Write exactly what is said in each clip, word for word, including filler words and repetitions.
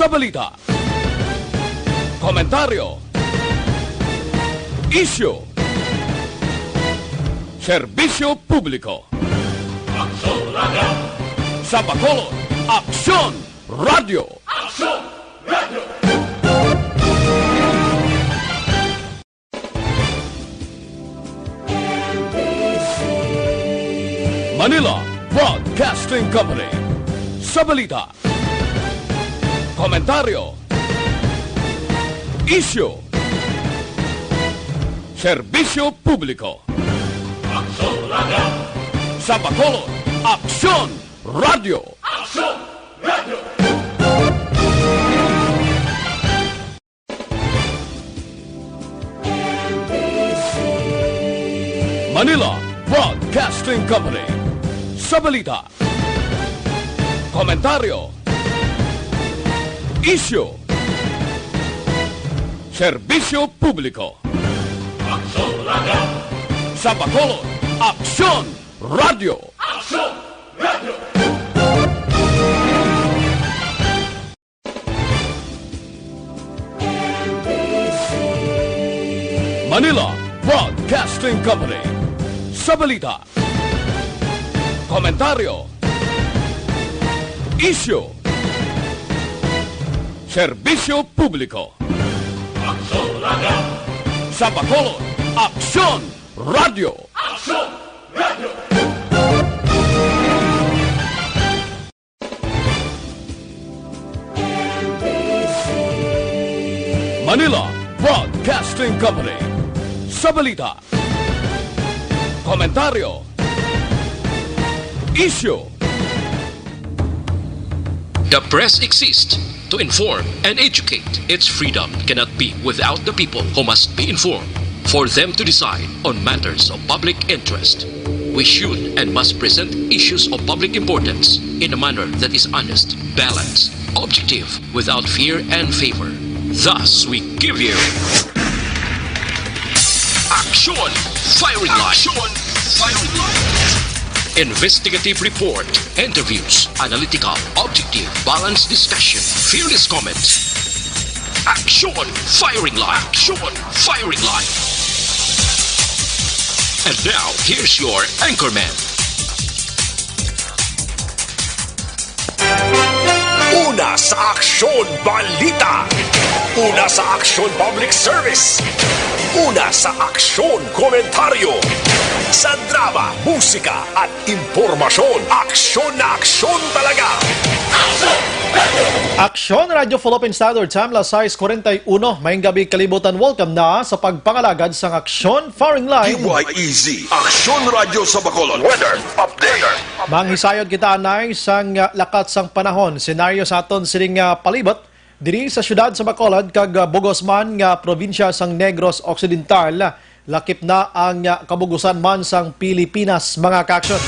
Sa balita, komentaryo, isyu, serbisyo publiko. Aksyon Radio. Sa Bacolod, Aksyon Radio. Aksyon Radio. Manila Broadcasting Company. Sa balita, komentaryo, isyu, serbisyo publiko. Aksyon Radio. Sa Bacolod, Aksyon Radio. Aksyon Radio. Manila Broadcasting Company. Sa balita, komentaryo, isyu, serbisyo publiko. Aksyon Radio. Sa Bacolod, Aksyon Radio. Aksyon Radio. Manila Broadcasting Company. Sa balita, komentaryo, isyu, serbisyo publiko. Aksyon Radio. Sa Bacolod, Aksyon Radio. Aksyon Radio. Manila Broadcasting Company. Sa balita, komentaryo, isyu. The press exists to inform and educate. Its freedom cannot be without the people who must be informed for them to decide on matters of public interest. We should and must present issues of public importance in a manner that is honest, balanced, objective, without fear and favor. Thus, we give you Aksyon Firing Line. Aksyon Firing Line. Investigative report, interviews, analytical, objective, balanced discussion, fearless comments. Aksyon Firing Line. Aksyon Firing Line. And now, here's your anchorman. Una sa Aksyon Balita. Una sa Aksyon Public Service. Una sa Aksyon Komentaryo. Sa drama, musika, at impormasyon, aksyon na aksyon talaga. Aksyon Radio Philippine Standard Time, alas sais kuwarenta y uno. Maayong gabi, kalibutan. Welcome na sa pagpangalagad sang Aksyon Firing Line. D Y E Z, Aksyon Radio sa Bacolod. Weather update. Manghisayod kita anay sang, ah, lakat sang panahon, senaryo sa aton sining, ah, palibot. Diri sa siyudad sa Bacolod kag, ah, bug-os man nga probinsya sang Negros Occidental, lakip na ang, ah, kabug-usan man sang Pilipinas, mga kaaksyon.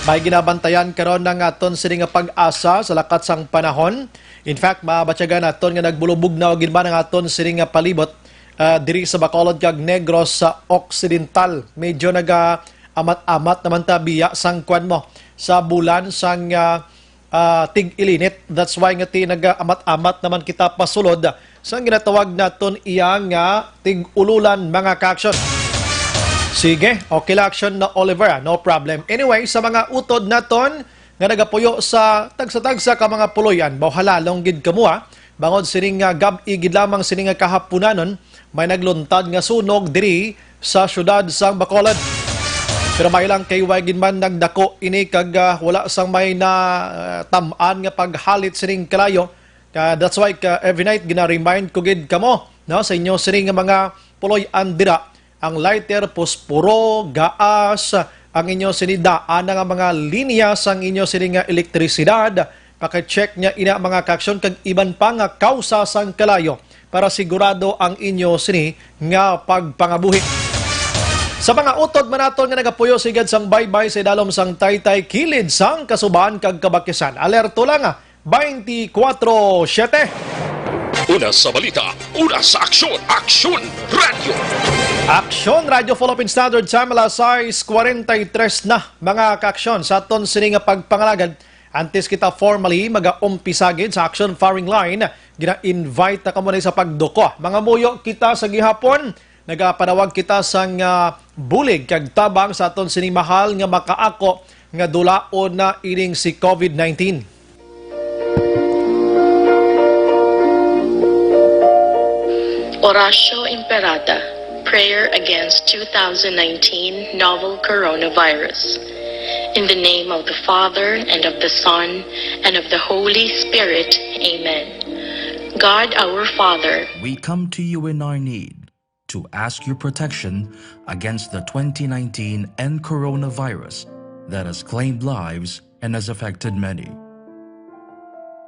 May ginabantayan karon ang aton sini nga pag-asa sa lakat sang panahon. In fact, mabatyagan naton nga nagbulubugnaw gid man ang aton sini nga palibot, ah, diri sa Bacolod kag Negros sa Occidental. Medyo naga-amat-amat naman ta biya sang kwan mo, sa bulan sang, ah, ah, tig-ilinit. That's why nga ti nagaamat-amat naman kita pasulod sa ginatawag naton iya nga tig-ululan, mga kaaksyon. Sige, okay lang, aksyon na Oliver, ah, no problem. Anyway, sa mga utod naton nga nagapuyo sa tagsa-tagsa ka mga puloy-an, mawhalalong gid kamo, ah. Bangod sining, ah, gab-i gid lamang sining, ah, kahapunanon, may nagluntad nga sunog diri sa siyudad sang Bacolod. Pero may lang kay way gid man nagdako ini kag, ah, wala sang may na, ah, tam-an nga paghalit sining kalayo. Ka, that's why ka, every night gina-remind ko gid kamo, no, sa inyo sini nga mga puloy-an dira, ang lighter, posporo, gaas, ang inyo sini daan nga mga linya sang inyo sini nga elektrisidad, paki-check niya ina, mga kaaksyon, kag iban pa nga kawsa sang kalayo para sigurado ang inyo sini nga pagpangabuhi. Sa mga utod man naton nga nagapuyo sigad sang baybay sa idalom sang taytay kilid sang Kasuban kag Kabakisan, alerto lang, ah, twenty-four seven. Una sa balita, una sa aksyon, Aksyon Radio. Aksyon Radio Philippine Standard Time, alas sais kuwarenta y tres na, mga kaaksyon, sa aton sini nga pagpangalagad. Antes kita formally magaumpisa gid sa action firing line, gina-invite na kamo na sa pagduko. Mangamuyo kita sa gihapon, nagapanawag kita sang, ah, bulig kag tabang sa aton sini mahal nga makaako nga dulaon na ining si covid nineteen. Oratio Imperata, prayer against two thousand nineteen novel coronavirus. In the name of the Father, and of the Son, and of the Holy Spirit. Amen. God our Father, We come to you in our need to ask your protection against the twenty nineteen N coronavirus that has claimed lives and has affected many.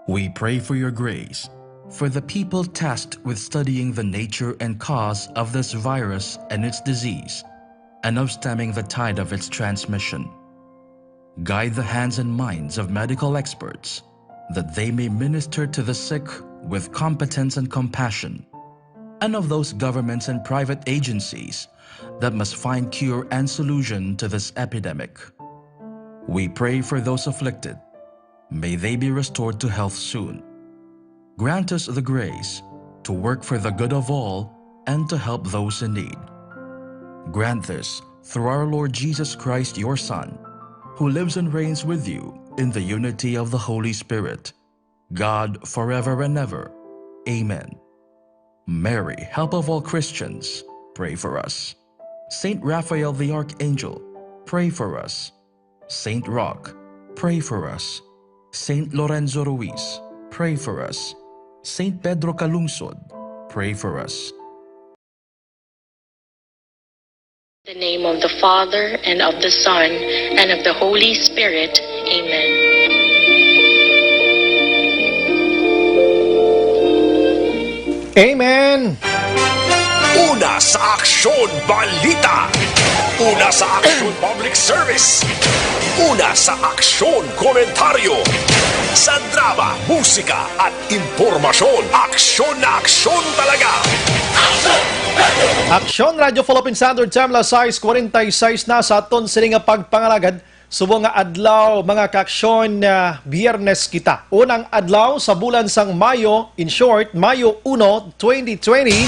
We pray for your grace for the people tasked with studying the nature and cause of this virus and its disease, and of stemming the tide of its transmission. Guide the hands and minds of medical experts that they may minister to the sick with competence and compassion, and of those governments and private agencies that must find cure and solution to this epidemic. We pray for those afflicted. May they be restored to health soon. Grant us the grace to work for the good of all and to help those in need. Grant this through our Lord Jesus Christ, your Son, who lives and reigns with you in the unity of the Holy Spirit, God, forever and ever. Amen. Mary, help of all Christians, pray for us. Saint Raphael the Archangel, pray for us. Saint Roch, pray for us. Saint Lorenzo Ruiz, pray for us. Saint Pedro Calungsod, pray for us. In the name of the Father, and of the Son, and of the Holy Spirit. Amen. Amen! Una sa Aksyon Balita. Una sa Aksyon Public Service. Una sa Aksyon Komentaryo. Sa drama, musika at impormasyon. Aksyon na aksyon talaga. Aksyon Radyo Philippine Standard Time, alas sais kwarenta y seis na sa aton sini nga pagpangalagad. Subong nga adlaw, mga kaaksyon, ah, Biyernes kita. Unang adlaw sa bulan sang Mayo, in short, Mayo uno, twenty twenty.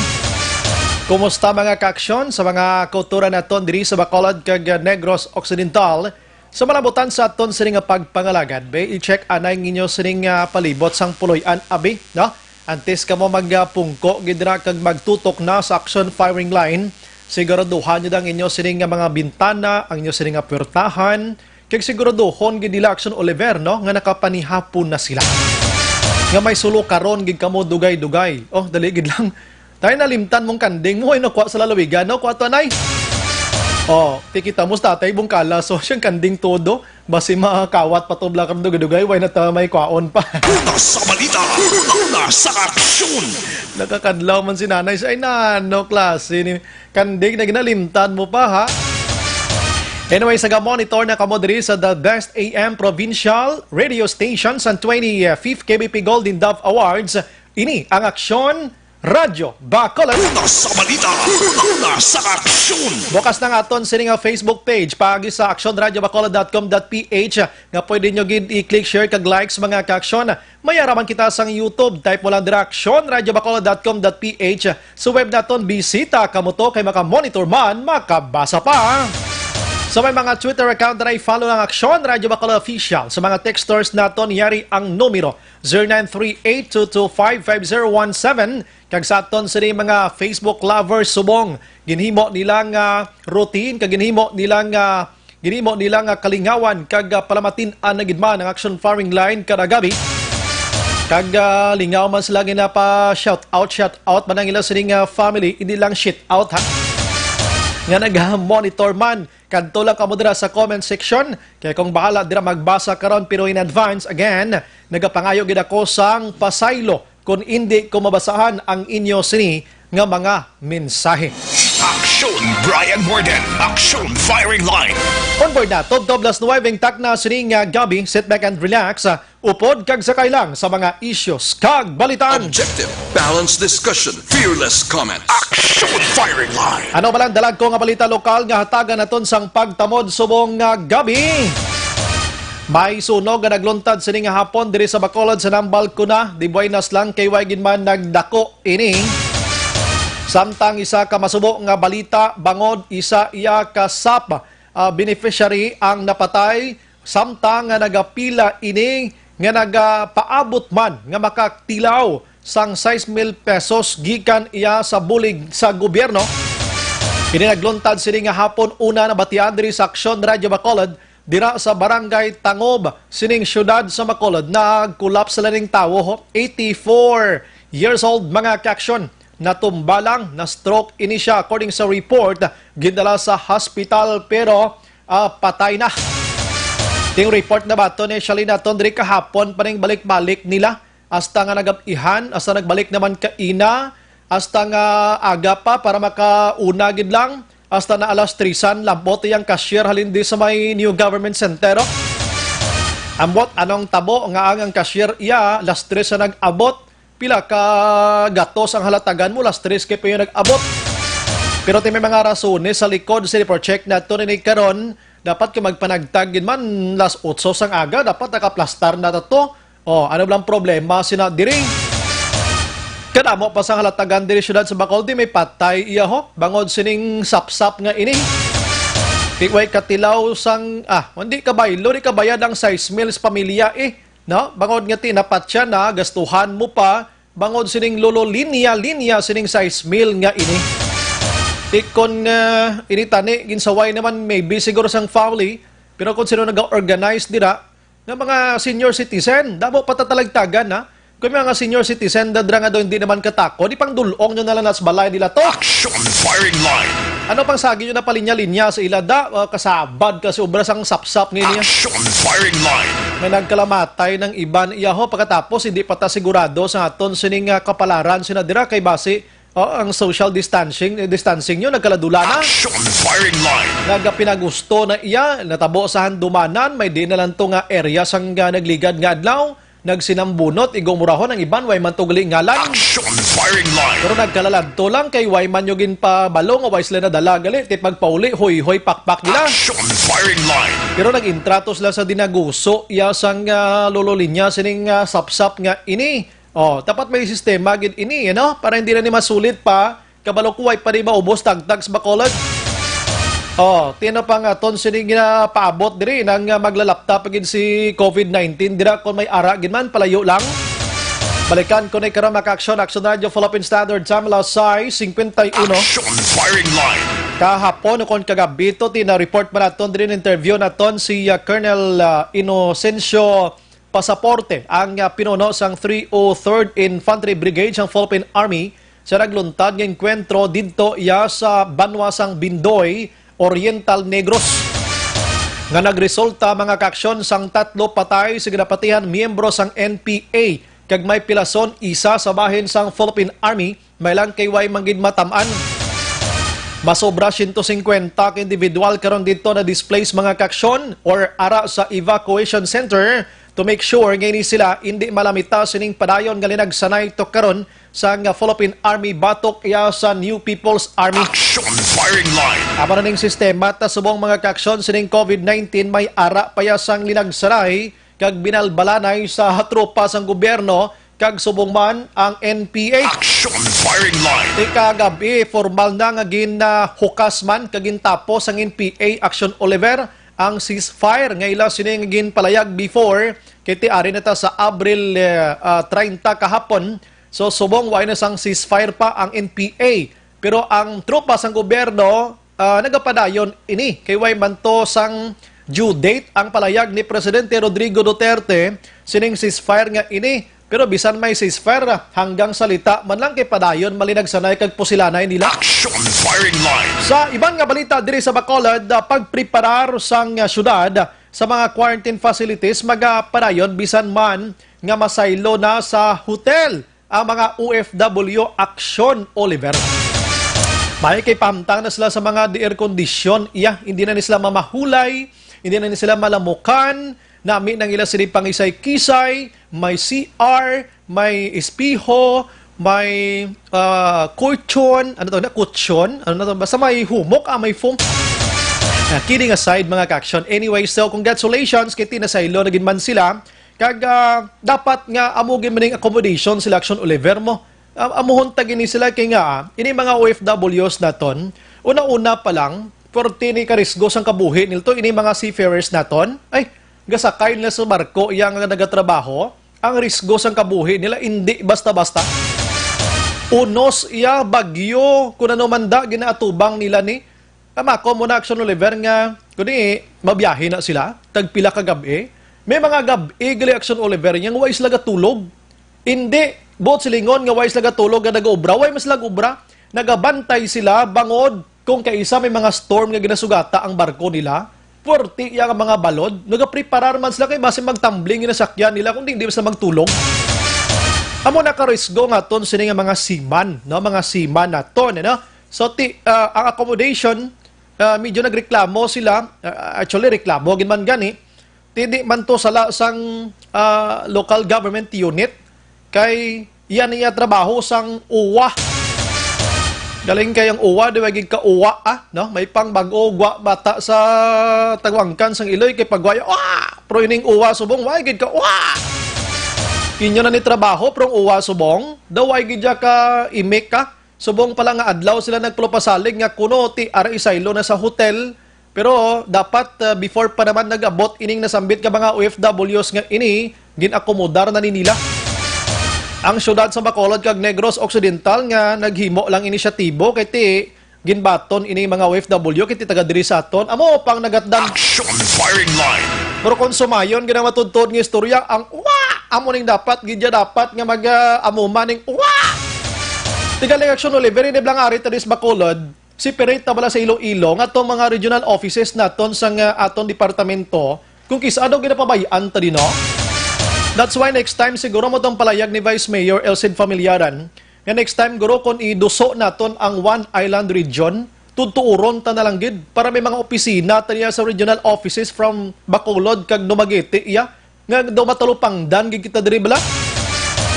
Kumusta, mga kaaksyon, sa mga kauturan naton diri sa Bacolod kag, ah, Negros Occidental? Sa malabutan sa aton sini nga pagpangalagad, be, i-check anay ang inyo sining, ah, palibot sang puloy-an, abi, no? Antes kamo magpungko gid ra kag magtutok na sa action firing line, siguraduhan niyo ang inyo sini nga mga bintana, ang inyo sini nga puwertahan, kag siguraduhon gid nila, Action Oliver, no, nga nakapanihapon na sila. Nga may sulo karon gid kamo dugay-dugay. Oh, dali gid lang. Tay, nalimtan mong kanding mo, ay nakuha sa lalawigan, no? Kuha to, anay. Oh, tikita mo sa tatay, bungkala, so siyang kanding todo. Basi makawat pa to, Black Dugay-dugay, way na ta may kwaon pa. Una sa balita, una sa aksyon. Nakakadlaw man si nanay sa, ay nano, klase ni kanding na ginalimtan mo pa, ha? Anyway, sa monitor na kamo diri sa The Best A M Provincial Radio Station sa twenty-fifth K B P Golden Dove Awards. Ini ang aksyon Radyo Bacolod. Una sa balita, una sa aksyon. Bukas na nga aton sini nga Facebook page, paagi sa action radio bacolod dot com dot P H, nga pwede nyo gid i-click, share, kag likes, mga kaaksyon. May araman kita sang YouTube. Type mo lang dira, action radio bacolod dot com dot P H. Sa web naton, bisita kamo to, kay maka-monitor man, makabasa pa. Sa may mga Twitter account na i-follow lang, Action Radio Bacolod Official. Sa mga texters naton, yari ang numero, zero nine three eight two two five five zero one seven. Kag sa aton sini mga Facebook lovers, subong ginhimo nila nga routine, kag ginhimo nila nga, ginhimo nila nga kalingawan, kag, ah, palamatin-an na gid man ang action firing line kada gabi. Kag, ah, lingaw man sila ginapa shout out, shout out man ang ila sining, ah, family, hindi lang shit out, ha, nga nag-monitor man. Kadto lang kamo dira sa comment section, kay kung bahala dira magbasa karon, pero in advance, again, nagapangayo gid ako sang pasaylo kon indi ko mabasahan ang inyo sini nga mga mensahe. Aksyon Brian Morgan, Aksyon Firing Line. On board na, tubtob las nuwebe ang takna sini nga gabi. Sit back and relax. Upod kag sakay lang sa mga issues kag balitan. Objective, balanced discussion, fearless comments. Aksyon Firing Line. Ano ba lang dalag ko nga balita lokal nga hatagan naton sang pagtamod subong nga gabi? May sunog nga nagluntad sini nga hapon diri sa Bacolod sa Nambal Kuna. Di buenas lang kay way gid man nagdako ini. Samtang isa ka masubo nga balita, bangod isa iya ka sap, ah, beneficiary ang napatay, samtang nga nagapila ini nga nagapaabot man nga makatilaw sang sais mil pesos gikan iya sa bulig sa gobyerno. Ini nagluntad sini nga hapon una nabatian diri sa Aksyon Radyo Bacolod, dira sa Barangay Tangob, sining siyudad sa Bacolod. Nag-collapse sila ning tawo, ho. Eighty-four years old, mga ka-aksyon. Natumba lang, na-stroke ini siya. According sa report, gindala sa hospital, pero, ah, patay na. Ting report na ba to ni Shalina Tondre kahapon pa ning balik-balik nila? Hasta nga nagabihan, hasta nagbalik naman kaina, hasta nga aga pa para makauna gid lang, hasta na alas tresan, labot iyang cashier halin di sa may New Government Center, oh. Ambot, anong tabo nga ang, ang cashier iya, las tres na nag-abot? Pila ka gatos ang halatagan mo, las tres kay pa yung nag-abot? Pero ti may mga rasones sa likod sa report check nato ni karon, dapat ka magpanagtag gid man, las otso sang aga, dapat nakaplastar na to. Oh, ano lang problema sina diri? Kadamo pa sang halatagan diri siyudad sa Bacolod, di may patay iya ho, bangod sining sapsap nga ini. Di way katilaw sang, ah, hindi kabaylo, di kabayad ang sais mil sa pamilya eh. No? Bangod nga tinapat siya na, gastuhan mo pa, bangod sining lolo linya-linya sining sais mil nga ini. Di kon, ah, ini tani, ginsaway naman maybe siguro sang family, pero kung sino nag-organize dira, nga mga senior citizen, damo patatalagtagan, ha? Kung may mga senior citizen, dadra nga daw hindi naman katako, di pang dulong nyo na lang nas balay nila to. Action firing line. Ano pang sagi nyo na palinya-linya sa ila, da? Uh, kasabad kasi obra sang sapsap nga niya. Action firing line. Nga nagkalamatay ng iban iyaho, pagkatapos hindi pa ta sigurado sa aton sining, ah, kapalaran sina dira kay basi, oh, ang social distancing, eh, distancing nyo, nagkaladula na. Action firing line. Nagapinagusto na iya, natabo sa handumanan, may di na lang to nga area sang, ah, nagligad nga adlaw, nagsinambunot, igong murahon ang iban, way man to gali ngalan. Action firing line. Pero nagkalaladto lang kay way man nyo ginpabalo nga way sila nadala gali, ti pagpauli, hoy-hoy, pakpak nila. Action firing line. Pero nag-intrato sila sa dinaguso, iya sang, ah, lolo linya, sining, ah, sapsap nga ini. Oh, dapat may sistema gid ini, ano? Para hindi na ni masulit pa. Kabalo ko, way pa di maubos tagtag sa Bacolod. Oh, tino pa nga ton sini nga paabot diri nang, ah, maglalapta pa gid si covid nineteen dira kon may ara gid man palayo lang. Balikan ko na karon, mga ka-aksyon, Action Radio Philippine Standard Time, alas sais cincuenta y uno. Action firing line. Kahapon o kon kagabi to, tina-report pa naton diri, interview naton si, ah, Colonel, ah, Inocencio Pasaporte, ang, ah, pinuno sang three oh third Infantry Brigade sang Philippine Army, sa nagluntad nga engkwentro didto iya sa banwa sang Bindoy, Oriental Negros, nga nagresulta, mga kaaksyon, sang tatlo patay sa ginapatihan miyembro sang N P A, kag may pilason isa sa bahin sang Philippine Army, may lang kay way man gid matam-an. Masobra siyento singkwenta ka individual karon didto na displaced, mga kaaksyon, or ara sa evacuation center, to make sure nga ini sila hindi malamita sining padayon nga linagsanay to karon sang Philippine Army batok iya sa New People's Army. Action firing line. Amo na ning sistema ta subong, mga kaaksyon, sining covid nineteen, may ara pa iya sang linagsanay kag binalbalanay sa tropa sang gobyerno kag subong man ang N P A. Action firing line. Ikagabi, formal na nga gin, ah, hukas man kag gintapos sang N P A Action Oliver ang ceasefire nga ila sini nga ginpalayag before, kay ti ari na ta sa Abril, eh, ah, treinta kahapon. So, subong wa na sang ceasefire pa ang N P A. Pero ang tropa sang gobyerno, ah, nagapadayon ini kay way man to sang due date ang palayag ni Presidente Rodrigo Duterte sining ceasefire nga ini. Pero bisan may ceasefire, hanggang salita man lang kay padayon malinagsanay kag pusilanay nila. Action firing line. Sa iban nga balita diri sa Bacolod, ah, pagpreparar sang, ah, syudad sa mga quarantine facilities magapadayon bisan man nga masaylo na sa hotel ang mga O F W, Action Oliver. May kay pahamtang na sila sa mga di air condition, iya, hindi na ni sila mamahulay, hindi na ni sila malamukan, nami nang ila sila pangisay-kisay, may C R, may espeho, may, ah, kutsyon, ano to na, kutsyon, ano na to, basta may humok, ah, may foam. Ah, kidding aside, mga ka-aksyon. Anyway, so congratulations kay ti nasaylo na gid man sila. Kag, ah, dapat nga amo gid man ning accommodation sila, Aksyon Oliver, mo. Ah, amuhon ta gini sila kay nga, ah, ini mga O F Ws naton, una-una pa lang, pwerte ni karisgo sang kabuhi nila to, ini mga seafarers naton. Ay, gasakay nila sa barko iya nga nagatrabaho. Ang risgo sang kabuhi nila indi basta-basta. Unos iya, bagyo, kun ano man da ginaatubang nila ni. Tama ko mo na, Aksyon Oliver, nga kundi mabiyahe na sila tagpila ka gab-i. May mga gab-i gali, Aksyon Oliver, yang way sila gatulog. Indi, buot silingon nga way sila gatulog nga nag-obra. Way man sila obra. Nagabantay sila bangod kung kaisa may mga storm nga ginasugata ang barko nila. Puwerte iya nga mga balod. Nagapreparar man sila kay basi magtambling yung nasakyan nila kung di, di sila magtulog. Amo na karisgo nga ton sini nga mga seaman, no? Mga seaman naton, no? So, ti, ah, ang accommodation, ah, medyo nagreklamo sila. Ah, actually, reklamo gid man gani. Ti di man to sala sang, ah, local government unit, kay yan iya trabaho sang uwa. Galing kay ang uwa, di ba, gid ka uwa, ah, no? May pang bag-o, gwa, bata sa tagwangkan sang iloy, kay pagwaya, uwa! Pero ining uwa subong, way gid ka uwa! Inyo na ni trabaho, pero ang uwa subong, daw way gid ya ka imik, ah. Subong pala nga adlaw sila nagpalupasalig nga kuno ti ara isaylo na sa hotel. Pero dapat, ah, before pa naman nag-abot ining nasambit nga mga O F Ws nga ini, gin-akomodar na ni nila. Ang siyudad sa Bacolod kag Negros Occidental nga naghimo lang inisyatibo kay ti ginbaton ini mga O F W kay ti taga diri sa aton. Amo pang nagatdan. Action Firing Line. Pero kung sumayon, gid ang matudtod nga istorya, ang uwa! Amo ning dapat, gid ya dapat nga mag, ah, amuma ning uwa! Tigaling Action Oliver, ini blang ari ta dis Bacolod, separate ta bala sa Iloilo, nga tong mga regional offices naton sa nga aton departamento, kung kis-a daw ginapabayaan ta din, no? That's why next time siguro mo tong palayag ni Vice Mayor Elcid Familiaran, nga next time guro kung iduso naton ang One Island Region, tutuuron ta na lang gid para may mga opisina ta niya sa regional offices from Bacolod kag Dumaguete, iya. Nga daw matalupangdan gid kita diri bala.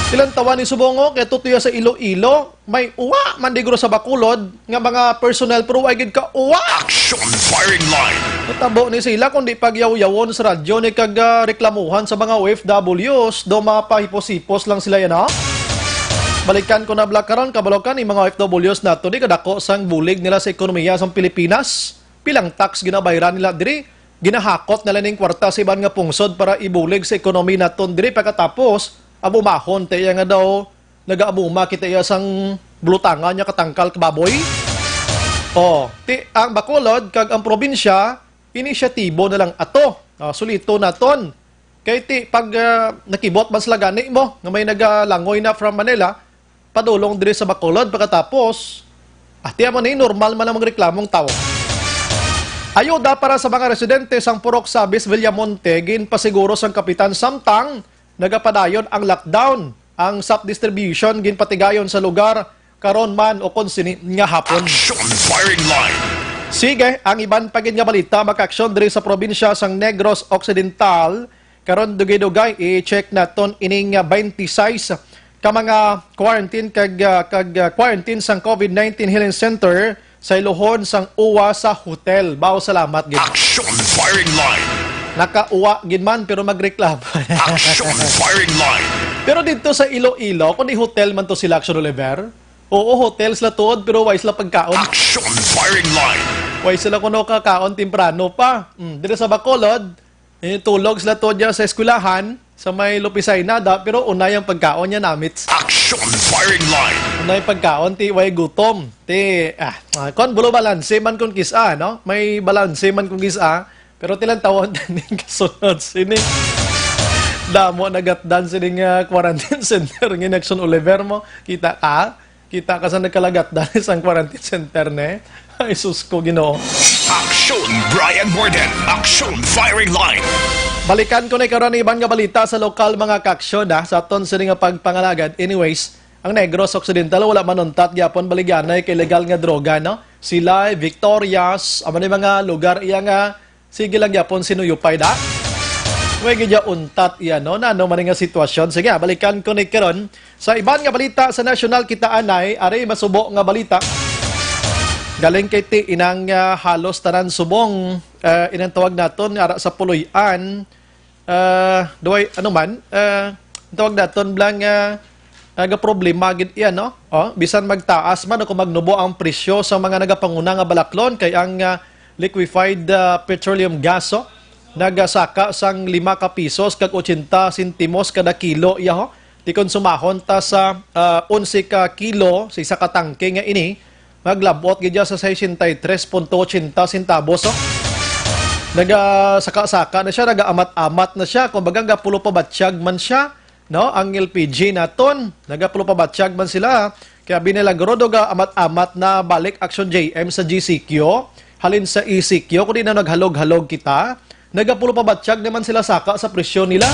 Ilang tawa ni subong, o, kay tutuya sa Iloilo, may uwa man di guro sa Bacolod nga mga personnel, pero wa gid ka uwa. Action Firing Line. Natabo ni sila kung di pagyaw-yawon sa radyo ni kag, ah, reklamuhan sa mga O F Ws, daw mapahipos-hipos lang sila yan, ha? Balikan ko na bala karon, kabalo ka ni mga O F Ws nato, di kadako sang bulig nila sa ekonomiya sang Pilipinas. Pilang tax ginabayran nila diri? Ginahakot nila ning kwarta sa iban nga pungsod para ibulig sa ekonomi naton diri, pagkatapos abumahon ta iya nga daw nagaabuma kita iya sang bulutangan niya katangkal kababoy. Oh, ti ang Bacolod kag ang probinsya, inisyatibo na lang ato. Oh, sulito naton. Kay ti pag, ah, nakibot man sila gani mo nga may nagalangoy na from Manila, padulong diri sa Bacolod, pagkatapos, ah, tiyan mo ni, normal man ang mga reklamong tawo. Ayuda para sa mga residente sang Purok Sabis, Villamonte, ginpasiguro sang kapitan samtang nagapadayon ang lockdown. Ang sap distribution ginpatigayon sa lugar karon man o kon sini nga hapon. Action Firing Line. Sige, ang iban pa gid nga balita, mga ka-aksyon, diri sa probinsya sang Negros Occidental. Karon, dugay-dugay, i-check naton ining, ah, twenty-six ka mga quarantine kag, ah, kag, ah, quarantine sang COVID nineteen Healing Center sa iluhon sang uwa sa hotel. Bao, salamat gid. Action Firing Line. Nakauwa gid man, pero magreklamo. Action Firing Line. Pero dito sa Iloilo, kung di hotel man to sila, Action Oliver, oo, hotel sila tuod, pero way sila pagkaon. Action Firing Line. Way sila kuno kakaon temprano pa. Mm, diri sa Bacolod, eh, tulog sila tuod dyan sa eskwelahan, sa may Lupisay Nada, pero unay ang pagkaon niya namit. Action Firing Line. Unay pagkaon, ti way gutom. Ti, ah, ah, kon bulo balanse man kung kis-a, no? May balanse man kung kis-a, pero tilang tawon din kasunod sini. Damo nagatdan sini nga quarantine center nga Action Oliver mo. Kita ka? Kita ka sa nagkalagatdan sang quarantine center, ne? Ay, sus ko, Ginoo. Action, Brian Warden. Action, Firing Line. Balikan ko na karon ang iban nga balita sa lokal, mga ka-aksyon, ha, sa aton sini nga pagpangalagad. Anyways, ang Negros Occidental wala manuntat gyapon baligyanay kay legal nga droga, no? Silay, Victorias, amo ni mga lugar iya nga sige lang gyapon sinuyupay da. Way gid ya untat iya, no? Nano man nga sitwasyon? Sige, ah, balikan ko ni karon. Sa iban nga balita sa nasyonal, kita anay, ari masubo nga balita. Galing kay ti inang, ah, halos tanan subong, ah, inang tawag naton ara sa puloy-an, ah, duway, ano man, ah, ang tawag naton blang, ah, nagaproblema gid iya, no? Oh, bisan magtaas man o kung magnubo ang presyo sa mga nagapanguna nga balaklon, kay ang, ah, liquefied, ah, petroleum gas, oh, nagasaka sang lima ka pisos kag ochenta sentimos kada kilo iya, ho. Ti kon sumahon ta sa, ah, onse ka kilo sa isa ka tangke nga ini, maglab-ot gid siya sa sesenta y tres punto ochenta centavos, oh. Nagasaka-saka na siya, nagaamat-amat na siya, kumbaga, nagapulo pa batyag man siya, no? Ang L P G naton, nagapulo pa batyag man sila. Kaya binilagro do ga amat-amat na balik Action J M sa G C Q, halin sa E C Q, kundi na naghalog-halog kita, nagapulo pa batyag naman sila saka sa presyo nila.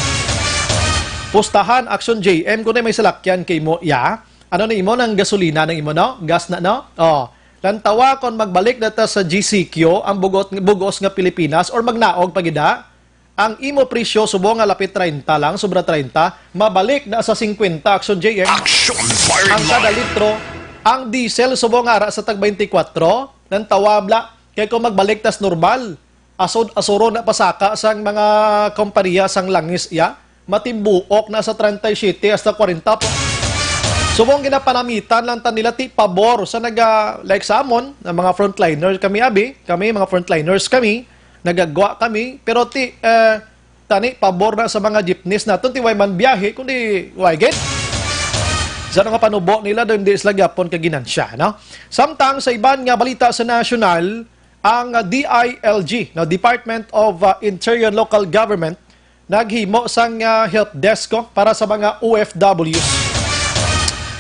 Pustahan, Action J M, kung may salakyan kay mo, ya. Ano na imo nang gasolina ng imo, no? Gas na, no? Oh. Lantawa kung magbalik na ta sa G C Q, ang bugot, bugos nga Pilipinas, or magnaog pa gid, ha? Ang imo presyo subong nga lapit treinta lang, sobra treinta, mabalik na sa cincuenta, Action J M. Action Firing Ang kada Line. Litro, ang diesel subong nga ara sa tag twenty-four, nang tawabla, kay kung magbalik tas normal, asod-asuro na pasaka sang mga kompanya sang langis iya, matimbuok na sa treinta y siete hasta kwarenta po. Subong ginapanamitan lang ta nila ti pabor sa naga, like sa amon, nga mga frontliner kami, abi, kami, mga frontliners kami, nagagwa kami, pero ti, eh, tani, pabor na sa mga jeepneys naton, ti way man biyahe, kundi way gid. Sa nga panubo nila, doon di sila gyapon kaginansya, no? Samtang sa iban nga balita sa nasyonal, ang, uh, D I L G, no, Department of, uh, Interior and Local Government, naghimo sang, uh, help desk ko para sa mga O F Ws.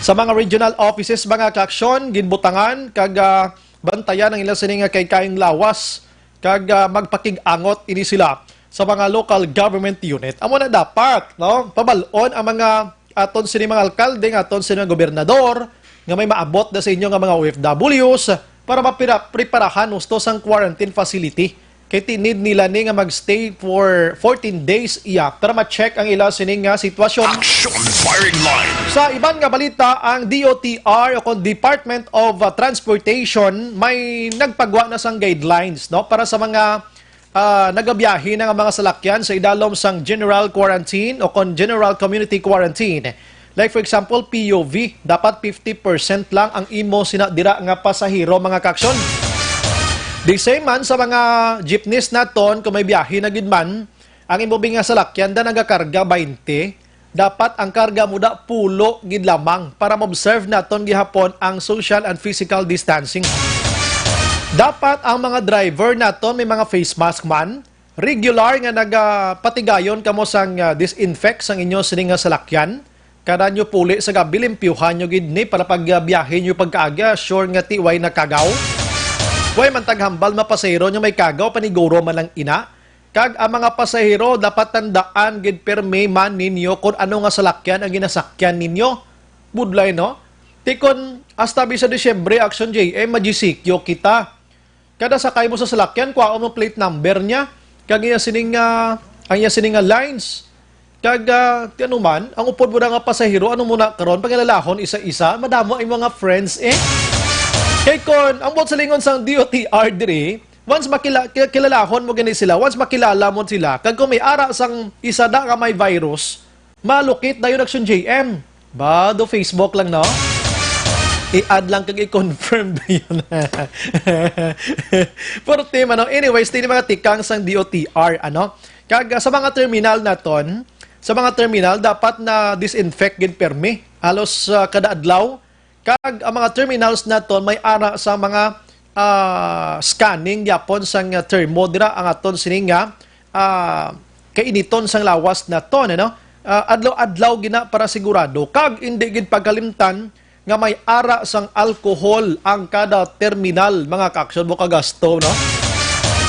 Sa mga regional offices, mga kaaksyon, ginbutangan kag, uh, bantayan ang ila sini nga kay kaing lawas kag, ah, magpakig-angot ini sila sa mga local government unit. Amo na dapat, no? Pabal-on ang mga aton sini mga alkalde, nga aton sini mga gobernador, nga may maabot na sa inyo nga mga O F Ws para mapira-, preparahan husto sang quarantine facility. Kay tinid nila ni nga magstay for fourteen days iya para ma-check ang ila sini nga sitwasyon. Action Firing Line. Sa iban nga balita, ang D O T R o kon Department of, uh, Transportation may nagpagwa na sang guidelines, no, para sa mga, ah, nagabiyahe na nga mga salakyan sa idalom sang general quarantine o kon general community quarantine. Like for example, P U V, dapat fifty percent lang ang imo sina dira nga pasahero, mga kaaksyon. The same man sa mga jeepneys naton, kung may biyahe na gid man, ang imo bi nga salakyan da nagakarga twenty, dapat ang karga mo da pulo gid lamang para ma-observe naton gihapon ang social and physical distancing. Dapat ang mga driver naton may mga face mask man, regular nga nagapatigayon kamo sang, ah, disinfect sang inyo sini nga salakyan. Kada nyo puli sa gabi, limpyuhan nyo gid ni para pag, ah, biyahe nyo pagkaaga, sure nga ti way nakagaw. Way man taghambal mapasahero nyo may kagaw, paniguro man lang ina. Kag ang mga pasahero dapat tandaan gid pirmi man ninyo kon ano nga salakyan ang ginasakyan ninyo. Budlay, no? Ti kon hasta bisa Disyembre, Action J M, ma-G C Q kita. Kada sakay mo sa salakyan, kuhaon mo plate number niya. Kag iya sining, ah, ang iya sining nga lines. Kag, ah, ti ano man, ang upod mo na nga pasahero, ano mo na karon, pangilalahon isa-isa, madamo ang mga friends, eh. Kay kon, ang buot silingon sang D O T R diri, once makila-, ki-, kilalahon mo gani sila, once makilala mo sila, kag kung may ara sang isa da nga may virus, malukit dayon Action J M. Ba, do Facebook lang, no? I-add lang kag i-confirm dayon. Pero ti man, no? Anyways, ti ni mga tikang sang D O T R, ano? Kag, ah, sa mga terminal naton, sa mga terminal, dapat na disinfect gid permi. Halos, ah, kada adlaw. Kag ang mga terminals naton may ara sa mga, ah, scanning gyapon sang, ah, thermo dira ang aton sini nga, ah, kainiton sang lawas naton, ano? Ah, adlaw-adlaw gina para sigurado. Kag indi gid pagkalimtan nga may ara sang alcohol ang kada terminal, mga kaaksyon, mo kagasto, no?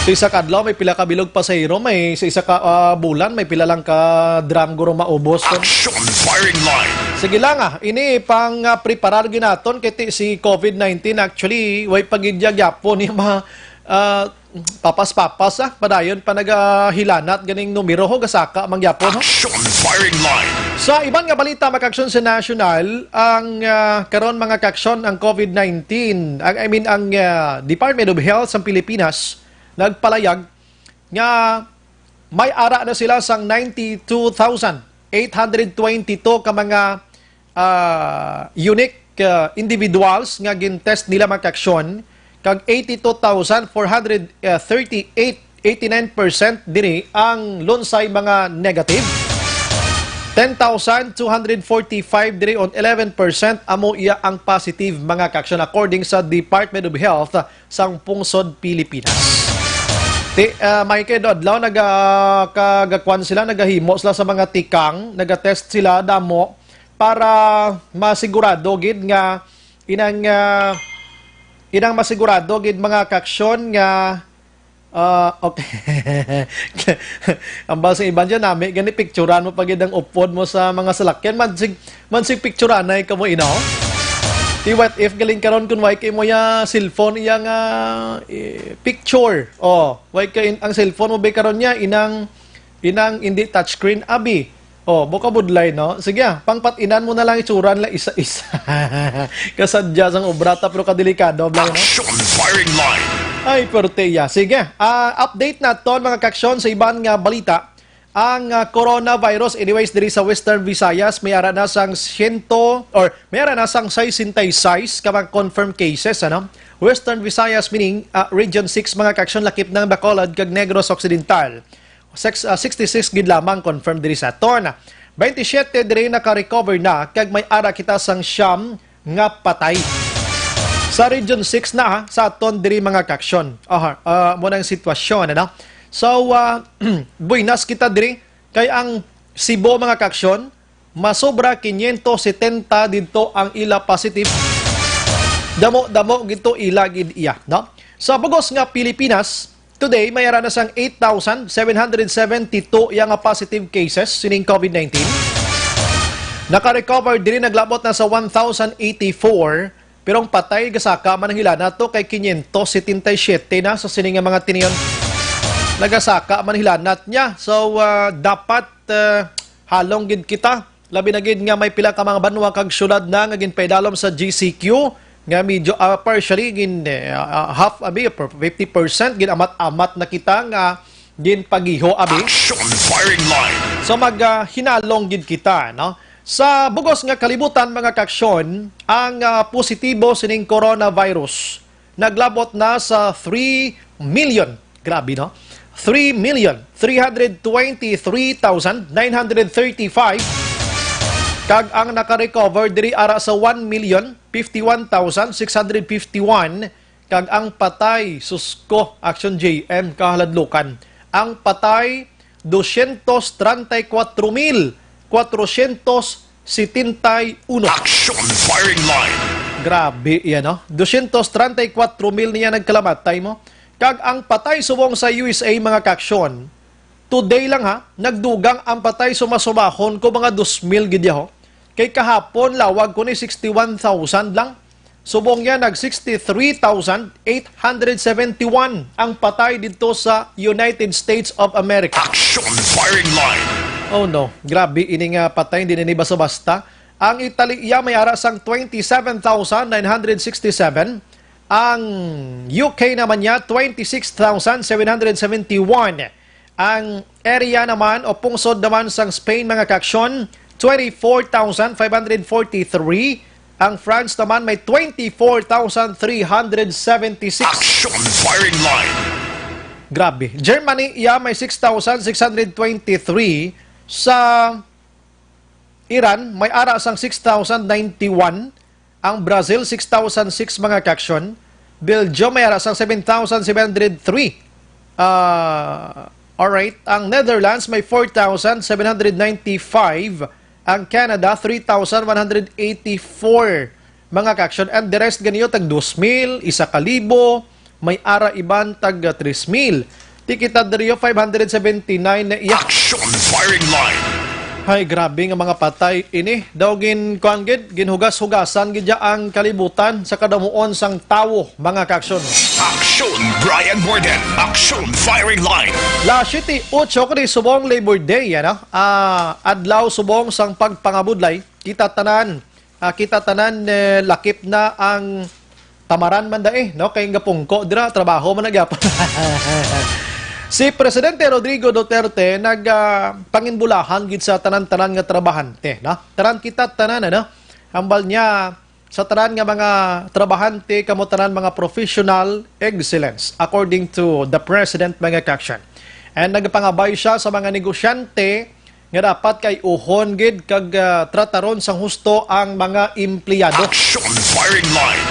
Sa isa ka adlaw, may pila ka bilog pasahero, may sa isa ka, ah, bulan, may pila lang ka drum guro maubos. Action Firing Line. Sige lang, ah. Ini pang, ah, preparar ginaton kay ti si COVID nineteen, actually, way pa gid ya gyapon ni ma-, ah, Papas-papas, ah, padayon pa nagahilanat ganing numero, ho, gasaka man gyapon, ho. Action firing line. Sa iban nga balita, mga kaaksyon, sa national, ang, ah, karon, mga kaaksyon, ang COVID nineteen, ang, I mean, ang, ah, Department of Health sa Pilipinas nagpalayag nga may ara na sila sang ninety-two thousand eight hundred twenty-two ka mga, ah, unique, ah, individuals nga gin-test nila, mga kaaksyon, kag eighty-two thousand four hundred thirty-eight, eighty-nine percent diri ang lunsay mga negative. Ten thousand two hundred forty-five diri, on eleven percent amo iya ang positive, mga kaaksyon, according sa Department of Health sang pungsod Pilipinas. Ti, ah, Michael, do adlaw naga-, kagakuan sila, nagahimo sila sa mga tikang, nagatest sila damo para masigurado gid nga inang, ah, inang masigurado gid, mga kaaksyon, nga, ah, okay. Ang basa iban dyan, nami, gani picturan mo pa gid ang upod mo sa mga salakyan. Mansig, mansig picturanay ka mo, ino? Ti, what if galing karon kun way kay mo ya cellphone iya nga, eh, picture? Oh, way kay in-, ang cellphone mo ba karon niya, inang, inang hindi touchscreen, abi. Oh, buka budlay, no? Sige, ah, pangpat-inan mo na lang itsura nila isa-isa. Kasadya sang obra ta, pero kadelikado lang, no? Action firing line. Ay, perte iya. Sige, ah, update naton, mga kaaksyon, sa iban nga balita. Ang, ah, coronavirus, anyways, diri sa Western Visayas, may ara na sang siyento, or may ara na sang sesenta y seis ka mga confirmed cases, ano? Western Visayas, meaning, ah, Region six, mga kaaksyon, lakip ng Bacolod kag Negros Occidental. Six, ah, sixty-six gid lamang confirmed diri sa aton. Twenty-seven diri naka-recover na, kag may ara kita sang siyam nga patay. Sa Region six na, ha, sa aton diri, mga kaaksyon. Aha, ah, mo nang sitwasyon, ano? So, ah, buenas kita diri, kay ang Cebu, mga kaaksyon, masobra quinientos setenta didto ang ila positive. Damo-damo gid to ila gid iya, no? Sa bugos nga Pilipinas, today, may ara na sang eight thousand seven hundred seventy-two iya nga positive cases sining COVID nineteen. Naka-recover diri, naglabot na sa one thousand eighty-four, pero ang patay gasaka man ang hilanat to kay quinientos setenta y siete na sa sini nga mga tinion. Nagasaka man hilanat niya. So, ah, dapat, ah, halong gid kita. Labi na gid nga may pila ka mga banwa kag syudad na nga ginpaidalom sa G C Q nga medyo, ah, partially gin, eh, ah, half, abi, per-, fifty percent gin amat-amat na kita nga ginpagiho, abi. Action firing line. So, mag, ah, hinalong gid kita, no? Sa bugos nga kalibutan, mga kaaksyon, ang, ah, positibo sining coronavirus naglabot na sa three million. Grabe, no? Three million three hundred twenty-three thousand nine hundred thirty-five. Kag ang naka-recover diri ara sa one million fifty-one thousand six hundred fifty-one. Kag ang patay, sus ko, Action J M, kahaladlukan. Ang patay, dosyentos treinta y cuatro mil cuatrocientos setenta y uno. Action firing line. Grabe yan, no? Dosyentos treinta y cuatro mil niya nagkalamatay mo. Kag ang patay subong sa U S A, mga kaaksyon, today lang, ha, nagdugang ang patay sumasubahon ko mga dos mil gid yaho. Kay kahapon, lawag ko ni sixty-one thousand lang. Subong niya, nag sixty-three thousand eight hundred seventy-one ang patay dito sa United States of America. Action firing line. Oh no, grabe ini nga patay, hindi na ni basta-basta. Ang Italy iya may ara sang twenty-seven thousand nine hundred sixty-seven. Ang U K naman niya, twenty-six thousand seven hundred seventy-one. Ang area naman o pungsod naman sang Spain, mga kaaksyon, twenty-four thousand five hundred forty-three. Ang France naman may twenty-four thousand three hundred seventy-six. Action firing line. Grabe. Germany, iya may six thousand six hundred twenty-three. Sa Iran, may ara sang six thousand ninety-one. Ang Brazil, six thousand six, mga kaaksyon. Belgium, may ara sang seven thousand seven hundred three. Ah, alright. Ang Netherlands, may four thousand seven hundred ninety-five. Ang Canada, three thousand one hundred eighty-four, mga kaaksyon. And the rest ganiyo, tag dos mil, isa ka libo, may ara iban tag, ah, tres mil. Ti kita diriyo, five hundred seventy-nine na iya. Action firing line. Hay, grabe nga mga patay ini. Daw gin, kuan gid, ginhugas-hugasan gid ya ang kalibutan sa kadamuon sang tawo, mga kaaksyon. Aksyon Brian Morden, Aksyon Firing Line. Las siete ocho ko ni subong Labor Day, ano? Ah, adlaw subong sang pagpangabudlay. Kita tanan, ah, kita tanan, eh, lakip na ang tamaran man dai, no? Kay gapungko dira, trabaho man na gyapon. Si Presidente Rodrigo Duterte nag, ah, panginbulahan gid sa tanan-tanan nga trabahante, no? Tanan kita tanan, ano? Hambal niya, sa tanan nga mga trabahante, kamo tanan mga professional, excellence, according to the President, mga kaksyon. And nagpangabay siya sa mga negosyante nga dapat kay uhon gid kag, ah, trataron sang husto ang mga empleyado. Action Firing Line.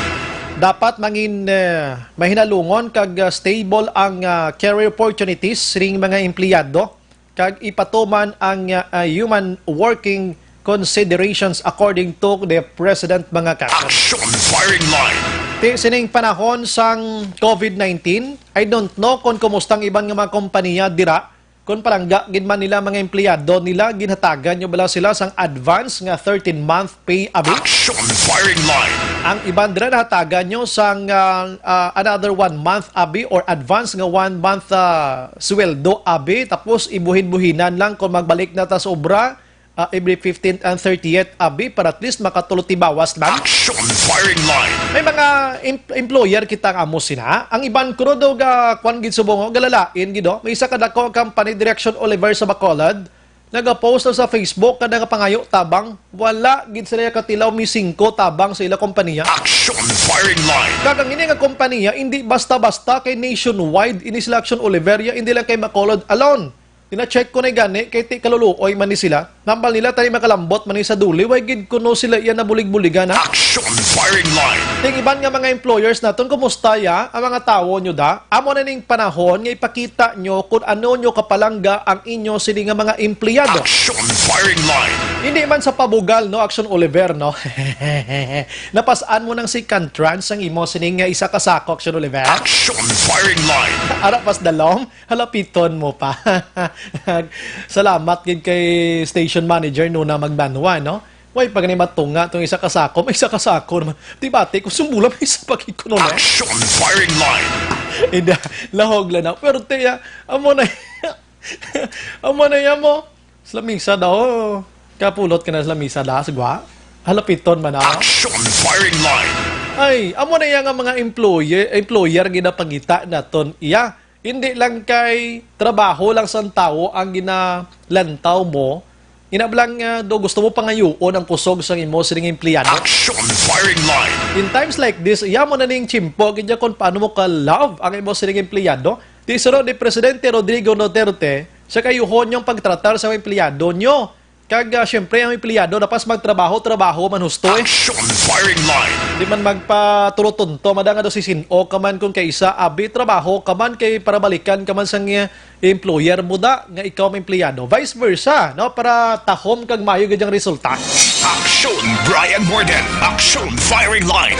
Dapat mangin, eh, mahinalungon kag, ah, stable ang, ah, career opportunities ring mga empleyado kag ipatuman ang, ah, ah, human working considerations, according to the President, mga kaksyon. Action Firing Line. Ti sining panahon sang covid nineteen, I don't know kung kumusta ang iban nga mga kompanya dira, kung palangga gid man nila mga empleyado nila, ginhatagan nyo bala sila sang advance nga thirteen month pay, abi? Action Firing Line. Ang iban dira nahatagan nyo sang, ah, ah, another one month, abi, or advance nga one month, ah, sweldo, abi, tapos ibuhin-buhinan lang kung magbalik na ta sa obra, ah, every fifteenth and thirtieth, abi, para at least makatulo tibawas lang. Action Firing Line. May mga em-, employer kita nga amo sina. Ang iban kuno do ga kwan gid subong, galalain gid, oh. May isa ka dako company, Direction Oliver sa Bacolod, nagapost na sa Facebook nga nagapangayo tabang. Wala gid sila katilaw mi singko tabang sa ila kompanya. Action Firing Line. Kag ang ini nga kompanya, hindi basta-basta, kay nationwide ini sila, Action Oliver, ya, hindi lang kay Bacolod alone. Gina-check ko na gani, kay ti kaluluoy man ni sila. Nambal nila, tani makalambot man ni sa duli, way gid kuno sila iya nabulig-buligan, ha? Action Firing Line. Ting iban nga mga employers naton, kumusta ya ang mga tawo nyo da? Amo na ning panahon nga ipakita nyo kung ano nyo kapalangga ang inyo sini nga mga empleyado. Action Firing Line. Hindi man sa pabugal, no, Action Oliver, no? Napasaan mo ng second tranche ang imo sining nga isa ka sako, Action Oliver? Action Firing Line. Ara pas dalom, halapiton mo pa. Salamat gid kay station manager, no, na magbanwa, no? Way pa gani matunga tong isa ka sako, may isa ka sako naman. Di bati, kung sumbulan, may isa pa gid kuno, no? Action Firing Line. Ida, lahog lang na. Pero tiya, amo na, amo na yan mo. Sa lamisa daw. Kapulot ka na sa lamisa da, sa gwa. Halapiton man na. Action Firing Line. Ay, amo na iya nga mga employer, employer ginapangita naton iya. Hindi lang kay trabaho lang sang tawo ang ginalantaw mo. Ina lang, ah, do gusto mo pangayuon ang kusog sang imo sining empleyado. Action Firing Line. In times like this, iya mo na ning tiyempo gid ya kung paano mo ka-love ang imo sining empleyado. Di suro ni Presidente Rodrigo Duterte sa kayuhon niyong pagtratar sa mga empleyado niyo. Kag, ah, siyempre, ang empleyado dapat magtrabaho-trabaho man husto, eh. Action Firing Line. Di man magpatulotunto, mada nga daw si sin-o ka man kung kaisa, abi, trabaho ka man kay para balikan ka man sang, eh, employer mo da nga ikaw ang empleyado. Vice versa, no? Para tahom kag maayo gid ang resulta. Action Brian Morden. Action Firing Line.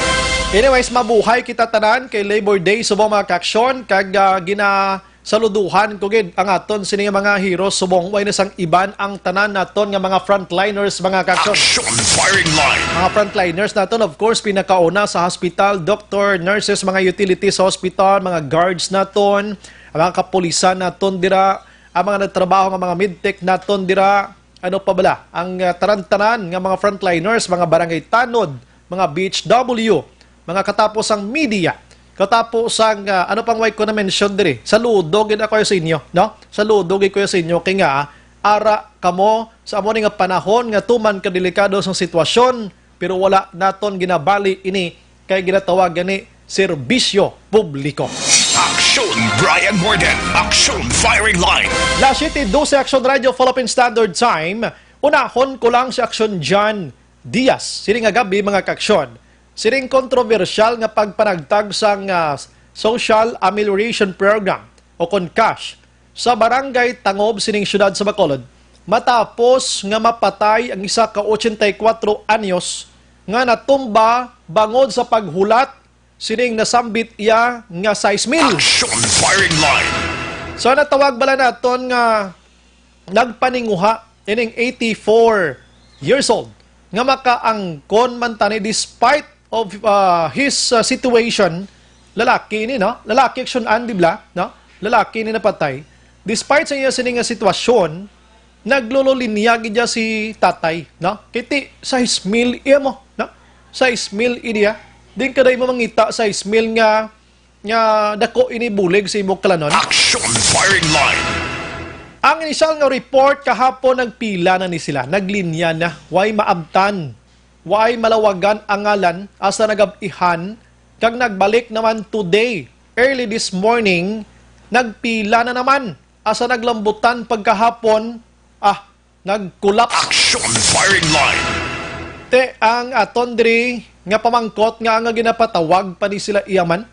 Anyways, mabuhay kita tanan kay Labor Day subong, mga kaaksyon, kag, ah, gina Saluduhan ko gid ang aton sini nga mga heroes subong way na sang iban ang tanan naton nga mga frontliners, mga kaaksyon. Action Firing Line. Mga frontliners naton, of course, pinakauna sa hospital, doctor, nurses, mga utilities sa hospital, mga guards naton, ang mga kapulisan naton dira, ang mga nagtrabaho nga mga medtech naton dira, ano pa bala, ang, ah, tanan-tanan nga mga frontliners, mga barangay tanod, mga B H W, mga katapo sang media, katapo sang, ah, ano pang way ko na-mention diri. Saludo gid ako sa inyo, no? Saludo gid ko sa inyo kay nga, ah, ara kamo sa amo ni nga panahon nga tuman ka delikado sang sitwasyon, pero wala naton ginabali ini kay ginatawag gani serbisyo publiko. Action Brian Morden, Action Firing Line. Las siete doce Action Radio Philippine Standard Time. Unahon ko lang si Action John Diaz. Sini nga gabi, mga kaaksyon, sining kontrobersyal nga pagpanagtag sang, ah, Social Amelioration Program o kon cash sa Barangay Tangob sining siyudad sa Bacolod, matapos nga mapatay ang isa ka ochenta y kuwatro anyos nga natumba bangod sa paghulat sining nasambit iya nga sais mil. Action Firing Line. So, natawag bala naton nga nagpaninguha ining eighty-four years old nga makaangkon man tani despite of, uh, his, uh, situation Lalaki ini, no? Lalaki, Action Ann, di bala, no? Lalaki ini napatay. Despite sa iya sini nga sitwasyon, naglulolinya gid niya si tatay, no? Kay ti, sais mil iya mo, no? Sais mil ini, ah. Din ka dahil mo mangita sais mil nga, nga dako ini bulig sa imo kalanon. Action Firing Line. Ang initial nga report kahapon, nagpila na ni sila, naglinya na, way maabtan, way malawagan ang ngalan, asa nagabihan, kag nagbalik naman today, early this morning, nagpila na naman, asa naglambutan pagkahapon, ah, nag-collapse. Action Firing Line. Te, ang aton diri nga pamangkot nga ang ginapatawag pa ni sila iyaman,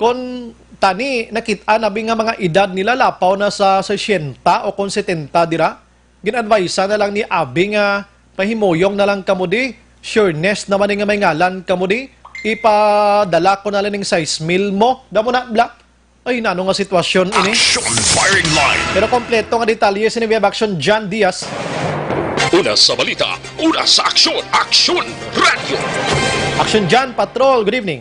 kon tani nakit-an abi nga mga edad nila lapaw na sa sesenta o kon setenta dira, gin-advise na lang ni abi nga pahimuyong na lang kamo di, sureness naman ni nga may ngalan kamo di, ipadala ko na lang ning sais mil mo. Damo na, bla. Ay, nano nga sitwasyon ini? Action Firing Line. Pero kompleto nga detalye sini, we have Action John Diaz. Una sa balita, una sa aksyon, Action Radyo. Action John Patrol, good evening.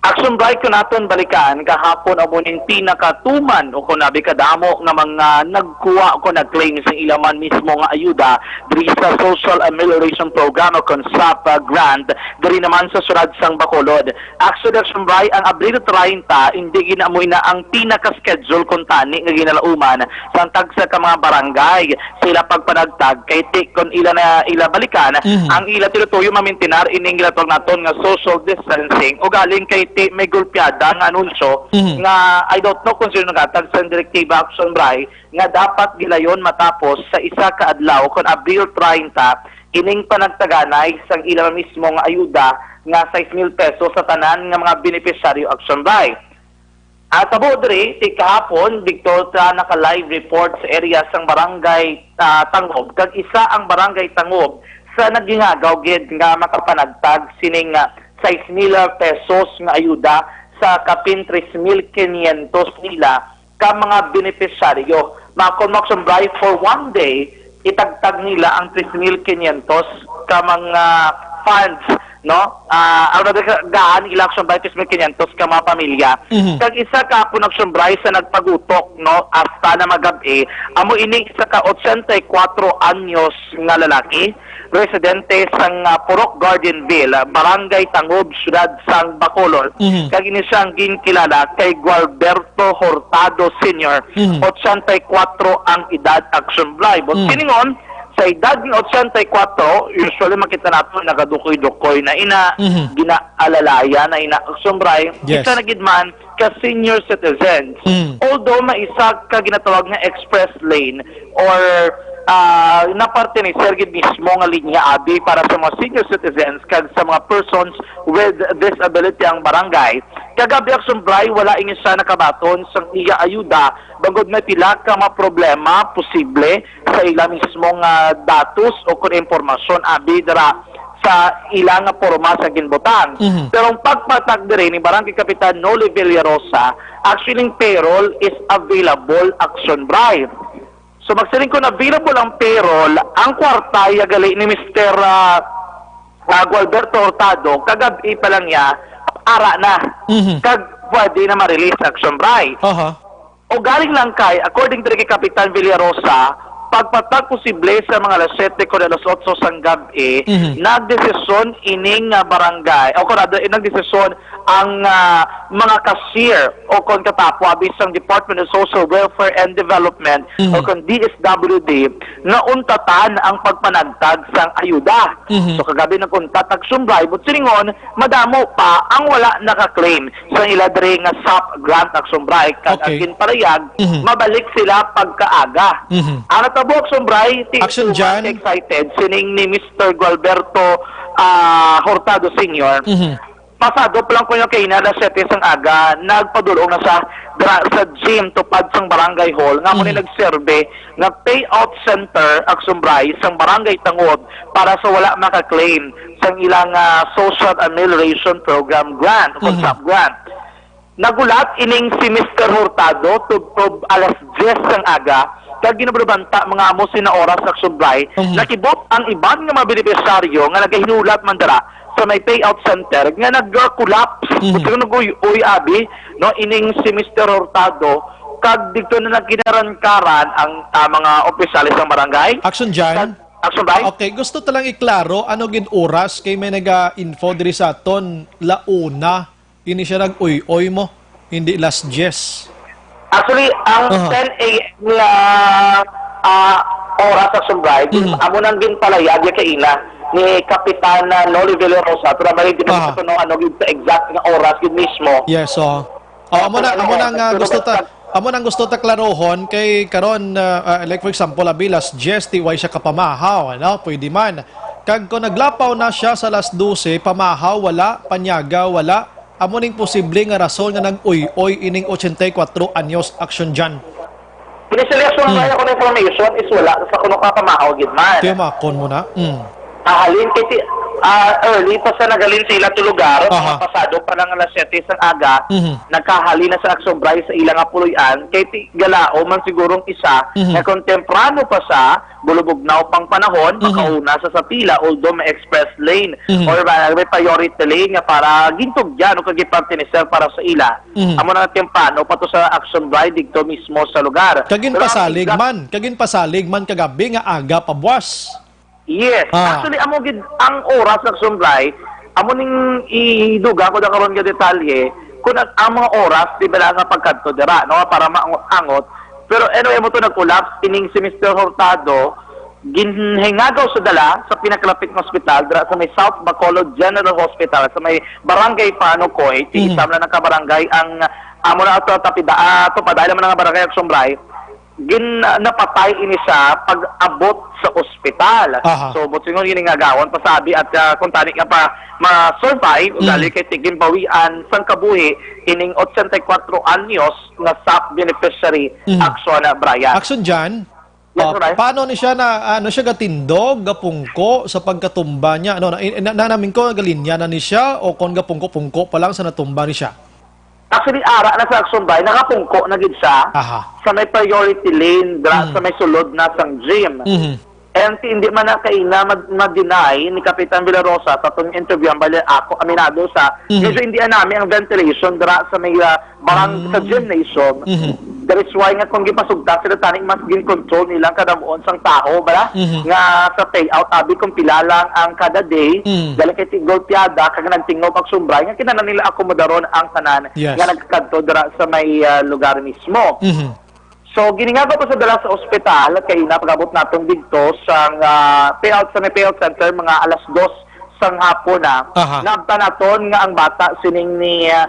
Action Bright, kung aton balikan, gahapon amo ning pinakatuman o kung abi kadamo nga mga nagkuha o kung nag-claim sa ila man mismo nga ayuda diri sa Social Amelioration Program o kung sap grant diri naman sa siyudad sang Bacolod. Actually, Action Bright, ang Abril treinta, hindi gina-, amo ina ang pinaka-schedule kung tani nga ginalauman sang tagsa ka mga barangay sa ila pagpanagtag kay ti kon ila na ila balikan Mhm. ang ila teritoryo, mamintinar ining ginatawag naton nga social distancing. Ugaling kay ti may gulpiada nga anunsyo Mhm. nga I don't know kung sino naghatag sa direktiba, Action Bright, nga dapat gilayon matapos sa isa ka adlaw kon Abril treinta ining panagtaganay sang ila mismo nga ayuda nga sais mil pesos sa tanan nga mga benepisyaryo, Action Bright. Ang tabo diri, ti kahapon, Victor, ta naka-live report sa area sang Barangay, ah, Tangob, kag isa ang Barangay Tangob sa nagingagaw gid nga makapanagtag sining, ah, sais mil pesos nga ayuda sa kapin tres mil quinientos nila ka mga benepisyaryo. Makon, Action Bright, for one day, itagtag nila ang tres mil quinientos ka mga funds, no? Ah, ang nagagaan nila, Action Bright, tres mil quinientos ka mga pamilya. Mhm. Kag isa ka hapon, Action Bright, sa nagpagutok, no, hasta na magab-i, amo ining isa ka ochenta y cuatro anyos nga lalaki, residente sang, ah, Purok Gardenville, Barangay Tangob, Siyudad sang Bacolod. Mhm. Kag ini siya ang ginkilala kay Gualberto Hurtado Senior, Mhm. ochenta y cuatro ang edad, Action Bright. But Mm. siningon, sa edad ni ochenta y cuatro, usually makita nato nagadukoy-dukoy na ina, Mhm. ginaalalayan na ina, Action Bright. Yes. Isa na gid man ka senior citizens. Mm. Although may isa ka ginatawag nga express lane or, ah, napartinisir gid mismo nga linya abi para sa mga senior citizens kag sa mga persons with disability ang barangay. Kagabi, Action Bright, wala ini siya nakabaton sang iya ayuda bangod may pila ka mga problema posible sa ila mismo nga datos o kon impormasyon abi dira sa ila nga porma sa ginbutang. Mhm. Pero ang pagpatag diri ni Barangay Kapitan Noli Villarosa, actually, ang payroll is available, Action Bright. So, magsiling ko na available ang payroll, ang kwarta ya gali ni Mister, ah, ah, Gualberto Hurtado, kagab-i pa lang niya, ara na. Mhm. Kag pwede na ma-release, Action Bright. Aha. O galing lang kay, according diri kay Kapitan Villarosa, pagpatag posible sa mga alas siyete kon alas otso sang gab-i, Mhm. nagdesisyon ining, ah, barangay, o kon ano, eh, nagdesisyon ang, ah, mga cashier o kon katapo abi sang Department of Social Welfare and Development Mhm. o kon D S W D nga untatan ang pagpanagtag sang ayuda. Mhm. So, kagabi nag-untat, Action Bright, but siningon, madamo pa ang wala naka-claim sa ila diri nga sap grant, Action Bright, kag Okay. ang ginparayag, Mhm. mabalik sila pagkaaga. Mhm. Ang natabo, Action Bright, ti Action Jan. Excited sining ni Mister Gualberto, ah, Hurtado Senior. Mhm. Pasado pa lang kuno kay na alas siyete sang aga, nagpadulong na sa dra-, sa gym tupad sang barangay hall nga amo ni Mhm. nagserbe nga payout center, Action Bright, sang Barangay Tangob para sa wala maka-claim sang ilang, ah, Social Amelioration Program grant o Mhm. sap grant. Nagulat ining si Mister Hurtado tubtob alas diyes sang aga, kag ginabulabanta mga amo sina oras, Action Bright, Mhm. nakibot ang iban nga mga benepisyaryo nga nagahinulat man dira sa may payout center nga nag-collapse. Mhm. Kung nag-uy-uy, abi, no, ining si Mister Hurtado, kag dito na nagkinarangkaran ang, ah, mga opisyales ng barangay. Action dyan. Kag, action by? Okay, gusto ta lang iklaro ano gid oras kay may naga-info diri sa aton, la una, ini siya nag-uy-uy mo, hindi las diyes. Actually, ang Aha. ten a m nga, ah, oras sa Sumbay, Mhm. amo nang ginpalayag ya kaina ni Kapitan, ah, Noli Villarosa, pero may di Aha. Ko ano gid sa exact nga oras gid mismo. Yes, so. Oh, amo na, amo na nga Pero gusto ta, basta amo nang gusto ta klarohon kay karon, ah, ah, like for example, abi, las diyes, ti way siya kapamahaw, ano? Pwede man. Kag kung naglapaw na siya sa las dose, pamahaw, wala, panyaga, wala, amo ning posible nga rason nga nag-uy-uy ining ochenta y kuwatro anyos action dyan. Initially, as far Hmm. as ako na information is wala sa kuno ka pamahaw gid man. Tiyamakon mo na. Mm. Kahalin kay ti, ah, early pa sa nagalin sa ila to lugar, Aha. mga pasado pa lang alas siyete sa aga, Mhm. nagkahalin na sa Aksumbray sa ila nga puloy-an, kay ti galao man sigurong isa Mhm. nga kung temprano pa sa bulubugnaw pang panahon, Mhm. makauna sa sa pila, although may express lane Mhm. or ba-, may priority lane nga para gintugyan o kagipartineser para sa ila. Mhm. Amo na nga temprano pa to sa Aksumbray didto mismo sa lugar. Kagin Pero ang pasalig exact man, kagin pasalig man kagabi nga aga pa buwas. Yes. Ah. Actually, amo gid ang oras sa Aksumbray, amo ning iduga ko na karon nga detalye, kung ang, ang mga oras, di ba, nga pagkadto dira, no, para maangot-angot. Pero anyway, mo to nag-collapse, ining si Mister Hurtado, ginhingagaw sa dala sa pinakalapit nga ospital, dira sa may South Bacolod General Hospital, sa may Barangay Panukoy, ti Mhm. isa lang na ka barangay ang amo na ato tapida, ah, ato pa, dahil naman nga barangay Aksumbray, gin-, napatay ini siya pag-abot sa ospital. Aha. So, buot silingon, ginhingagawan pa sa abi at, ah, kung tani nga pa ma-survive, Mm. ugali kay ti ginbawian sang kabuhi ining ochenta y kuwatro anyos nga sap beneficiary, Mm. Action, ah, Brian. Action dyan. Yes, Ah, Brian. Paano ni siya na, ano siya, gatindog, gapungko sa pagkatumba niya? Ano, na, na, na, namin ko, galinya na ni siya o kon gapungko-pungko pa lang sa natumba ni siya? Actually, ara na sa Aksumbay, nakapungko na gid siya Aha. sa may priority lane, dra, Mm. sa may sulod na sang gym. Mhm. And hindi man na kaina mad-, ma-deny ni Kapitan Villarosa sa atong interview, ang bali ako, aminado sa, Mhm. medyo hindi anami ang ventilation dra sa may, ah, barang-, sa Mm. gymnasium. Mhm. That is why nga kung gipasugta sila tani, mas gin-control nila ang kadamuon sang tawo, bala? Mhm. Nga sa payout, abi kung pila lang ang kada day, Mhm. dahil kay ti-, golpeada, kag nagtingog ang Aksumbray, nga kinahanglan nila akomodaron ang tanan Yes. nga nagkadto dira sa may, ah, lugar mismo. Mhm. So, ginhingagaw pa sa dala sa ospital, kay ina pag-abot naton didto sang, ah, payout, sa may payout center, mga alas dos sang hapon na. Aha. Naabtan naton nga ang bata sining ni, ah,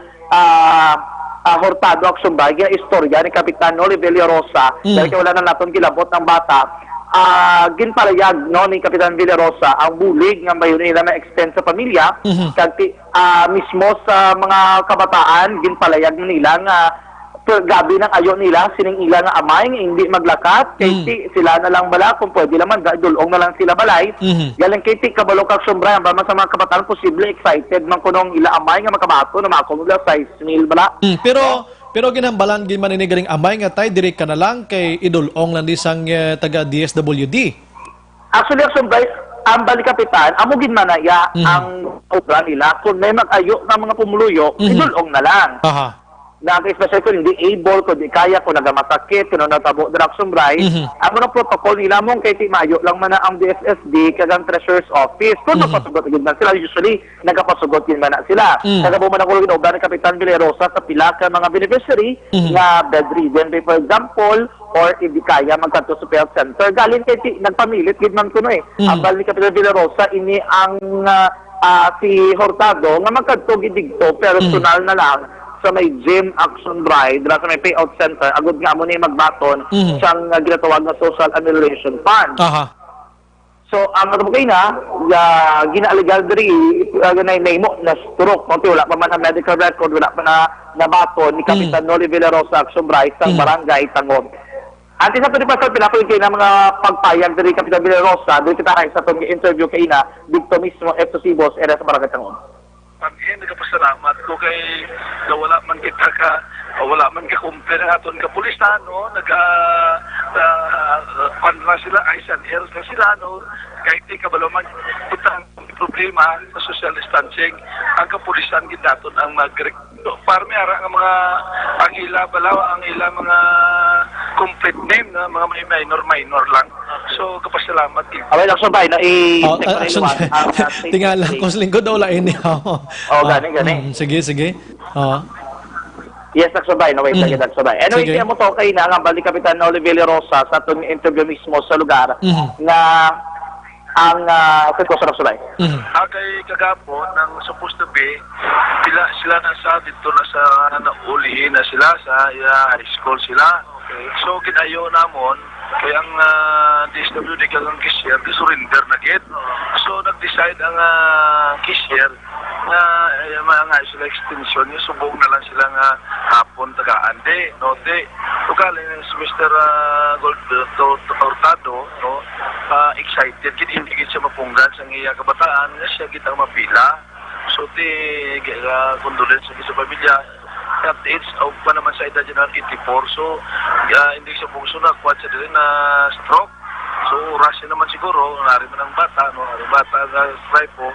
ah, Hurtado Aksumbay, ginaistorya ni Kapitan Noli Villarosa, Mm. dahil kay wala na naton gilabot ang bata. Ah, ginpalayag, no, ni Kapitan Villarosa ang bulig nga mayon nila ma-extend sa pamilya, Mhm. kag ti-, ah, mismo sa mga kabataan, ginpalayag nila nga per-, grabe nang ayo nila sining ila nga amay nga hindi maglakat, kay Mm. ti sila na lang bala, kung pwede lang man, da-, dul-ong na lang sila balay. Mhm. Galing kay ti kabalo kag Aksumbray, ang bala sa mga kabataan, posible excited man kuno ang ila amay nga makabaton na makakumula sa ismil bala. Mm, pero, No? pero ginhambalan gid man ini galing amay nga, "Tay, diri ka na lang kay idul-ong lang di sang, eh, taga D S W D." Actually, Aksumbray, ang bali kapitan, amo gid man na iya Mhm. ang obra nila. Kung may mag-ayo nga mga pumuluyo, Mhm. idul-ong na lang. Aha. Na, especially kung hindi able, kung di kaya, kung nagamasakit, kung natabo dira Aksumbray, Mhm. amo nang protocol nila mong kay ti maayo lang man na ang D S S D kag ang Treasurer's Office. Kung Mhm. mapasugot gid man sila, usually, nagapasugot gid man na sila. Mm. Nagabo man ako gid obra ni Kapitan Villarosa sa pila ka mga beneficiary Mhm. nga bedridden, for example, or hindi kaya magkadto sa health center. Galing kay ti-, nagpamilit gid man kuno eh. Mhm. Ambal ni Kapitan Villarosa, ini ang, ah, ah, si Hurtado nga magkadto gid didto, personal Mhm. na lang sa may gym Aksumbray, dira sa may payout center, agud nga amo ni magbaton Mhm. sang, ah, ginatawag nga social amelioration fund. Aha. So, ang ano po kayo na, ah, ginaaligar diri, ah, na, na imo, na stroke, no? Wala pa man ang medical record, wala pa na nabaton ni Mm. Kapitan Noli Villarosa Aksumbray sa Mm. Barangay Tangom. Antes na to ni Pastor, pinapoy kayo na mga pagpayag diri, Kapitan Villarosa, diri kita kay sa itong interview kayo na, dito mismo, F two C Boss, era sa Barangay Tangom. Pag-, eh, nagapasalamat ko kay nga wala man kita ka, wala man ka compare ang aton kapulisan, no? Naga, ah, kwan lang sila, eyes and ears lang sila, no? Kahit di kabalo man, kita problema sa social distancing, ang kapulisan gid naton ang mag-rec-, so, para may ara nga mga, ang ila balaw, ang ila mga complete name na mga may minor, minor lang. So, kapasalamat gid. Away lang, Sumbay, no? I-check Oh, ko ah, na action. Liwan ang, ah, state Tingala, of play. Kusling ko daw lain niya. Oh, gani, gani. Mm, sige, sige. Oh. Yes, Aksubay. No, wait, Mhm. lagi, Aksubay. Anyway, Sige. Kaya mo to, kay na nga, balik Kapitan Olivia Rosa sa atong interview mismo sa lugar Mhm. nga ang, ah, kay Kusog, Aksubay. Mhm. Ah, kay kagapon, ang supposed to be, sila, sila na sa, dito na sa, naulihi na sila sa, ah, high school sila. Okay. So, ginayo namon, kay ang, ah, D S W D kag ang cashier, di surrender na gid. So, nag-decide ang, ah, cashier nga, eh, mga nga sila extension, yung subong na lang sila nga hapon tagaan. Di, no, di. Ugaling si Mister, ah, Gold, to, to, Hurtado, no, ah, excited gid, hindi gid siya mapunggan sa iya kabataan nga siya gid ang mapila. So, ti, ah, condolence sa, sa pamilya. At age of pa naman sa edad niya ng eighty-four. So, ah, hindi siya bungso na, kuwan siya diri na stroke. So, oras siya naman siguro, nari man ang bata, no? Ang bata nga stripo,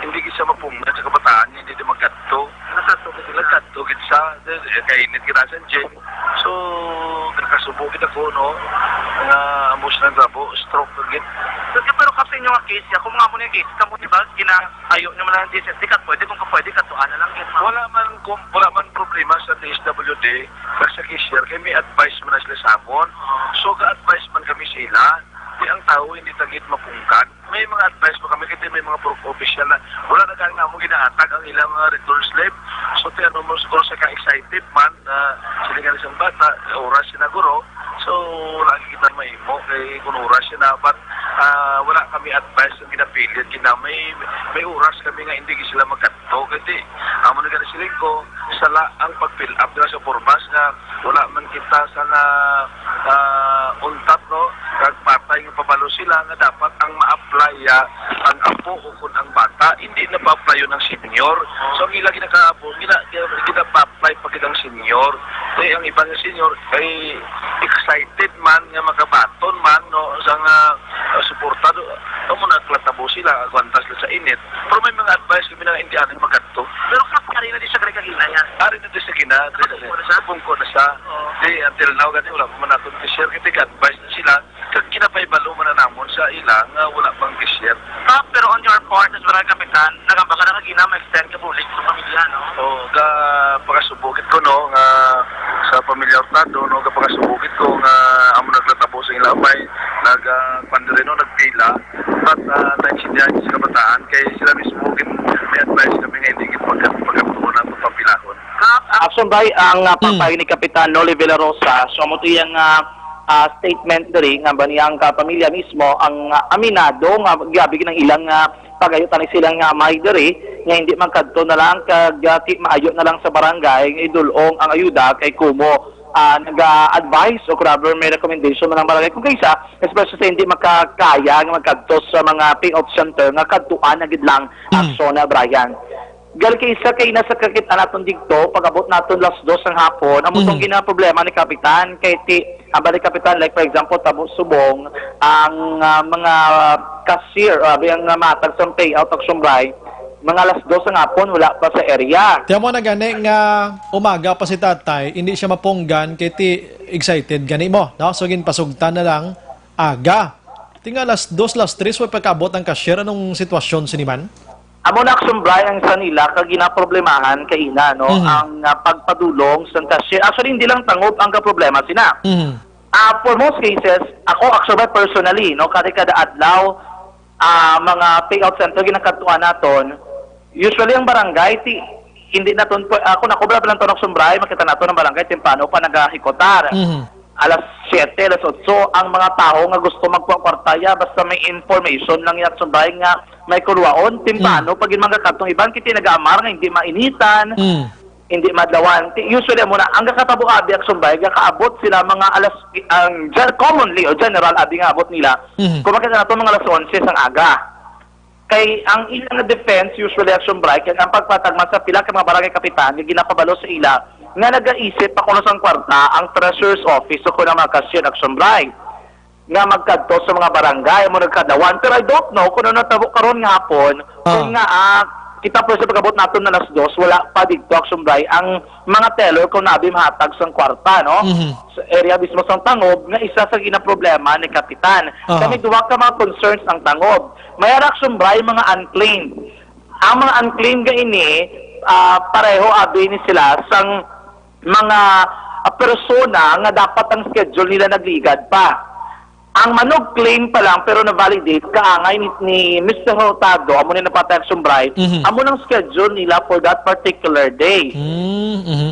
hindi gid siya mapunggan sa kabataan niya, hindi din magkadto. Nagkadto gid siya. Nagkadto gid siya. Eh, kainit gid siya, Jim. So, nakasubo gid ako, no? Nga amo siya nagkabo, stroke gid. So, pero kasi inyo nga case, ako mga mo na yung case, kamo, di ba, gina-, ayo nyo man lang, di, di ka pwede, kung ka pwede, katuan na lang, gid, ma'am. Wala man, kung, wala man problema sa D S W D, kag sa cashier, kay may advice man na sila sa amon. So, ga-advise man kami sila, di ang tao hindi tagit mapungkan. May mga advice pa kami, kasi may mga pro-, official na, wala na kang namo ginahatag ang ilang mga return slip. So, ti ano mo, siguro sa ka-excited man, na sila nga isang bata, oras sila guro. So, lagi kita mahimo, kay kung oras sila, but, ah, wala kami advice ang ginapilit, gina-, may, may oras kami nga hindi sila magkadto. Kasi, amo na gani siling ko, sala ang pag-fill up nila sa formas nga wala man kita sa na, ah, untat, no? Kag patay nga pabalo sila nga dapat ang ma-apply, ah, ang apo o kun ang bata, hindi na pa-apply yun ang senior. So, ang ila ginakahapon, gina-, gina-, gina-apply pa gid ang senior. Kay ang iba nga senior kay excited man nga makabaton man, no, sa nga, ah, suportado. Amo na, naglatabo sila, agwanta sila sa init. Pero may mga advice kami na hindi anay magkadto. Pero kap-, ari na di siya kay kagina yan. Ari na di sa gina, di na Nakapungko na siya? Pungko na siya. Oo. Di, until now, gani, wala pa man naton i-share. Kaya tig-advise na sila. Kag ginapahibalo man na namon sa ila nga wala pang cashier. Ah, pero on your part, as barangay kapitan, nagamba ka na kagina ma-extend ka bulig sa pamilya, no? Oo, ga-, pakasubugit ko, no, nga sa pamilya Hurtado, no, ga-, pakasubugit ko nga amo naglatabo sa ila may nag, ah, pandiri, no, nagpila. At, ah, naintindihan sa kabataan, kay sila mismo gin-, may advice kami nga hindi gid pagka-, pagkatuon ang pagpapilahon. Action by ang, ah, Hmm. pagpahayag ni Kapitan Noli Villarosa. So, amo to iyang, ah, ah, statement diri nga ba niya ang kapamilya mismo ang, ah, aminado nga grabe gid ang ilang, ah, pagayo tani sila nga may diri nga hindi magkadto na lang kag, ah, ti-, maayo na lang sa barangay nga idul-ong ang ayuda kay kumo, ah, naga-advise o kung may recommendation man ang barangay kung kaysa, especially sa hindi makakaya nga magkadto sa mga payout center nga kadtuan na gid lang Mm. aksyon na, Brian. Gal kay isa kay nasa kakit-an naton digto, pag-abot naton las dos ang hapon, amo tong Mhm. ginaproblema ni Kapitan, kay ti, ang balik Kapitan, like, for example, tabo subong, ang, ah, mga cashier, o abi ang, ah, matag sa payout, action by, mga las dos ang hapon, wala pa sa area. Tiyan mo na gani nga umaga pa si tatay, hindi siya mapunggan, kay ti excited gani mo, no? So, ginpasugtan na lang, aga. Ti nga las dos, las tres, way pagkaabot ang cashier, anong sitwasyon sini man? Amo na, action by, ang sa nila ka ginaproblemahan kaina, no? Mhm. Ang, ah, pagpadulong sa cashier. Actually, hindi lang Tangub ang kaproblema sina. Mhm. Ah, for most cases, ako, action by, personally, no, kada, kada adlaw, ah, mga payout center ginakadtuan naton. Usually, ang barangay, ti, hindi naton pwe-, ako, nakobra pa lang to, action by, makita naton ang barangay, temprano pa nagahikotar. Mhm. Alas siyete, alas otso, ang mga tawo nga gusto magkuha kwarta, ya, basta may information lang, ya, action by, nga may kuluwaon, temprano, Mm. pag yun, mga katong iban, kiti nag-aamar nga hindi mainitan, Mm. hindi madlawan. Ti-, usually, amo na, ang kakatabo abi, action by, gakaabot sila mga alas, ang gen-, commonly o general abi nga abot nila, Mhm. kung makita nato, mga alas onse sang aga. Kay ang ilang defense, usually, action by, kay ang pagpatagman sa pila ka mga barangay kapitan nga ginapabalo sa ila nga nagaisip pa kuno sang kwarta ang treasurer's office o kuno ang mga cashier, action by, nga magkadto sa mga barangay mo nagkadawan. Pero I don't know kung ano natabo karon nga hapon, Ah. Kung nga, ah, kita po sa pagabot naton na alas dos, wala pa dito, Action Bri, ang mga teller kung naabi mahatag sang kwarta, no? Mhm. Sa area mismo sang Tangob, nga isa sa ginaproblema ni Kapitan. Aha. Kami duwa ka mga concerns ang Tangob. May ara, Action Bri, mga unclaimed. Ang mga unclaimed nga ini, ah, pareho abi ni sila sang mga, ah, persona nga dapat ang schedule nila nagligad pa. Ang manug-claim pa lang pero na-validate kaangay ni, ni Mister Hurtado, amo ni napatay, Action Bri, Mhm. amo nang schedule nila for that particular day. Mm, mhm.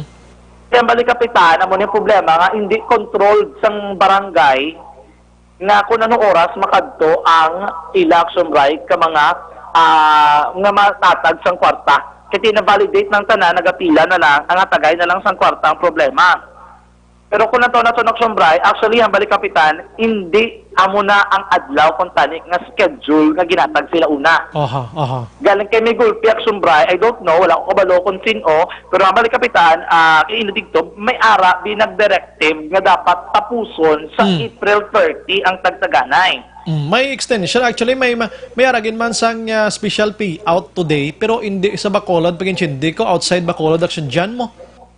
Kaya balik, Kapitan, amo ni problema nga hindi controlled sang barangay nga kung ano oras makadto ang ila, Action Bri, ka mga, ah, nga matatag sang kwarta. Kaya na-validate ng tanan, nagapila na lang, ang atagay na lang sang kwarta ang problema. Pero kung nato nato, Action Bri, actually, ang balik, Kapitan, hindi amo na ang adlaw kung tani nga schedule nga ginatag sila una. Aha, aha. Galing kay may gulpi, Action Bri, I don't know, wala ko kabalo kung sino, pero ang balik, Kapitan, ah, kay ina dito, may ara, binag-directive nga dapat tapuson sa Hmm. April thirty ang tagtaganay. Mm, may extension. Actually, may ma-, may aragin man sang, ah, special payout today, pero hindi sa Bacolod, pag-intindi ko, outside Bacolod, Action Jan mo.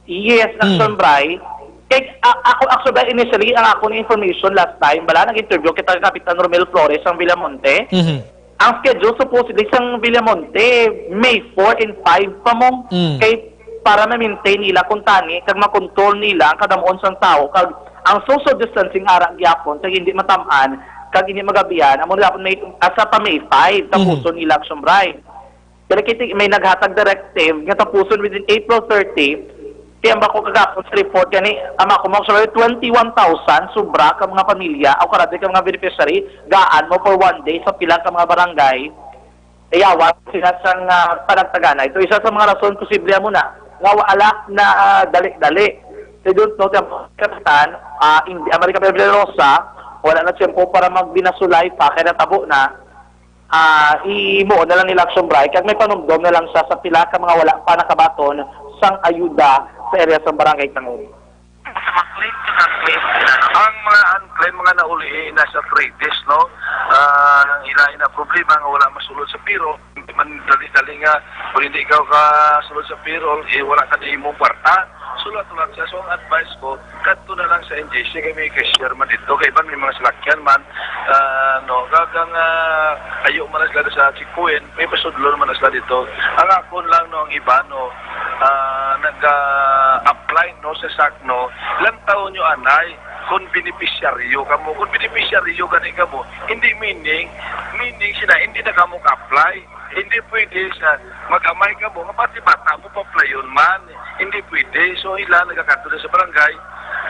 Yes, Mm. Action Bri. Kay, a-, ako, Action Bri, initially, ang akong information last time, bala, nag-interview kita kay Kapitan Romel Flores sang Villamonte. Mhm. Ang schedule supposedly sang Villamonte, May four and five pa mo. Mm. Kay para ma-maintain nila kung tani, kag makontrol nila ang kadamuon sang tao, kag ang social distancing ara gyapon, kag hindi matam-an, kag hindi magabihan, amo na dapat may, asa pa May five, Mhm. tapuson nila, Action Bri. Pero kita may naghatag directive nga tapuson within April thirty, kaya ba ko kagapon sa report gani, ama ko mo, sorry, twenty-one thousand sobra ka mga pamilya o karati ka mga beneficiary, gaan mo for one day sa pila ka mga barangay, iyawan sila sang, ah, panagtagana. Ito isa sa mga rason posible mo na nga wala na, ah, dali-dali. They don't know the Kapitan, ah, hindi, America Rosa, wala na tiyempo para magbinasulay pa, kaya natabo na, ah, ihimuon na lang nila, Action Bri, kag may panumdom na lang siya sa pila ka mga wala pa nakabaton sang ayuda sa area sang Barangay Tangob. Ang mga unclaimed, mga naulihi na sa three days, no? Ah, ang ila ina problema nga wala masulod sa payroll, hindi man dali-dali nga, kung hindi ikaw ka sulod sa payroll, eh, wala ka na imong kwarta. Sulat-sulat siya. So, ang advice ko, kadto na lang sa N G C, kay may cashier man dito, kay iban may mga salakyan man, ah, no, kagang, ah, ayo man na sila sa checkpoint, may pasudlon man na sila dito. Ang akon lang, no, ang iba, no, ah, nag-apply, no, sa sac, no, lantaw nyo anay, kung beneficiaryo kamo, kung beneficiaryo gani kamo, hindi meaning, meaning sila, hindi na kamo ka-apply. Hindi pwede sa mag-amay kamo, nga pati bata mo pa-applyon man. Hindi pwede. So, ila nagakadto na sa barangay,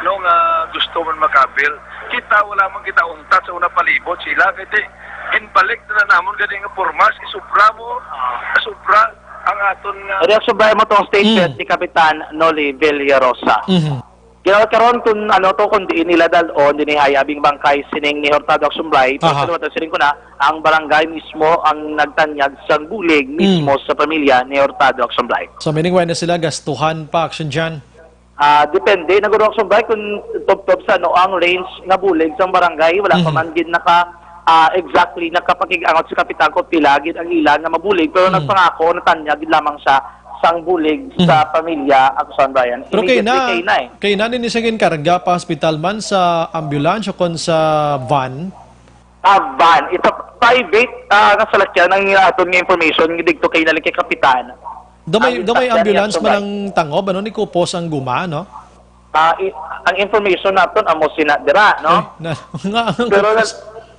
no, nga gusto man makabil. Kita, wala man kita untat sa una palibot sila. Kaya di, ginbalik na, na namon gani nga porma, si sobra mo, sobra ang aton nga Reaksyon ba mo tong statement Mm. ni Kapitan Noli Villarosa? Mhm. Kaya karon kung ano to, kung diin nila dal-on, dinhi ay abing bangkay sining ni Hurtado Action Bri, pero Aha. sa luwat siling ko na, ang barangay mismo ang nagtanyag sang bulig mismo Mm. sa pamilya ni Hurtado Action Bri. So, meaning, wala na sila gastuhan pa, Action Jan? Ah, depende na guro, Action Bri, kung tubtob sa ano ang range nga bulig sang barangay, wala pa Mhm. man gid naka, ah, exactly nakapakig-angot sa kapitan kung pila gid ang ila nga mabulig, pero Mm. nagpangako, natanyag gid lamang siya sang bulig sa Mhm. pamilya, Action Brian. Pero kay Immediately na, kay na eh. kay na din siya ginkarga pa hospital man sa ambulance o kon sa van? Ah, van. It's a private, ah, nga salakyan ang aton nga information nga digto kay na lang kay Kapitan. Damay, Ang damay sakyan ni ambulance Action man Brian. ang Tangob, ano, ni kupos ang guma, no? Ah, i-, ang information naton amo sina dira, no? Eh, na, nga ang Pero na, kupos.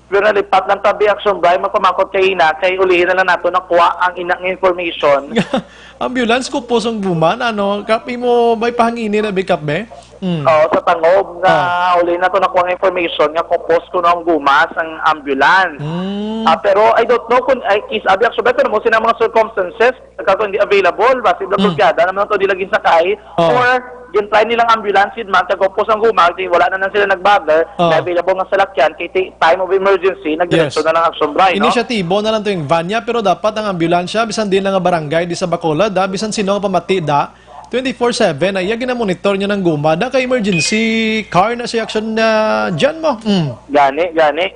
pero nalipat lang tabi, Action Brian, magpamakot kay ina, kay ulihin na lang nato nakuha ang ina nga information. Ambulance, kupos ang guma, ano? Kapi mo, may pahangini na bikap, be? Mm. Oo, sa Tangob nga Ah. uli na to nakuha ang information nga kupos kuno ang guma sang ambulance. Mm. Ah, pero I don't know kung, ay, is, abi, Action Brian, pero mo sina mga circumstances, nagkataon hindi available, basi Mm. blokeada naman to, di lagi sakay, Oh. or gin-try nilang ambulance, yun man, kag kupos ang guma, di, wala na lang sila nag-bother, Oh. na available nga salakyan, kay ti-, time of emergency, nagdiretso Yes. na lang Action Brian, no? Inisyatibo na lang to yung van niya, pero dapat ang ambulansya, bisan din lang nga barangay, di sa Bacolod, ah, bisan sino nga pamati, da, twenty-four seven, ay, iya ginamonitor niya ng guma, da, kay emergency car na si Action, ah, dyan mo. Mm. Gani, gani.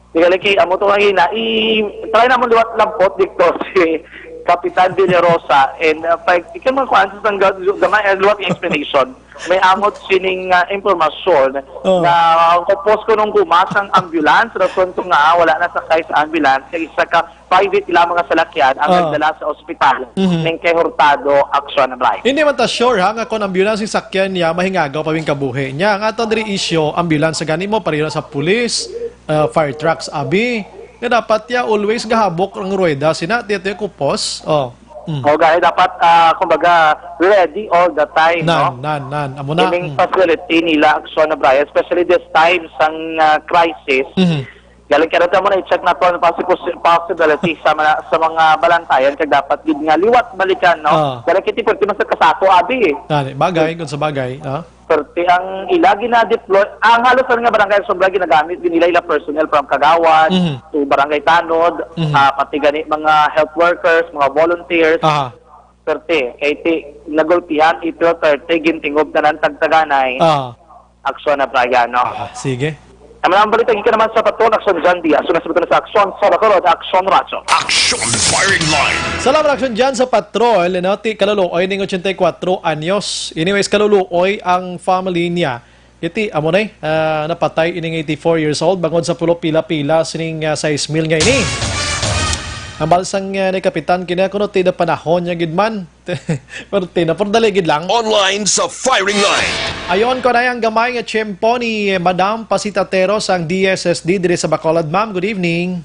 Sige, Liki, amo to nga hina. I-try namon liwat lampot dito si Kapitan Villarosa. And uh, pag ikaw mga kuan sa tanggal, gamay ang liwat nga explanation. May amot sining uh, impormasyon Oh. na ang kupos ko nung gumas ang ambulance, rason ko nga wala na sakay sa ambulance, kay isa ka private lamang nga salakyan ang Oh. nagdala sa ospital Mhm. ning kay Hurtado Action Bright. Hindi man ta sure, ha, nga kung ambulance yung sakyan niya, mahingagaw pa yung kabuhi niya. Ang aton diri issue, ambulance sa gani mo, pareho na sa pulis, uh, fire trucks, abi. Nga dapat ya always gahabok ang rueda, sina, tiyo-tiyo kupos. Oh. Mm. O gani dapat ah, kumbaga ready all the time, Nan, no? nan, nan. Amo na. Ining Mm. facility nila, Action na Brian, especially this time sang ah, crisis. Mhm. Galing kaya mo na i-check na to ang possi- possibility sa mga, sa mga balantayan kag dapat gid nga liwat balikan, no? Ah. Galing kiti perti man sa kasako abi. Gani, bagay, kung sa bagay, ah. Perti ang ila gina-deploy, ang halos nga barangay sombra ginagamit din nila ila personnel from Kagawad Mhm. to Barangay Tanod, Mhm. ah, pati gani mga health workers, mga volunteers. Aha. Perti, kay ti nagulpihan April thirty, gintingob tanan tagtaganay. Ah. Aksyon na Brian, no? Ah, sige. Ang mga balita gikan naman sa Patrol, Aksyon John Diaz. Sunas mo na sa Aksyon sa Bacolod, Aksyon Radyo. Action Firing Line. Salamat, Aksyon John, sa Patrol. Ano, ti kaluluoy ning eighty-four anyos. Anyways, kaluluoy ang family niya. Iti, amo na eh, ah, napatay ining eighty-four years old bangod sa pulo pila-pila sining ah, sais mil nga ini. Ang balsang ah, ni Kapitan kina kuno ti na panahon niya gid man. Pero ti na, pero dali gid lang. Online sa Firing Line. Ayon ko na ang gamay nga tiyempo ni Madam Pasita Teros, ang D S S D diri sa Bacolod. Ma'am, good evening.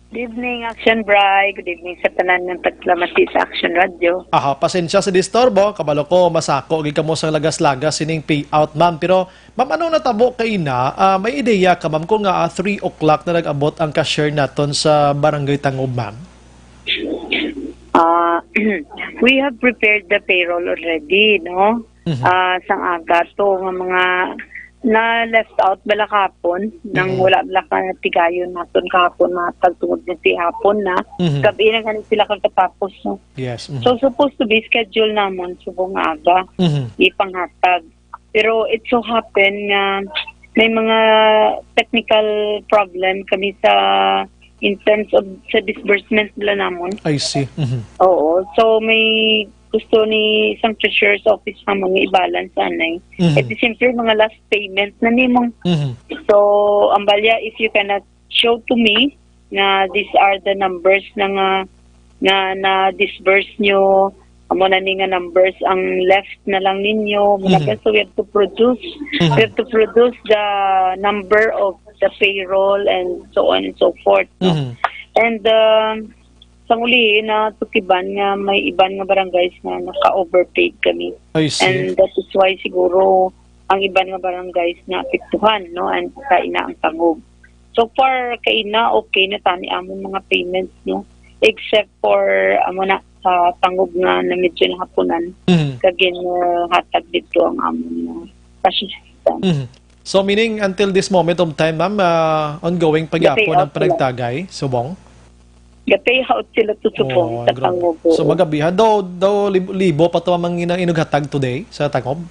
Good evening, Action Bry. Good evening sa tanan ng taglamati sa Action Radio. Aha, pasensya sa disturbo. Kabalo ko, masako gid kamo sa lagas-lagas sining payout, ma'am. Pero, ma'am, anong natabo kay na? Ah, may ideya ka, ma'am, kung nga ah, three o'clock na nag-abot ang cashier naton sa Barangay Tangob, ma'am? Ah, we have prepared the payroll already, no? Mhm. Ah, sang aga to nga mga na left out bala kahapon, nang Mhm. wala bala ka tigayon naton kahapon, matag tungod nga ti hapon na. Mhm. Gabi na gani sila kagkatapos, no? Yes. Mhm. So, supposed to be schedule namon subong nga aga, Mhm. ipanghatag. Pero it so happen nga may mga technical problem kami sa, in terms of sa disbursement nila namon. I see. Mhm. Oo. So, may gusto ni isang treasurer's office namon nga i-balance anay. Mhm. At the same time, mga last payment na nimo. Mhm. So, ang balya, if you cannot show to me nga these are the numbers na nga, nga na-disburse nyo, amo na ni nga numbers ang left na lang ninyo. Muna Mhm. ka, so we have to produce, Mhm. we have to produce the number of the payroll and so on and so forth, no? Mhm. And um, sang ulihi, natukiban nga may iban nga barangays nga naka-overpaid kami. I see. And that is why siguro ang iban nga barangays naapektuhan, no? And kaina ang Tangob. So far, kaina, okay na tani amon mga payments, no? Except for, amo na, sa Tangob nga na medyo nahapunan, Mhm. kag ginhatag dito ang amon, uh, assistance. Mhm. So, meaning, until this moment of time, ma'am, ah, ongoing pa gyapon Ga-pay ang out sila. Panagtagay, subong? Ga-pay out sila to subong Oh, sa grabe. Tangob, So, oo. Magabiha. Daw, daw lib-, libo pa to ang mga ina-, inughatag today sa Tangob?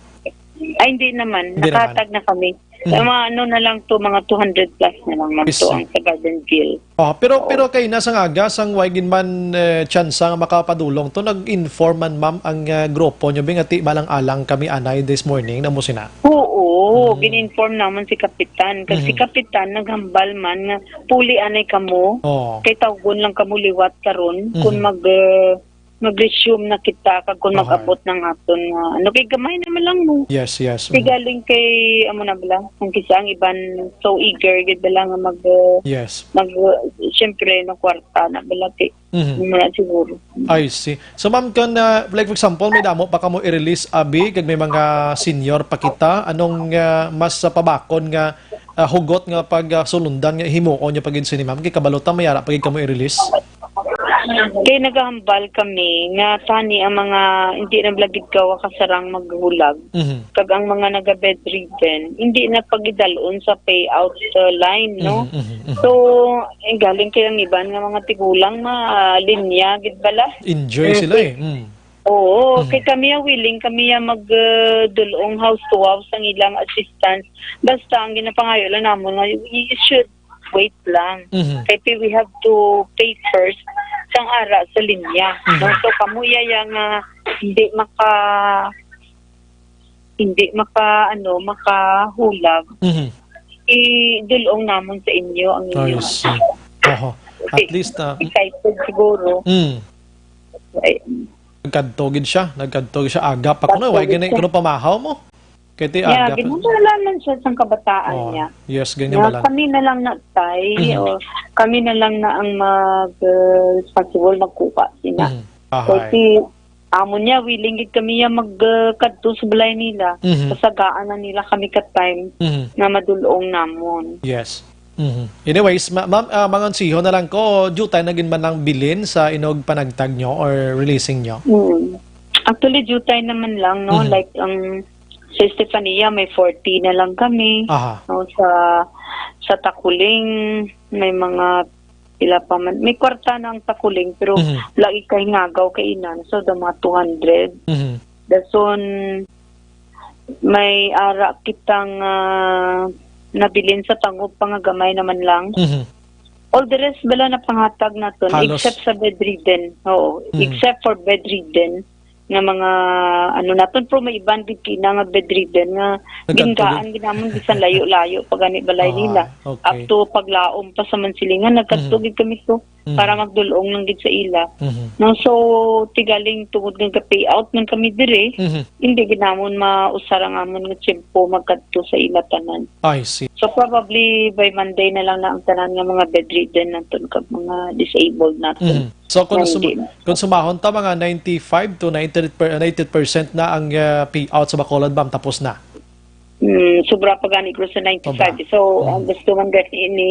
Ay, hindi naman. Hindi naman. Nakahatag na kami. Mhm. Ang mga ano na lang to, mga two hundred plus na lang man Is- to ang sa Garden Guild. Oh, pero, Oo. Pero kay nasa nga aga, sang way gid man, eh, tsansa nga makapadulong to, nag-inform man, ma'am, ang, ah, grupo nyo, bing, ati, malang-alang kami, anay, this morning, na mo sina? Oo, Mm. gin-inform naman si Kapitan. Kasi Mhm. Kapitan, naghambal man nga, puli anay kamo, Oo. kay tawgon lang kamo liwat karon, kung Mhm. mag, eh, mag-resume na kita, kag kung Okay. mag-abot ng aton nga, ano, kay gamay naman lang mo. Yes, yes. Kay Mm. galing kay, amo na bala, kung kisa ang iban, so eager, gid bala nga mag, eh, Yes. mag, eh, siyempre, no, kwarta na bala, ti. Mhm. Muna siguro. I see. So, ma'am, kung, ah, like, for example, may damo pa kamo i-release, abi, kag may mga senior pa kita, anong, ah, mas sa pabakon nga, ah, hugot nga pag, ah, sulundan nga himuon nyo pa gid sini, ma'am? Kay kabalo ta, may ara pa gid kamo i-release? Kay nagahambal kami nga tani ang mga hindi na bala gid kawa kasarang maghulag. Mhm. Kag ang mga naga-bedridden, hindi na pagidalon sa payout, uh, line, no? Mhm, mhm, mhm. So, eh, galing kay ang iban nga mga tigulang ma-, ah, linya, gid bala. Enjoy Mm, sila kay eh. Mm. Oo, Mhm. kay kami ang willing, kami ang mag, uh, dulong house to house ang ilang assistance. Basta ang ginapangayo lang namon nga, you should wait lang. Mhm. Kay we have to pay first sang ara sa linya. Mhm. No? So, kamo yaya nga hindi maka, hindi maka, ano, makahulag, Mhm. idulong namon sa inyo ang I inyo. see. Oho. At Kasi least, ah, excited siguro. Mm. Ay, Nagkadto gid siya, nagkadto gid siya aga pa kuno, Kadto way gid gani siya. kuno pamahaw mo. Kay ti Yeah, aga pa. Ginadala man siya sang kabataan Oh, niya. yes, ganyan Nga ba lang? Kami na lang na, tay, Mhm. o kami na lang na ang mag, uh, responsible magkuha sina. Mhm. Ahay. Kasi amo niya, willing gid kami ya mag, uh, kadto sa balay nila. Mhm. Kasagaan na nila kami ka time Mhm. nga madulong namon. Yes. Mhm. Anyways, ma-, ma'am, ah, mangonseho na lang ko, diutay na gid man ang bilin sa inog panagtag nyo or releasing nyo? Mm. Actually, diutay naman lang, no? Mhm. Like, ang sa Estefania, may forty na lang kami. Aha. No? Sa, sa Takuling, may mga, pila pa man. May kwarta na ang Takuling, pero Mhm. lagi kay ngagaw kay inan. So, the mga two hundred. Mhm. Dason, may ara kitang, ah, nabilin sa Tangub pa nga gamay naman lang. Mhm. All the rest bala na panghatag naton, Halos. except sa bedridden. Oo, Mhm. except for bedridden nga mga ano naton, pero may iban gid kina nga bedridden nga Nagkadto gingaan gid. gid namon bisan layo-layo pa gani balay Ah, nila. okay. Up to Paglaom pa sa Mansilingan, nagkadto Mhm. gid kami to Mhm. para magdulong lang gid sa ila. Mhm. No, so, tigaling tungod nga ga-pay out man kami diri, Mhm. hindi gid namon mausar ang amon nga tiyempo magkadto sa ila tanan. I see. So, probably by Monday na lang na ang tanan nga mga bedridden naton kag mga disabled naton. Mhm. So, kung Na sum-, hindi na. kung sumahon ta, mga ninety-five to ninety per-, ninety percent na ang, ah, payout sa Bacolod, ma'am, tapos na. Hmm, sobra pa gani ko sa ninety-five. Sobra. So, Mm. ang gusto man gani ni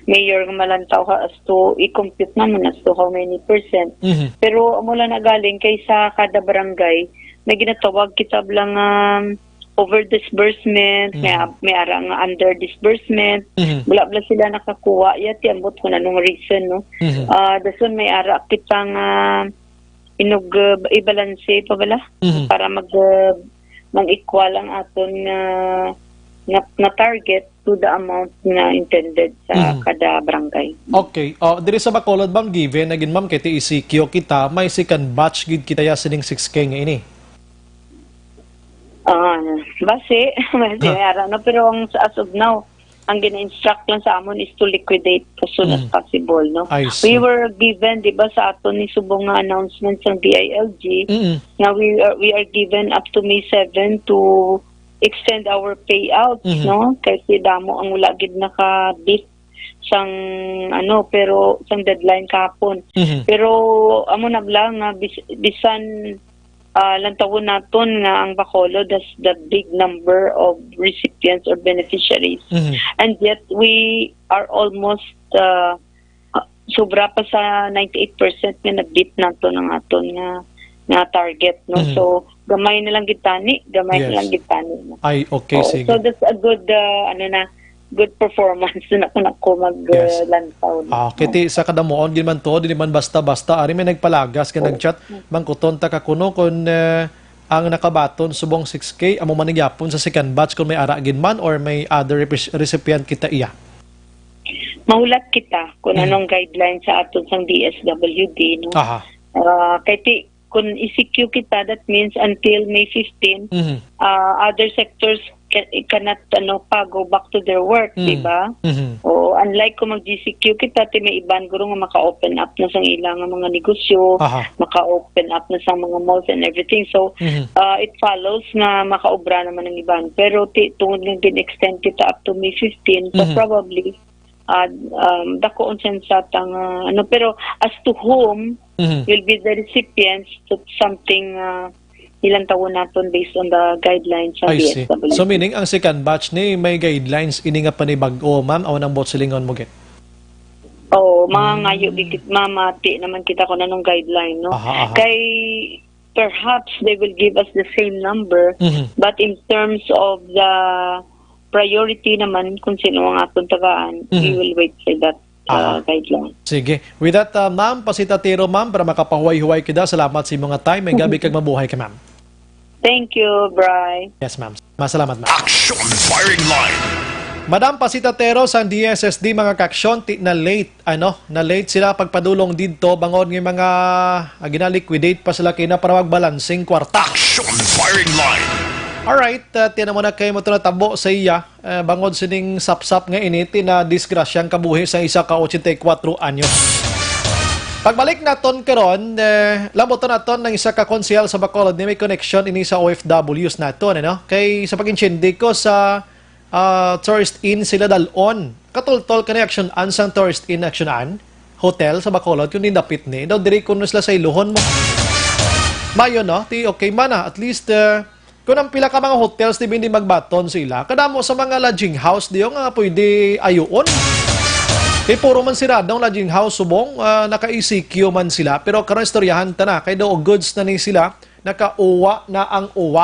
Mayor nga malantaw ha, as to i-compute naman as to how many percent. Mhm. Pero amo lang na galing kay sa kada barangay, may ginatawag kita lang, um, over disbursement, may, Mm. may ara nga under disbursement. Mhm. Wala bala sila nakakuha. Yati ambot kung anong reason, no? Mhm. Ah, dason may ara kita nga inog, uh, ibalanse pa bala Mhm. para mag, uh, mag-equal ang aton nga, nga, nga target to the amount nga intended sa Mhm. kada barangay. Okay. Oh, diri sa Bacolod, ma'am, given na gid, ma'am, kay ti E C Q kita, may second batch gid kita ya sining six K nga ini. Ah, basi, basi, Ah. may ara, no? Pero ang, as of now, ang gina-instruct lang sa amon is to liquidate as soon as Mm. possible, no? I see. We were given, di ba, sa aton ni subong nga announcement sa D I L G, Mm. nga we are, we are given up to May seven to extend our payouts, Mhm. no? Kay si damo ang wala gid naka-beat sang, ano, pero sang deadline kahapon. Mhm. Pero amo na lang nga bis-, bisan, ah, lantawon naton nga ang Bacolod has the big number of recipients or beneficiaries. Mhm. And yet, we are almost, ah, ah, sobra pa sa ninety-eight percent nga na-beat naton ang aton nga, nga target, no? Mhm. So, gamay na lang gid tani, gamay na Yes. lang gid tani, no? Ay, okay, Oo, sige. So that's a good, ah, ano na, good performance na kung ako mag, Yes. ah, lantaw, no? Ah, kay ti sa kadamuon gid man to, dili man basta-basta. Ari may nagpalagas nga Oo. nag-chat, mangkuton ta ka kuno kung, eh, ang nakabaton subong six K, amo man gyapon sa second batch kung may ara gid man or may other repres-, recipient kita iya? Mahulat kita kung Mm. anong guideline sa aton sang D S W D, no? Aha. Ah, kay ti-, kung E C Q kita, that means until May fifteen, Mhm. ah, other sectors ca-, cannot, ano pa, go back to their work, Mm. di ba? Mhm. Oo, unlike kung mag-G C Q kita, ti may iban guro nga maka-open up na sang ilang mga negosyo, Aha. maka-open up na sang mga malls and everything. So, Mhm. ah, it follows nga makaobra naman ang iban. Pero ti-, tungod nga gin-extend kita up to May fifteen, so Mhm. probably, ah, um, dako ang tsansa ta nga, ano, pero as to whom Mhm. will be the recipients, to something, ah, ilang tawon naton based on the guidelines sa I see. D S W D. So, meaning, ang second batch ni may guidelines ini nga panibag-o, ma'am, aw nang buot silingon mo gid? Oo, mga Mm. ngayo, bigit, mamati naman kita kung anong guideline, no? Aha, aha. Kay, perhaps they will give us the same number, Mhm. but in terms of the priority naman, kung sino ang aton tagaan, we Mhm. will wait for that, uh, Aha. guideline. Sige. With that, uh, ma'am, pasitatiro, ma'am, para makapahuway-huway kita. Salamat sa imong time. May gabi Mhm. kag mabuhay ka, ma'am. Thank you, Bri. Yes, ma'am. Masalamat, ma'am. Action Firing Line. Madam Pasita Tero sang D S S D, mga kaaksyon, ti na late, ano, na late sila pagpadulong didto bangod nga mga, ah, gina-liquidate pa sila kina para magbalansing kwarta. Action Firing Line. Alright, ah, tiyan mo na kay mo ito natabo sa iya, ah, bangod sining sapsap nga ini, ti na disgrasyang kabuhi sa isa ka ochenta y kuwatro anyos. Pagbalik naton karon, eh, lambuton naton ng isa ka konsehal sa Bacolod ni may connection ini sa O F Ws naton, ano? Kay sa pag-intindi ko sa ah, Tourist Inn sila dal-on. Katultol ka ni Action An sang Tourist Inn Action An Hotel sa Bacolod, kung nindapit ni. Daw diri kuno sila sa iluhon mo. Mayo, no? Ti okay man, ah. At least, ah, kung ang pila ka mga hotels, di ba, hindi magbaton sila. Kadamo sa mga lodging house, di nga pwede ayuon. Di puro man sirado ang lodging house, subong, ah, naka-E C Q man sila. Pero karon istoryahan ta na, kay daw goods na ni sila. Nakauwa na ang uwa.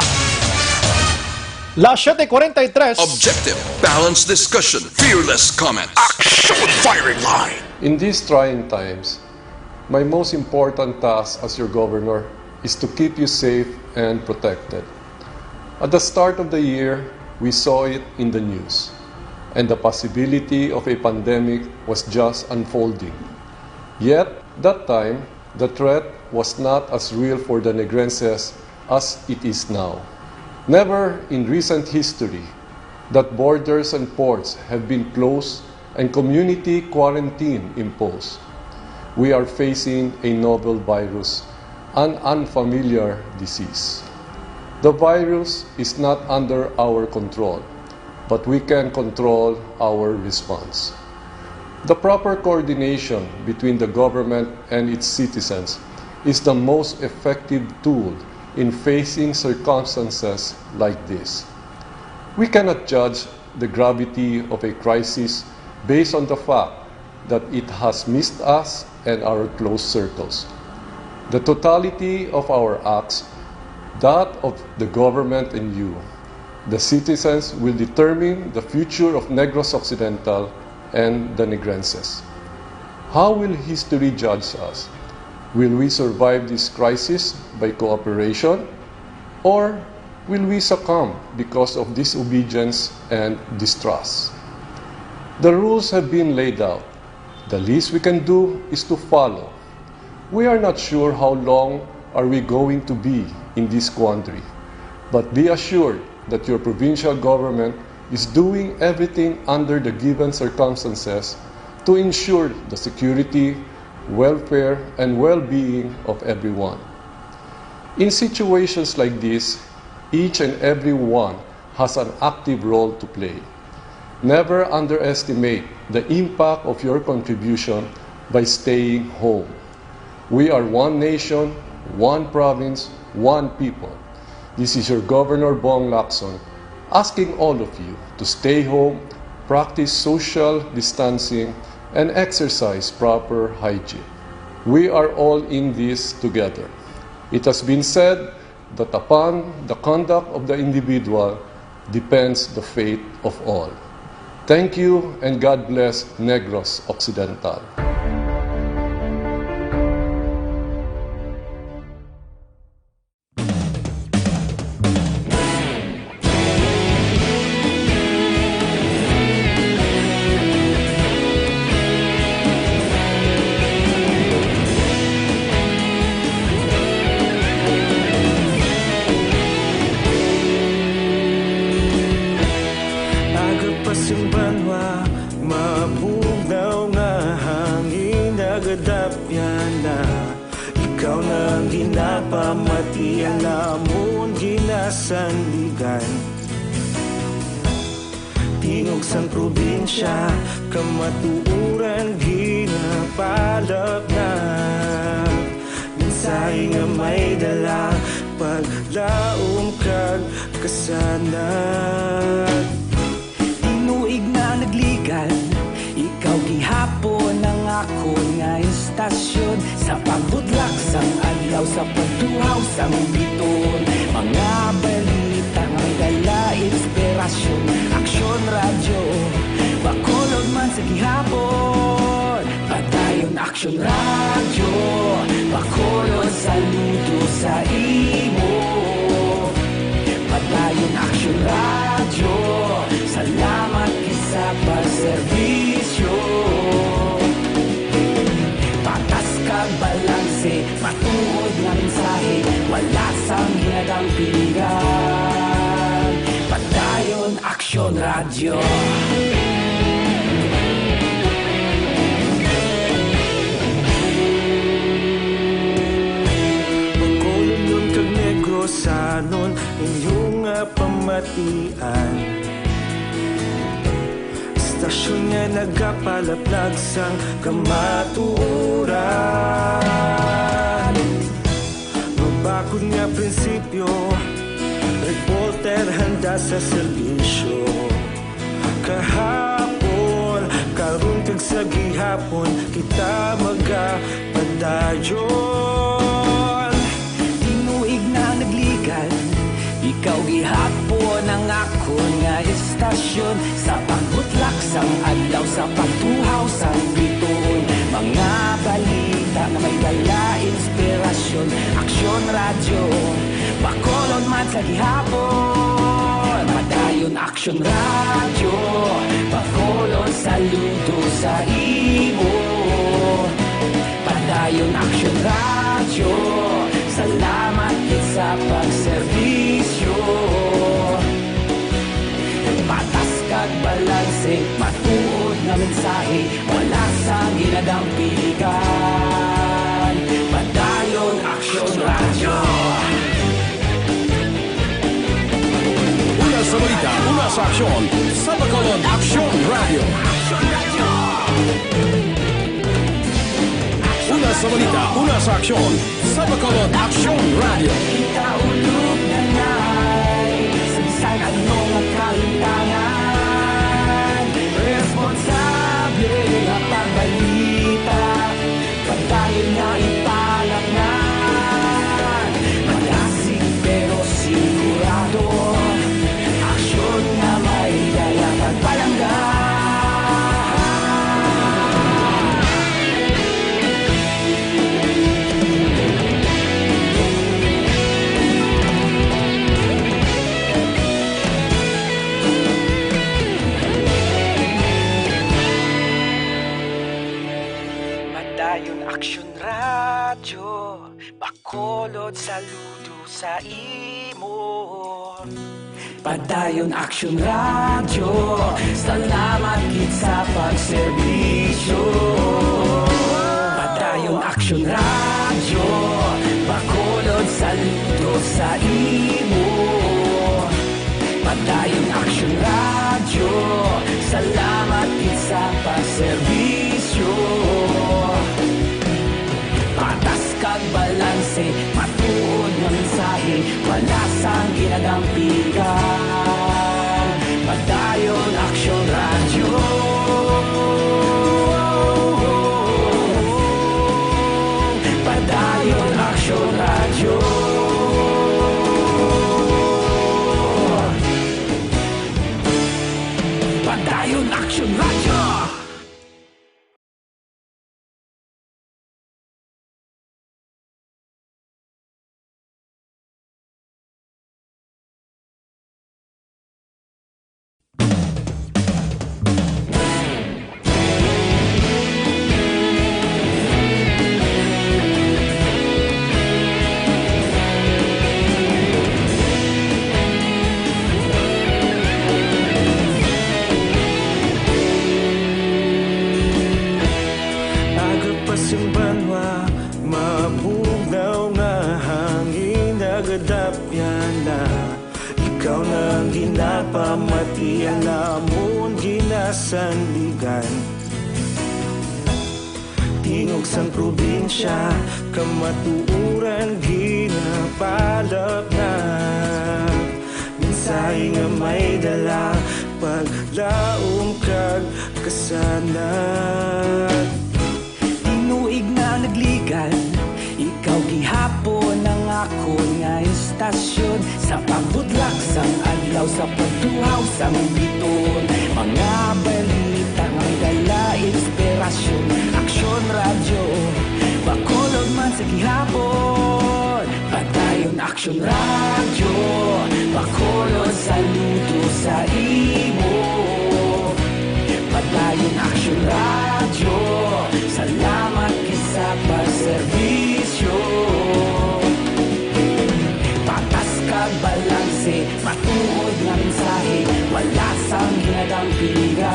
Las siete cuarenta y tres. Objective, balanced discussion, fearless comments. Action Firing Line. In these trying times, my most important task as your governor is to keep you safe and protected. At the start of the year, we saw it in the news, and the possibility of a pandemic was just unfolding. Yet, that time, the threat was not as real for the Negrenses as it is now. Never in recent history that borders and ports have been closed and community quarantine imposed. We are facing a novel virus, an unfamiliar disease. The virus is not under our control, but we can control our response. The proper coordination between the government and its citizens is the most effective tool in facing circumstances like this. We cannot judge the gravity of a crisis based on the fact that it has missed us and our close circles. The totality of our acts, that of the government and you, the citizens, will determine the future of Negros Occidental and the Negrenses. How will history judge us? Will we survive this crisis by cooperation, or will we succumb because of disobedience and distrust? The rules have been laid out. The least we can do is to follow. We are not sure how long are we going to be in this quandary, but be assured that your provincial government is doing everything under the given circumstances to ensure the security, welfare, and well-being of everyone. In situations like this, each and every one has an active role to play. Never underestimate the impact of your contribution by staying home. We are one nation, one province, one people. This is your Governor Bong Lacson asking all of you to stay home, practice social distancing, and exercise proper hygiene. We are all in this together. It has been said that upon the conduct of the individual depends the fate of all. Thank you and God bless Negros Occidental. Aga pa sing banwa, mabugnaw nga hangin, nagadapyan na. Ikaw na ang ginapamati, ang amon ginasandigan. Tingog sang probinsya, kamatuoran ginapalapnap. Mensahe nga may dala, paglaom kag kasanag. Tinuig na nagligan, ikaw gihapon ang akon nga istasyon. Sa pagbudlak sang adlaw, sa pagtuhaw sang biton, mga balita nga may dala inspirasyon. Aksyon Radyo Bacolod man sa gihapon. Padayon Aksyon Radyo Bacolod, saludo sa imo. Padayon Aksyon Radyo, salamat gid sa Pilihan, Padayon Aksyon Radyo. Bacolodnon kag Negrosanon, inyo nga pamatian. Istasyon nga nagapalaplag sang kamatuoran. Mabakod nga prinsipyo, reporter handa sa serbisyo. Kahapon, karon kag sa gihapon, kita magapadayon. Tinuig na nagligan, ikaw gihapon ang akon nga istasyon. Sa pagbutlak sang adlaw, sa pagtuhaw sang bituon, mga balita nga may dala inspirasyon. Aksyon Radyo, Bacolod man sa gihapon. Padayon Aksyon Radyo, Bacolod, saludo sa imo. Padayon Aksyon Radyo, salamat gid sa pagserbisyo. Patas kag balanse, matuod nga mensahe, wala sang ginadampigan. Padayon Aksyon Radyo. Una sa balita, una sa aksyon, sa Bacolod Aksyon Radyo. Una sa balita, una sa aksyon, sa Bacolod Aksyon Radyo. Kita ulog na nay, sa bisan ano nga kalintangan, responsable nga pagbalita, padayon nga ipalapnan. Malasig pero sigurado, aksyon nga may dala pagpalangga. Padayon Aksyon Radyo, Bacolod, saludo sa imo. Padayon Aksyon Radyo, salamat gid sa pagserbisyo. Padayon Aksyon Radyo, Bacolod, saludo sa imo. Padayon Aksyon Radyo, salamat gid sa pagserbisyo. Patas kag balanse, matuod nga mensahe, wala sang ginadampigan. Padayon Aksyon Radyo. Padayon Aksyon Radyo. Padayon Aksyon Radyo. Aga pa sing banwa, mabugnaw nga hangin nagadapyan na. Ikaw na ang ginapamatian, amon ginasandigan. Tingog sang probinsya, kamatuoran ginapalapnag. Mensahe nga may dala, paglaom kag kasanag. Tinuig na nagligan, ikaw gihapon ang akon nga istasyon. Sa pagbutlak sang adlaw, sa pagtuhaw sang bituon, mga balita nga may dala inspirasyon. Aksyon Radyo, Bacolod man sa gihapon. Padayon Aksyon Radyo, Bacolod, saludo sa imo. Padayon Aksyon Radyo, salamat gid sa pagserbisyo. Patas kag Balanse, matuod nga mensahe, wala sang ginadampigan.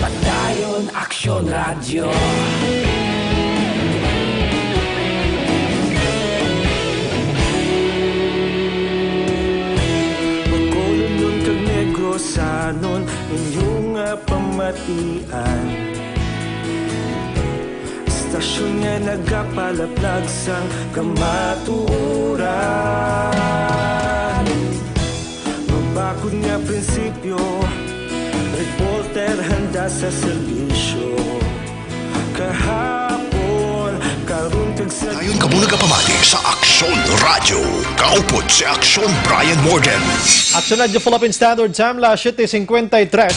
Padayon, Aksyon Radyo. Bacolodnon kag Negrosanon, inyo nga pamatian. Istasyon nga nagapalaplag sang kamatuoran. Mabakod nga prinsipyo, reporter handa sa serbisyo. Kahapon, karon, kag sa Ayon kamo nagapamati sa Aksyon Radyo. Kaupod si Aksyon Brian Morden. Aksyon Radyo Philippine Standard Time, las siete cincuenta y tres.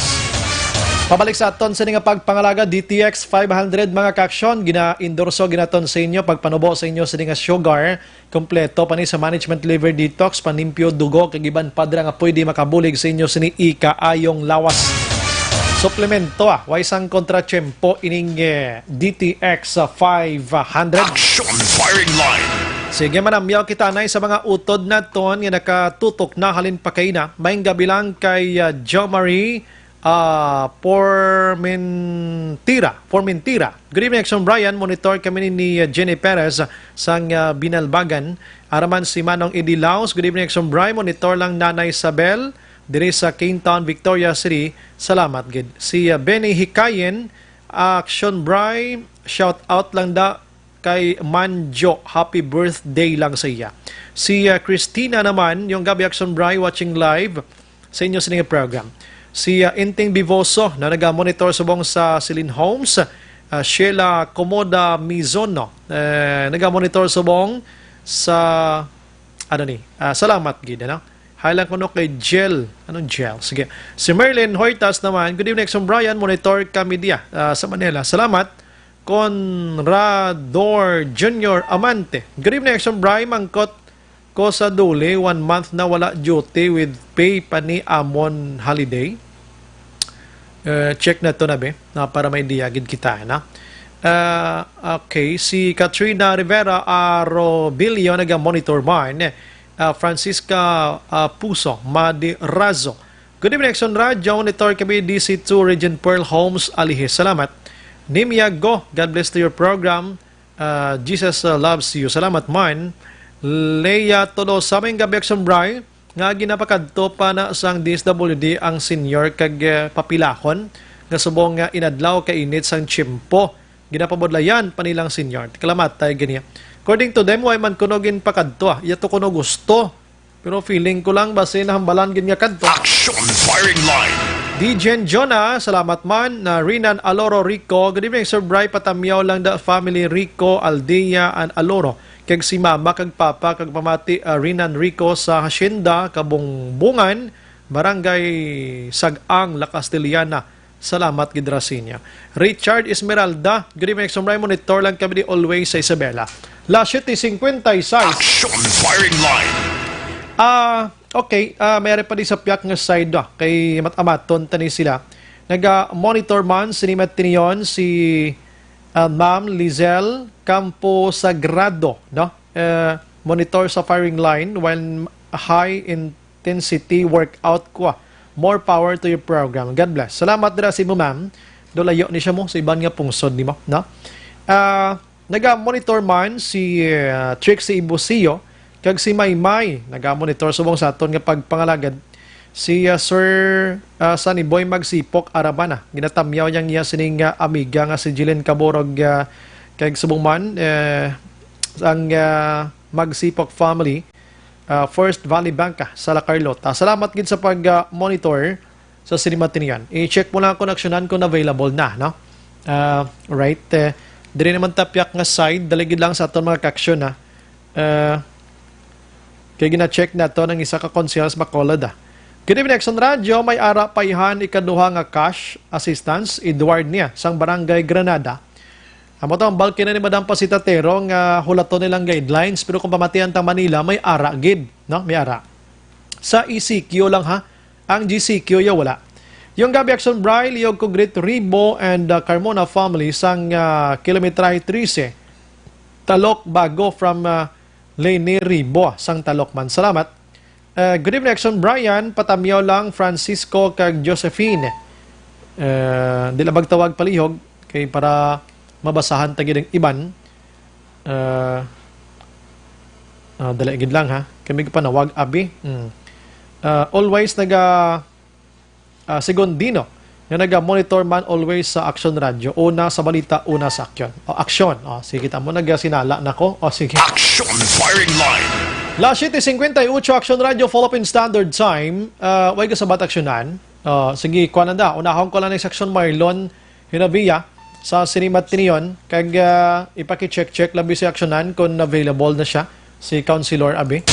Pabalik sa aton sini nga pagpangalaga, D T X five hundred, mga kaaksyon, gina-endorso ginaton sa inyo, pagpanubo sa inyo sini nga sugar, kompleto pa ni sa management liver detox, panimpyo dugo, kag iban pa dira nga pwede makabulig sa inyo sini ikaayong lawas. Suplemento, ah, way sang kontratiempo ining, eh, D T X five hundred. Action Firing Line. Sige, manamyaw kita na sa mga utod naton nga nakatutok na halin pa kaina. Maayong gabi lang kay, ah, Jo Marie, ah, Formentira. Formentira. Good evening, Action Brian. Monitor kami ni, ni, ah, Jenny Perez sang, ah, Binalbagan. Araman si Manong Eddie Laos. Good evening, Action Brian. Monitor lang Nanay Isabel diri sa Kingtown, Victoria City. Salamat gid. Si, ah, Benny Hikayen, Action Brian, shout out lang da kay Manjo, happy birthday lang sa iya. Si, ah, Christina naman, yung gabi, Action Bry, watching live sa inyo sining program. Si, ah, Inting Bivoso na naga-monitor subong sa Celine Homes, ah, Sheila Comoda Mizono, eh, naga-monitor subong sa, ano ni, ah, salamat gid, ano? Hi lang kuno kay Jel. Anong Jel? Sige. Si Merlin Hoytas naman, good evening, Action Brian. Monitor kami diya, ah, sa Manila. Salamat. Conrador Junior Amante. Good evening, Action Bry. Mangkot ko sa duli, one month na wala duty with pay pa ni amon holiday. Eh, check na to na, be, na para may idea gid kita, na. Ah, okay, si Katrina Rivera Arobilio naga-monitor man. Ah, Francisca, ah, Puso Madirazo. Good evening, Action Radio. Monitor kami, D C two Region, Pearl Homes, Alihe. Salamat. Nimia Go, God bless to your program. Ah, Jesus, ah, loves you. Salamat man. Leia Tolosa, may gabi, Action Bry, nga ginapakadto pa na sang D S W D ang senior kag, eh, papilahon nga subong nga inadlaw ka init sang tiyempo. Ginapabudlayan pa nilang senior. Kalamatay gani. According to them, way man kuno ginpakadto, ah. Iya to kuno gusto. Pero feeling ko lang, basi nahambalan gid nga kadto. Action Firing Line. D J Jonah, salamat man. Na Rinan Aloro Rico, good evening, Sir Bry. Patamyaw lang da family Rico, Aldea, and Aloro. Kag si Mama, kag Papa, kag pamati, ah, Rinan Rico sa Hacienda, Kabungbungan, Barangay Sag-ang, La Castellana. Salamat gid ra sa inyo. Richard Esmeralda, good evening, Sir Bry. Monitor lang kami di always sa Isabela. Las siete cincuenta y seis. Action Firing Line. Ah, okay. Ah, may ari pa di sa piyak nga side, ah, kay mat-amaton tani sila. Naga-monitor man sini matinion si, ah, Ma'am Lizelle Campo Sagrado, no? Eh, monitor sa firing line while high intensity workout ko, ah. More power to your program. God bless. Salamat dira sa imo, ma'am. Do layo ni siya mo sa iban nga pungsod nimo, no? Ah, naga-monitor man si, ah, Trixie Ibusio kag si Maymay. Naga-monitor subong sa aton nga pagpangalagad. Si, ah, Sir, ah, Sunny Boy Magsipok Arabana. Ginatamyaw niyang iya sining, ah, amiga nga si Jillian Caborog, ah, kag subong man, eh, ang, ah, Magsipok family, ah, First Valley Bank, ah, sa La Carlota. Salamat gid sa pag, ah, monitor sa sini matinion. I-check mo lang kung aksyonan kung available na, no? Ah, right. Eh, diri naman ta piyak nga side, dali gid lang sa aton mga kaaksyon, ha. Ah, kay gina-check naton ang isa ka konsehal sa Bacolod, ah. Good evening, Action Radio. May ara pa ihan ikaduha nga cash assistance, Edward niya, sang Barangay Granada. Amo to ang balkin na ni Madam Pasitatero nga hulaton nilang guidelines, pero kung pamatian ta Manila, may ara gid, no? May ara. Sa E C Q lang, ha? Ang G C Q ya wala. Yung gabi, Action Bry, liyog ko greet Ribo and, uh, Carmona family sang, uh, Kilometrahe trese, Talok Bago from, uh, Leni Ribo sang Talokman. Salamat. Eh, good evening, Action Brian. Patamyaw lang, Francisco kag Josephine. Eh, di lang magtawag palihog kay para mabasahan ta gid ang iban. Eh, ah, dali gid lang, ha. Kami panawag abi. Mm. Ah, always naga ah, Segundino, nga naga-monitor man always sa Action Radio. Una sa balita, una sa aksyon. O, aksyon. O, sige, tamo, nagasinala na ko. O, sige. Action Firing Line. Las siete cincuenta y ocho, Action Radio, Philippine Standard Time. Ah, way ka sa bat aksyonan. Ah, sige, kuha na da. Unahon ko lang ni Section Marlon Hinabia sa Cinema Tinion. Kag, ah, ipaki-check-check lang si aksyonan kung available na siya, si Councilor Abi.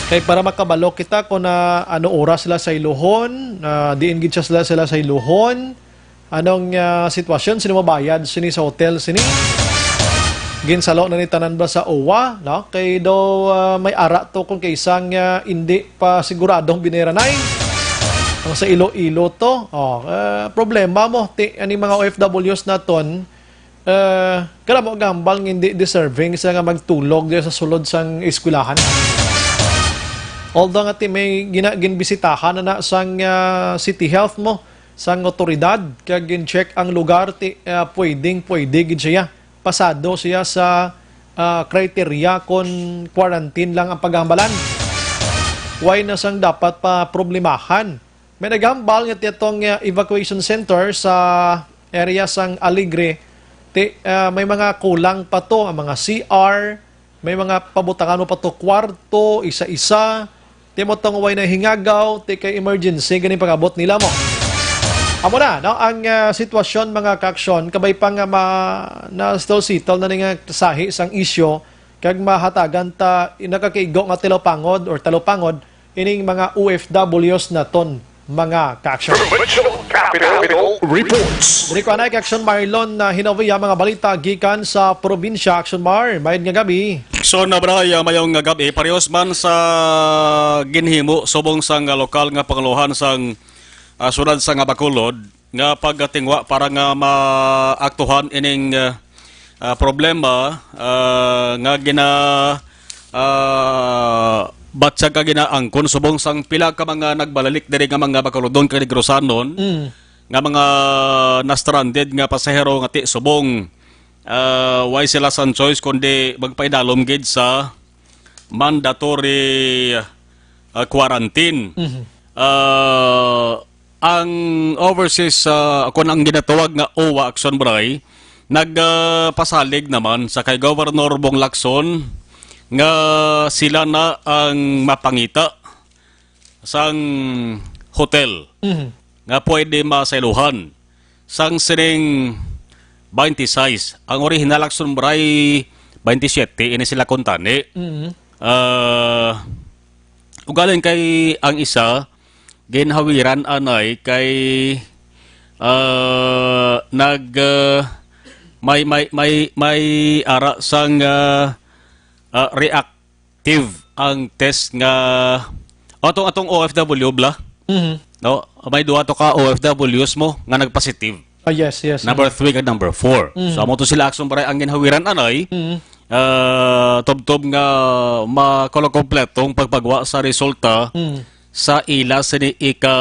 Kay para makabalo kita kung, ah, ano oras sila sa iluhon, ah, diin gid siya sila, sila sa iluhon, anong, ah, sitwasyon, sino mabayad sini sa hotel sini? Ginsalo na ni tanan ba sa owa, no? Kay daw, ah, may ara to kung kay isang, ah, indi pa siguradong biniranay. Ang sa Iloilo to, oh, ah, problema mo, ti, ani mga O F Ws naton, eh, kada mo gambal nga hindi deserving sila nga magtulog diya sa sulod sang eskwelahan. Although nga ti may gina-, ginbisitahan na, na sang, ah, City Health mo, sang otoridad, kag gin-check ang lugar, ti, ah, pwedeng, pwede gid siya. Pasado siya sa, ah, criteria kon quarantine lang ang paghambalan. Why na sang dapat pa problemahan? May naghambal nga ti atong, ah, evacuation center sa area sang Alegre. Ti, ah, may mga kulang pa to, ang mga C R, may mga pabutangan mo pa to kwarto, isa-isa. Ti mo tong way na hingagaw, ti kay emergency gani pag-abot nila mo. Amo na, no, ang, ah, sitwasyon, mga kaaksyon, kabay pa nga ma-, na-settle-settle na ni nga sahi sang isyu, kag mahatagan ta nakakaigo nga talupangod or talupangod ining mga O F Ws naton, mga kaaksyon. Provincial Capital Reports. Diri ko anay kay Action Marlon na Hinovia, mga balita gikan sa probinsya. Action Mar, mayad nga gabi. So, na, Bray, ah, mayong nga gabi. Parehos man sa ginhimo subong sang, ah, lokal nga pangulohan sang, ah, siyudad sang Bacolod, nga pagtingwa para nga maaktuhan ining, ah, ah, problema, ah, nga gina, ah, batyag ka ginaangkon subong sang pila ka mga nagbalalik diri nga mga Bacolodon kag Negrosanon, mm, nga mga na-stranded nga pasahero nga ti subong, ah, way sila sang choice kundi magpaidalom gid sa mandatory, ah, quarantine. Mhm. Ah, ang overseas, ah, kun ang ginatawag nga OWWA Action Bray, nag, ah, pasalig naman sa kay Governor Bong Lacson nga sila na ang mapangita sang hotel, mhm, nga pwede masaylohan sang sining twenty-six. Ang original Action Bray, twenty-seven, ini sila kuntani. Mhm. Ah, ugaling kay ang isa, ginhawiran anay kay, ah, nag, ah, may, may, may, may ara sang, ah, ah, reactive ang test nga atong, atong O F W bla. Mhm. No, may duha to ka O F Ws mo nga nagpositive. Ah, yes, yes. Number three kag number four. Mhm. So, amo to sila Action Bray ang ginhawiran anay. Mhm. Ah, tubtob nga makulokompletong pagpagwa sa resulta, mhm, sa ila sini ika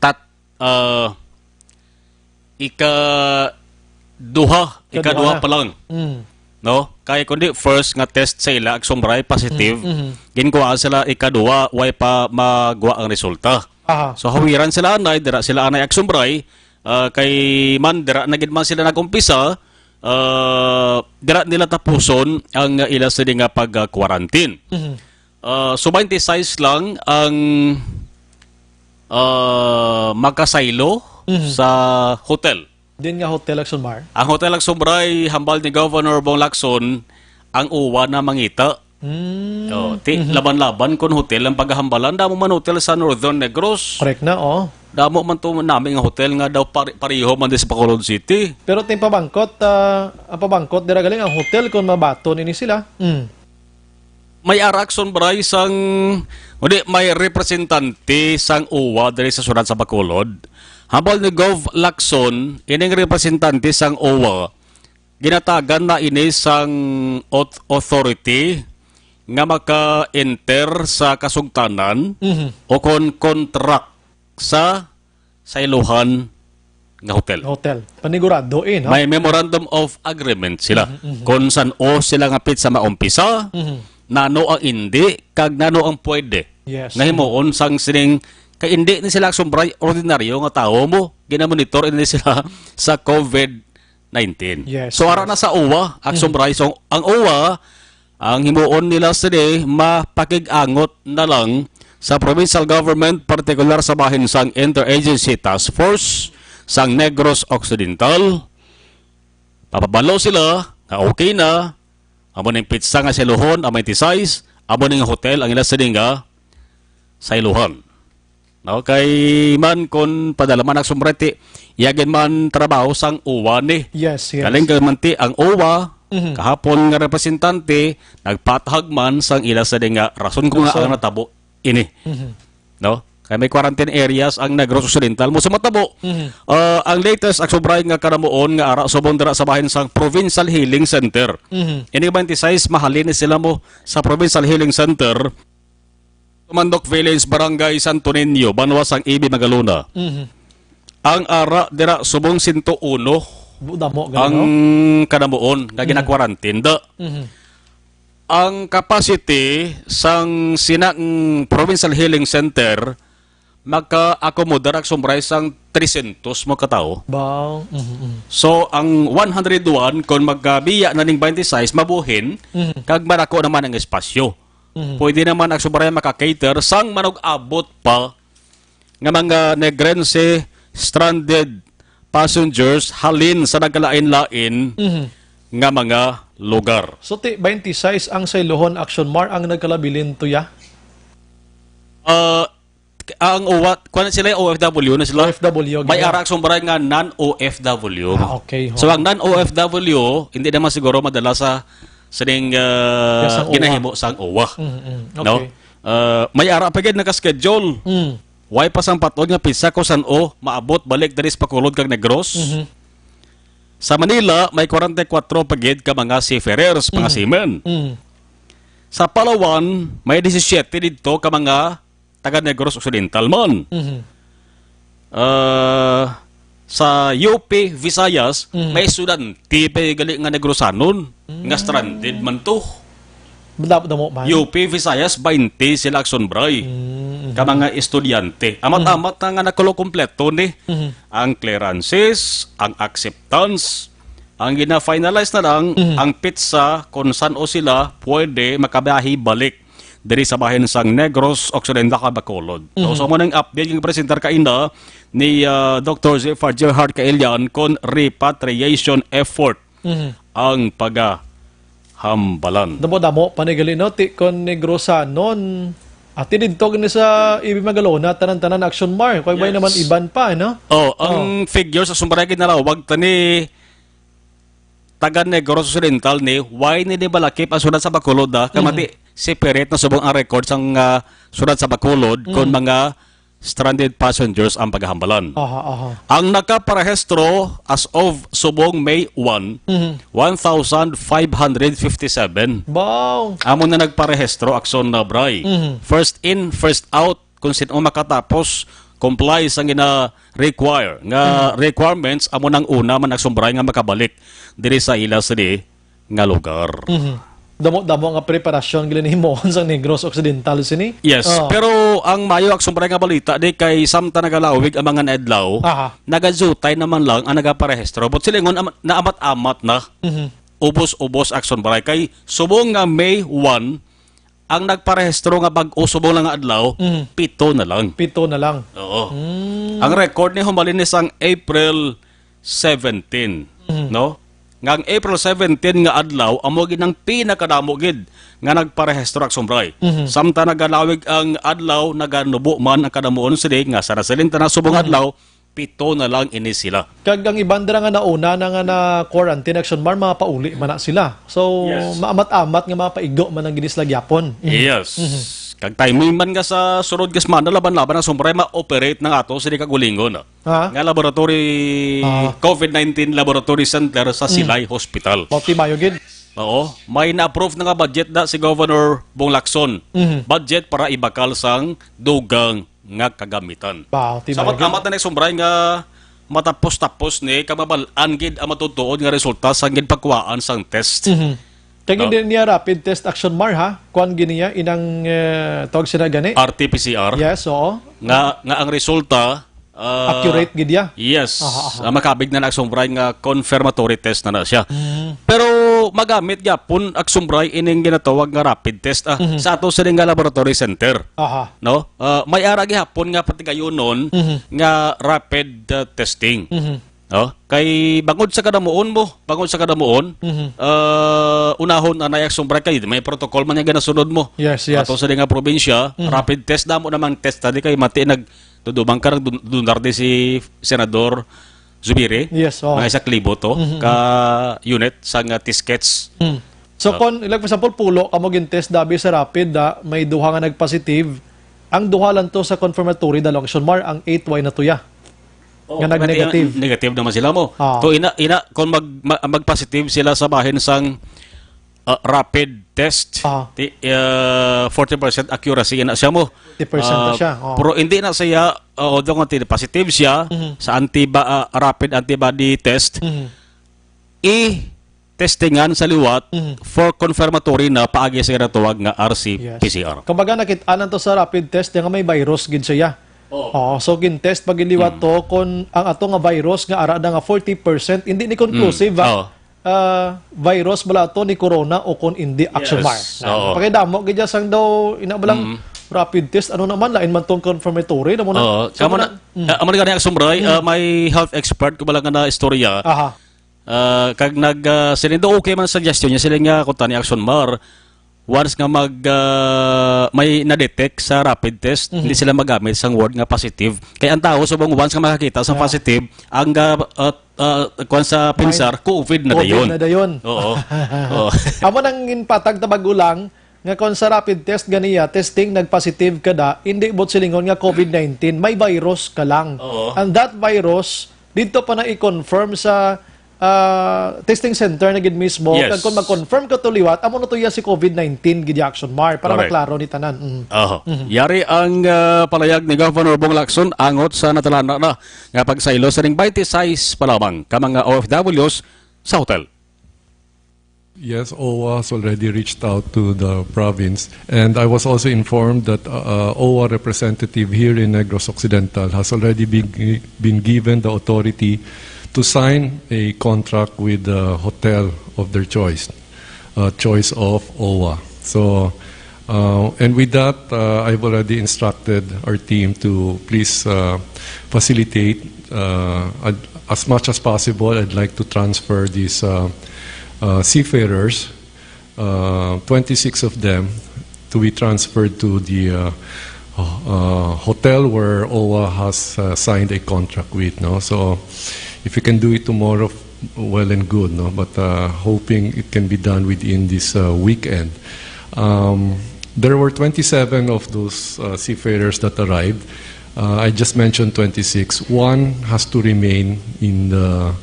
tat, ah, ika duha, ika duha pa lang. Mm. No? Kay kundi first nga test sa ila, Action Bray, positive. Mm, mhm. Ginkuha sila ika duha, way pa magwa ang resulta. Aha. So, hawiran sila anay, dira sila anay Action Bray, ah, kay man, dira na gid man sila nag-umpisa, ah, dira nila tapuson ang ila sini nga pag-quarantine. Mhm. Ah, so, twenty-six lang ang, ah, makasaylo, mhm, sa hotel. Din nga hotel, Action Mar? Ang Hotel Lacson Bray, hambal ni Governor Bong Lacson, ang uwa na mangita. Mm, oh, ti, mhm, laban-laban kun hotel ang paghambalan. Damo man hotel sa Northern Negros. Correct na, oh. Damo man to nami nga hotel nga daw pare-, pareho man din sa Bacolod City. Pero ting pabangkot, ah, ang pabangkot, dira galing ang hotel kung mabaton ini sila. Mm. May ara Action Bray sang, hindi, may representante sang OWWA diri sa siyudad sa Bacolod. Hambal ni Gov Lacson, ining representante sang OWWA, ginatagan na ini sang auth-, authority nga maka-enter sa kasugtanan Mhm. o kon contract sa sayluhan nga hotel. Hotel. Panigurado, eh, no? May memorandum of agreement sila. Mhm, mhm. Kung san-o sila nga petsa maumpisa, Mhm. nano ang indi, kag nano ang pwede Yes. nga himuon sang sining, kay indi ni sila, Aksyon Bry, ordinaryo nga tawo mo. Ginamonitor ini sila sa COVID nineteen. Yes, So, ara yes. na sa OWWA, Aksyon Mhm. Bry. So, ang OWWA, ang himuon nila sini, mapakig-angot na lang sa provincial government, partikular sa bahin sang Interagency Task Force sang Negros Occidental. Papabalo sila nga okay na, amo ning petsa nga sayluhon, ang twenty-six, amo ning hotel ang ila sini nga sayluhan. No, kay man kon padala man, Aksyon Bry, ti, iya gid man trabaho sang OWWA ni. Yes, yes. Galing kay man ti ang OWWA, Mhm. kahapon nga representante, nagpatahag man sang ila sini nga rason kung Rason. ngaa natabo ini. Mhm. No? Kay may quarantine areas ang Negros Occidental mo sa matabo. Mhm. Ah, ang latest, Aksyon Bry, nga kanamuon nga ara subong dira sa bahin sang Provincial Healing Center. Mhm. Ini twenty-six, mahalin ni sila mo sa Provincial Healing Center. Tumandok Village, Barangay Santo Niño, banwa sang A B Magalona. Mhm. Ang ara dira subong sento uno Bu-, damo gani, ang no? kanamuon nga Mhm. gina-quarantine. Da, Mhm. ang capacity sang sinang Provincial Healing Center maka-accommodate, Aksyon Bry, sang trescientos mo ka tawo. Ba, mhm, mhm. So, ang one hundred one, kung magkabiya na ning twenty-six, mabuhin, Mhm. kag madako naman ang espasyo. Mhm. Pwede naman, Aksyon Bry, maka-cater sang manug-abot pa nga mga Negrense stranded passengers halin sa nagkalain-lain Mhm. nga mga lugar. So, ti, twenty-six ang sayluhon, Aksyon Mar, ang nagkalabilinto ya? Ah, ang OWWA, kuwan sila, O F W na sila. O F W, May gid. ara, Aksyon Bry, nga non-O F W. Ah, okay, ho. So, ang non-O F W, hindi naman siguro madala sa sining, ah, Yes, ang OWWA. ginahimo sang OWWA. Mm, mm. No? Okay. Ah, may ara pa gid naka-schedule. Mm. Way pa sang patod nga petsa kung san-o maabot balik diri sa Bacolod kag Negros. Mhm. Sa Manila, may kwarenta y kuwatro pa gid ka mga seafarers, mga Mhm. seamen. Mhm. Sa Palawan, may disisiete didto ka mga taga Negros Occidental man. Mhm. Ah, sa U P Visayas, Mhm. may estudyante pa gali nga Negrosanon nga Mm. stranded man to. Damo, damo man. U P Visayas, twenty sila, Aksyon Bry. Mm, mhm. Ka mga estudyante. Amat-amat na nga nakulo kompleto ni Mhm. ang clearances, ang acceptance, ang gina-finalize na lang, Mhm. ang petsa kung san-o sila pwede makabiyahe balik diri sa bahin sang Negros Occidental kag Bacolod. Mhm. So, amo nang update nga presentar kaina ni, ah, Doctor Zephyr Gerhard Kailian kon repatriation effort Mhm. ang pagahambalan. Damo-damo pa ni gali, no? Ti kon Negrosanon, ati didto gani sa A B Magalona, tanan-tanan, Aksyon Mar. Kay may Yes. naman iban pa, no? Oh, ang Oh. figures sa sumbaragid na lawag tani taga Negros Occidental ni, why ni di balakip ang siyudad sa Bacolod, ah? Kay Mhm. mati, separate na subong ang record sang, ah, siyudad sa Bacolod kon Mhm. mga stranded passengers ang pagahambalan. Aha, aha. Ang nakaparehistro as of subong May one, Mhm. one thousand five hundred fifty-seven. Wow. Amo na nagparehistro, Aksyon na, Bry. Mhm. First in, first out, kung sino makatapos comply sa gina-require nga Mhm. requirements, amo nang una man, Aksyon Bry, nga makabalik diri sa ila sini nga lugar. Mhm. Damo-damo nga preparasyon gid ni himuon sang Negros Occidental sini. Yes, Oh. pero ang maayo, Aksyon Bry, nga balita di kay samtang nagalawig ang mga adlaw, Aha. nagadutay naman lang ang nagaparehistro. But silingon, am-, naamat-amat na. Mhm. Ubos-ubos, Aksyon Bry, kay subong nga May one, ang nagparehistro nga bag-o subong lang nga adlaw, Mhm. pito na lang. Pito na lang. Oo. Mm. Ang record ni humalin ni sang April seventeen, Mhm. no? Nga ang April seventeen nga adlaw, amo gid ang pinakadamo gid nga nagparehistro, Aksyon Bry. Mhm. Samtang nagalawig ang adlaw, naganubo man ang kadamuon sini nga sa nasilin ta na subong Mhm. adlaw, pito na lang ini sila. Kag ang iban dira nga nauna na nga na quarantine, Aksyon Mar, mapauli man na sila. So, Yes. maamat-amat nga mapaigo man ang gid sila gyapon. Mhm. Yes. Mhm. Kag timing man nga sa sunod nga semana, laban-laban ang sumbray ma-operate ng ato sa di kagulingon, ah. Ha? Nga laboratory, Ah. covid nineteen Laboratory Center sa Mm. Silay Hospital. Mao ti mayo gid. Oo. May na-approve na nga budget na si Governor Bong Lacson. Mhm. Budget para ibakal sang dugang nga kagamitan. Ba, ti Sa mayo gid. Amat-amat na nagsumbray nga matapos-tapos ni kamabal-an gid ang matutuod nga resulta sang ginpagkuhaan sang test. Mhm. Kay No? Hindi niya rapid test, Action Mar, ha? Kuan gid niya, inang, eh, tawag sila gani? R T P C R. Yes, oo. Nga, nga ang resulta, ah, Accurate gid ya? Yes. Aha, aha. Ah, makabig na nagsumbray nga confirmatory test na na siya. Mm. Pero magamit gyapon, Action Mar, ining ginatawag nga rapid test, ah, Mhm. sa ato sini nga laboratory center. Aha. No? Ah, may ara gihapon nga patigayunon Mhm. nga rapid, ah, testing. Mhm. Oh, kay bangod sa kadamuon mo, bangod sa kadamuon, Mhm. ah, unahon na nayak sumbra kay may protocol man yung ginasunod mo. Yes, yes. Ato sa di nga probinsya, Mhm. rapid test damo namang test tadi kay mati nag dudumang ka nagdun-, dunar di si Senador Zubiri. Yes, oh. Mga isa ka libo to Mhm. ka unit sa nga test kits. Hmm. So, Ah. Kon, like, for example, pulo kamo gin-test dabi sa rapid, da, may duha nga nag-positive. Ang duha lang to sa confirmatory, dalawang Action Mar, ang eight way na to ya. Oh, Nga nag-negative. Negative naman sila mo. Ah. So, ina, ina, kung mag, ma-, mag-positive sila sa bahin sang, ah, rapid test, Ah. ti, ah, forty percent accuracy na siya mo. Forty percent na Ah, siya, oh. Pero hindi na siya, ah, although nga positive siya Mhm. sa antiba-, ah, rapid antibody test, Mhm. i-testingan sa liwat Mhm. for confirmatory na paagi sa ginatawag nga Yes. R C P C R. Kumbaga, nakit-anan to sa rapid test nga may virus gid siya. Oo. Oo, so gin-test pag liwat Mm. to kung ang ato nga virus nga ara na nga forty percent, hindi ni conclusive, Mm. ah. Oo. Ah, virus bala to ni corona o kung hindi, Action Mar. Yes. Oo. Pagkadamo gid sang daw ina ba lang Mm. rapid test, ano naman, lain man tong confirmatory na mo na. Oo. So, Kamo na, muna, mm. ah, amo na gani, Action Mar, Mm. ah, may health expert ko bala nga na istorya. Aha. Ah, kag nag, ah, sila daw okay man suggestion niya, sila nga kuta ni Action Mar, once nga mag, ah, may na-detect sa rapid test, Mhm. hindi sila magamit sang word nga positive. Kay ang tao subong once nga makakita sa Ah. positive, ang, ah, ah, ah, kuwan sa May pinsar, covid na covid dayon. na dayon. Oo. Oo. Amo nang ginpatag ta bag-o lang, nga kon sa rapid test ganiya, testing nag-positive ka da, hindi buot silingon nga covid nineteen, may virus ka lang. Oo. And that virus, dito pa na i-confirm sa, ah, testing center na gid mismo. Yes. Kag kung mag-confirm ka to liwat, amo na to iya si covid nineteen, gid ya, Action Mar, para Correct. maklaro ni tanan. Mm. Oho. Mhm. Yari ang, ah, palayag ni Governor Bong Lacson angot sa natalana na nga pagsaylo sa ning twenty-six pa lamang ka mga O F Ws sa hotel. Yes, O W A has already reached out to the province, and I was also informed that, uh, uh, O W A representative here in Negros Occidental has already been, been given the authority to sign a contract with the hotel of their choice, uh, choice of O W A. So, Uh, and with that, uh, I've already instructed our team to please, uh, facilitate, uh, ad-, as much as possible. I'd like to transfer these, uh, uh, seafarers, uh, twenty-six of them, to be transferred to the, uh, uh, hotel where O W A has, uh, signed a contract with, no? So, if you can do it tomorrow, well and good, no? But, uh, hoping it can be done within this, uh, weekend. Um, there were twenty-seven of those, uh, seafarers that arrived. Uh, I just mentioned twenty-six. One has to remain in the,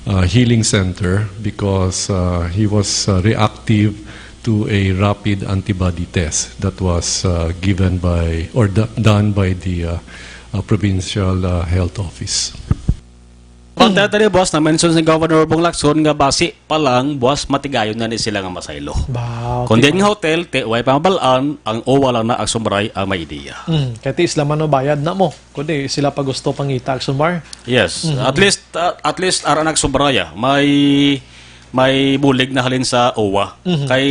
uh, healing center because, uh, he was, uh, reactive to a rapid antibody test that was, uh, given by or do-, done by the, uh, uh, provincial, uh, health office. Pagtatari, boss, na-mention si Governor Bong Lacson nga basi pa lang, boss, matigayon na ni sila nga masaylo. Ba, Kung okay. Din nga hotel, ti, way pa mabalaan, ang O W A lang na Action Mar ang may ideya. Mm, kay ti sila man no bayad na mo. Kundi sila pa gusto pangita, Action Mar. Yes. Mhm. At least, uh, at least, ara na Action Mar ya. May, may bulig na halin sa O W A. Mhm. Kay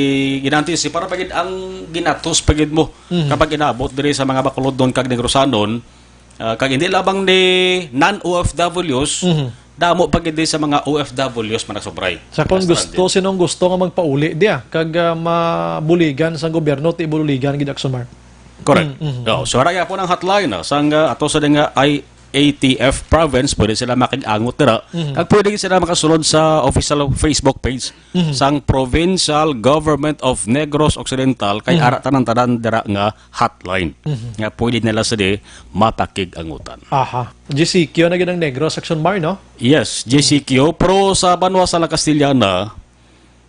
ginanti si para pagid ang ginatos pagid mo. Mhm. Kapag inabot diri sa mga Bacolodnon kag Negrosanon, Ah, kag hindi labang ni non-O F Ws, Mhm. damo pa gid sa mga O F Ws man nagsumbray. Sa kung Nga gusto, stranded. Sinong gusto nga magpauli diya, kag, ah, mabuligan sa gobyerno, ti buligan gid, Action Mar. Correct. Mm, mm, Oo, mm. So, ara gyapon ang hotline, ah, sang, ah, ato sa di nga I-, A T F province, pwede sila makig-angot dira. Mhm. Kag pwede sila makasulod sa official Facebook page Mhm. sang Provincial Government of Negros Occidental, kay Mhm. ara tanan-tanan dira nga hotline. Mhm. Nga pwede nila sila mapakig-angutan. Aha. G C Q na gid ang Negros, Action Mar, no? Yes, G C Q. Pero sa banwa sa La Castellana,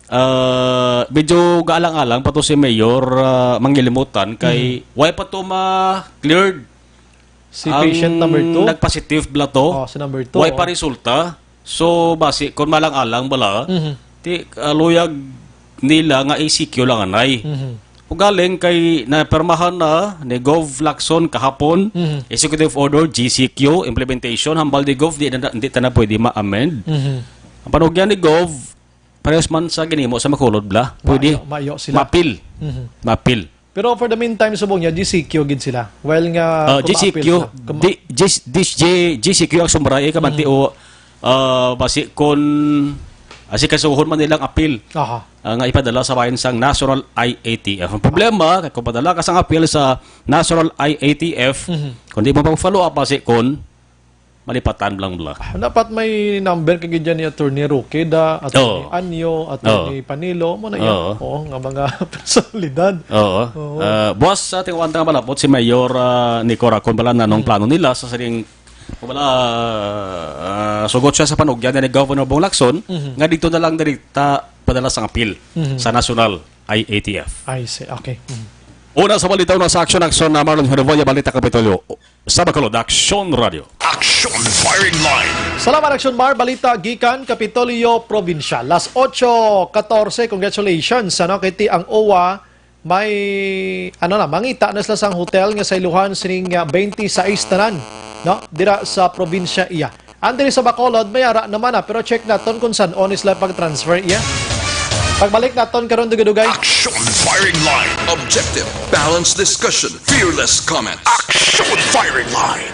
ah, medyo gaalang-alang pa to si Mayor, ah, Manglilimutan kay Mhm. way pa to ma-cleared Si patient ang number two? Nagpositive bala to. Oh, si number two, Way pa oh. resulta. So, basi, kung malang-alang bala, Mhm. ti, ah, luyag nila nga A C Q lang anay. Mhm. Ugaling kay napermahan na ni Gov Lacson kahapon, Mhm. Executive Order, G C Q, implementation, hambal ni Gov, di na, di ta na pwede ma-amend. Mhm. Ang panugyan ni Gov, parehas man sa ginimo sa Macolod bala. Pwede Maayo, maayo sila. mapil. Mhm. Mapil. Pero for the meantime, subong niya, G C Q gid sila. While nga Ah, kumaapil G C Q, sila. Kuma- di, G-, di, G-, G C Q ang sumray, eh, kamanti Mhm. o, ah, basi kon, ah, si kasuhon man nilang apil, Aha. ah, nga ipadala sa bayan sang National I A T F. Ang problema, kay kung padala ka sang apil sa National I A T F, Mhm. kung di mo pag-follow up, basi kon malipatan lang bala. Dapat may number kay gid ni Attorney Roque da, Attorney Oo. Anyo, Attorney Oo. Panelo, mo na yan. Oo. Oo, nga mga personalidad. Oo. Oo. Ah, buwas sa ating wantang malapot si Mayor, ah, Nico Racon bala na nung Hmm. plano nila sa sining, wala, ah, sugot siya sa panugyan ni Governor Bong Lacson, Mhm. nga dito na lang direkta padala sang apil Mhm. sa National I A T F. I see. Okay. Mhm. Una sa balita, una sa aksyon, aksyon na Marlon Herboya, balita Kapitolyo. Sa Bacolod, Aksyon Radio. Action Firing Line. Salamat, Action Mar. Balita gikan Kapitolyo Provincial. Las ocho catorce, congratulations. Ano, kay ti ang O W A, may, ano na, mangita na sila sang hotel nga sa iluhan sining, ah, twenty-six tanan, no? Dira sa probinsya iya. Ang diri sa Bacolod, may ara naman na, pero check naton kung san-o ni sila pag-transfer iya. Pagbalik naton karon, dugay-dugay. Action Firing Line. Objective, balanced discussion, fearless comments. Action Firing Line.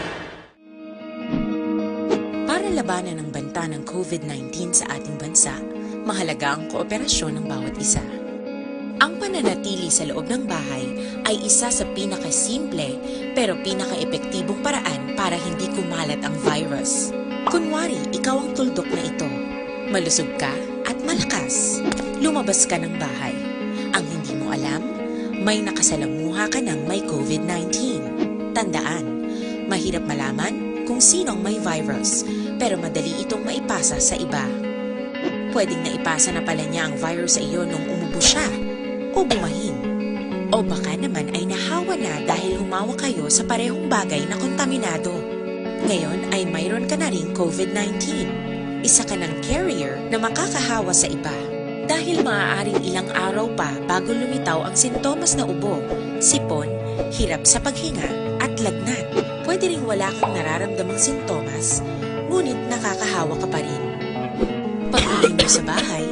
Para labanan ang banta ng COVID nineteen sa ating bansa, mahalaga ang kooperasyon ng bawat isa. Ang pananatili sa loob ng bahay ay isa sa pinakasimple pero pinakaepektibong paraan para hindi kumalat ang virus. Kunwari, ikaw ang tuldok na ito. Malusog ka at malakas. Lumabas ka ng bahay. Ang hindi mo alam, may nakasalamuha ka ng may COVID nineteen. Tandaan, mahirap malaman kung sino ang may virus, pero madali itong maipasa sa iba. Pwedeng naipasa na pala niya ang virus sa iyo nung umubo siya o bumahin. O baka naman ay nahawa na dahil humawak kayo sa parehong bagay na kontaminado. Ngayon ay mayroon ka na ring COVID nineteen. Isa ka ng carrier na makakahawa sa iba. Dahil maaaring ilang araw pa bago lumitaw ang sintomas na ubo, sipon, hirap sa paghinga, at lagnat. Pwede ring wala kang nararamdamang sintomas, ngunit nakakahawa ka pa rin. Pag-uwi mo sa bahay,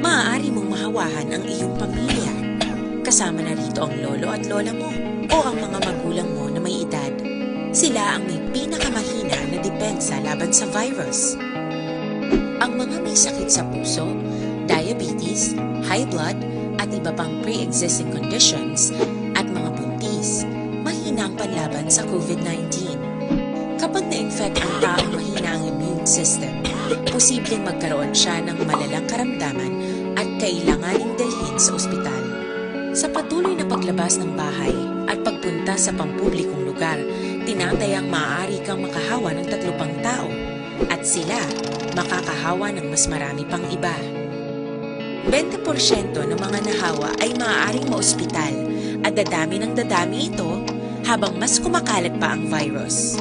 maaari mong mahawahan ang iyong pamilya. Kasama na rito ang lolo at lola mo o ang mga magulang mo na may edad. Sila ang may pinakamahina na depensa laban sa virus. Ang mga may sakit sa puso, diabetes, high blood, at iba pang pre-existing conditions, at mga buntis, mahina ang panlaban sa COVID nineteen. Kapag na-infect ang taong mahina ang immune system, posibleng magkaroon siya ng malalang karamdaman at kailanganing dalhin sa ospital. Sa patuloy na paglabas ng bahay at pagpunta sa pampublikong lugar, tinatayang maaari kang makahawa ng tatlo pang tao, at sila makakahawa ng mas marami pang iba. Bente porsyento ng mga nahawa ay maaaring maospital, at dadami ng dadami ito habang mas kumakalat pa ang virus.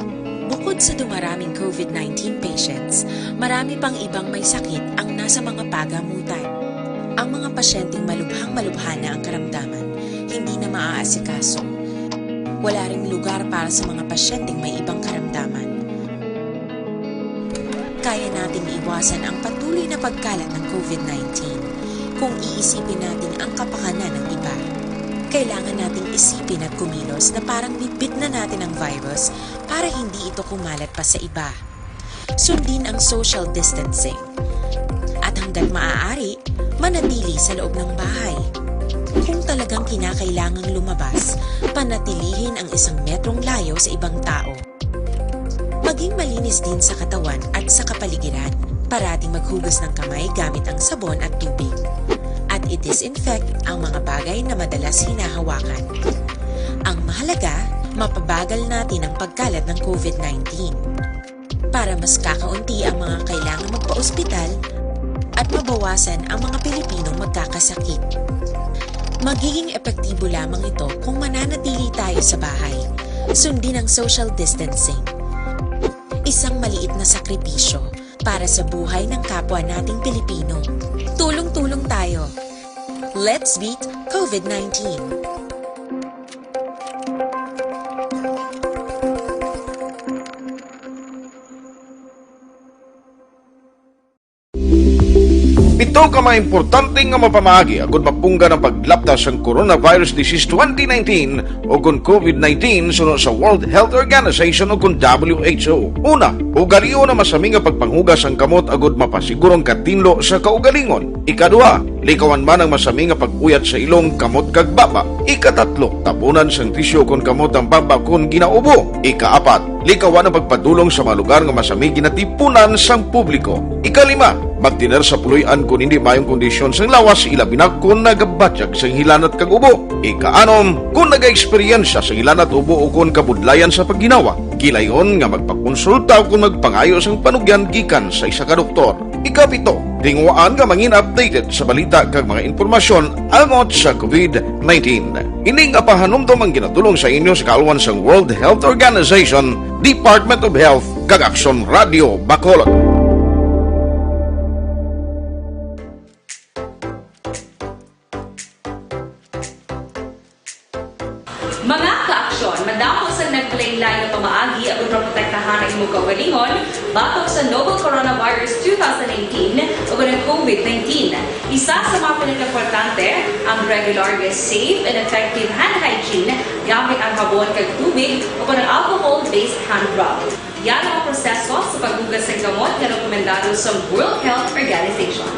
Bukod sa dumaraming COVID nineteen patients, marami pang ibang may sakit ang nasa mga pagamutan. Ang mga pasyenteng malubhang-malubha na ang karamdaman, hindi na maaasikaso. Wala ring lugar para sa mga pasyenteng may ibang karamdaman. Kaya nating iwasan ang patuloy na pagkalat ng COVID nineteen kung iisipin natin ang kapakanan ng iba. Kailangan nating isipin at kumilos na parang bitbit na natin ang virus para hindi ito kumalat pa sa iba. Sundin ang social distancing. At hanggat maaari, manatili sa loob ng bahay. Kung talagang kinakailangang lumabas, panatilihin ang isang metrong layo sa ibang tao. Maging malinis din sa katawan at sa kapaligiran. Parating maghugas ng kamay gamit ang sabon at tubig. At i-disinfect ang mga bagay na madalas hinahawakan. Ang mahalaga, mapabagal natin ang pagkalat ng COVID nineteen. Para mas kakaunti ang mga kailangan magpa-ospital at mabawasan ang mga Pilipinong magkakasakit. Magiging epektibo lamang ito kung mananatili tayo sa bahay. Sundin ang social distancing. Isang maliit na sakripisyo para sa buhay ng kapwa nating Pilipino. Tulong-tulong tayo. Let's beat COVID nineteen. Pito ka mga importante nga mapamaagi agud mapunggan ang paglapta sang coronavirus disease twenty nineteen o kon COVID nineteen suno sa World Health Organization o kon W H O. Una, ugalion ang masami nga pagpanghugas sang kamot agud mapasiguro ang katinlo sa kaugalingon. Ikaduha, likawan man ang masami nga pag-uyat sa ilong, kamot kag baba. Ikatatlo, tabunan sang tisyu kon kamot ang baba kon ginaubo. Ikaapat, likawan ang pagpadulong sa mga lugar nga masami ginatipunan sang publiko. Ikalima, magtener sa puloy-an kon hindi maayong kondisyon sang lawas, ilabi na kon nagabatyag sang hilanat kag ubo. Ikaanom, kon nagaeksperyensya sang hilanat, ubo ukon kabudlayan sa pagginawa, gilayon nga magpakonsulta ukon magpangayo sang panugyan gikan sa isa ka doktor. Ikapito, tinguhaan nga mangin updated sa balita kag mga impormasyon angot sa COVID nineteen. Ini nga pahanumdom ang ginadul-ong sa inyo sa kaalwan sang World Health Organization, Department of Health, kag Aksyon Radio Bacolod. Mga ka-aksyon, madamo sang nagkalainlain nga pamaagi aron maprotektahan ang imong kaugalingon batok sa novel coronavirus two thousand nineteen o ang COVID nineteen. Isa sa mga pinakaimportante ang regular nga safe and effective hand hygiene gamit ang habon kag tubig o ang alcohol-based hand rub. Yara ang proseso sa paghugas sang kamot nga rekomendado sang World Health Organization.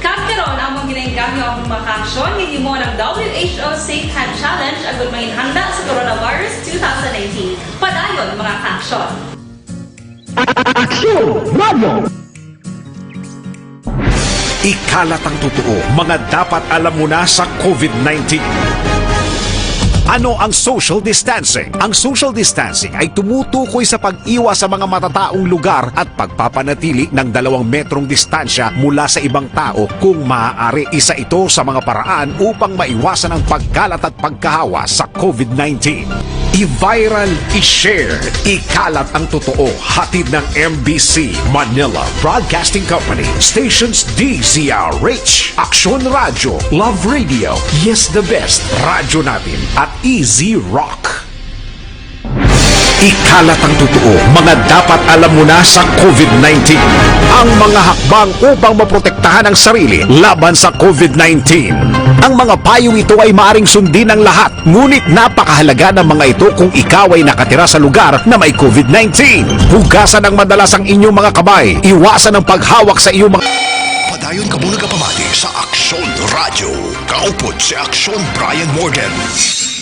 Kag karon, among ginaengganyo ang mga kaaksyon nga himo ng W H O Safe Hand Challenge agud manginhanda sa coronavirus two thousand nineteen. Padayon, mga kaaksyon! Aksyon Radio! Ikalat ang totoo, mga dapat alam mo na sa COVID nineteen. Ano ang social distancing? Ang social distancing ay tumutukoy sa pag-iwas sa mga matataong lugar at pagpapanatili ng dalawang metrong distansya mula sa ibang tao kung maaari. Isa ito sa mga paraan upang maiwasan ang pagkalat at pagkahawa sa COVID nineteen. I-viral, i-share, ikalat ang totoo. Hatid ng M B C Manila Broadcasting Company, stations D Z R H, Aksyon Radyo, Love Radio, Yes the Best, Radyo Natin, at Easy Rock. Ikalat ang totoo, mga dapat alam mo na sa COVID nineteen. Ang mga hakbang upang maprotektahan ang sarili laban sa COVID nineteen. Ang mga payong ito ay maaring sundin ng lahat, ngunit napakahalaga ng mga ito kung ikaw ay nakatira sa lugar na may covid nineteen. Hugasan ng madalas ang inyong mga kamay. Iwasan ang paghawak sa iyong mga Padayon kamo nagapamati sa Aksyon Radyo. Kaupod si Aksyon Brian Morgan.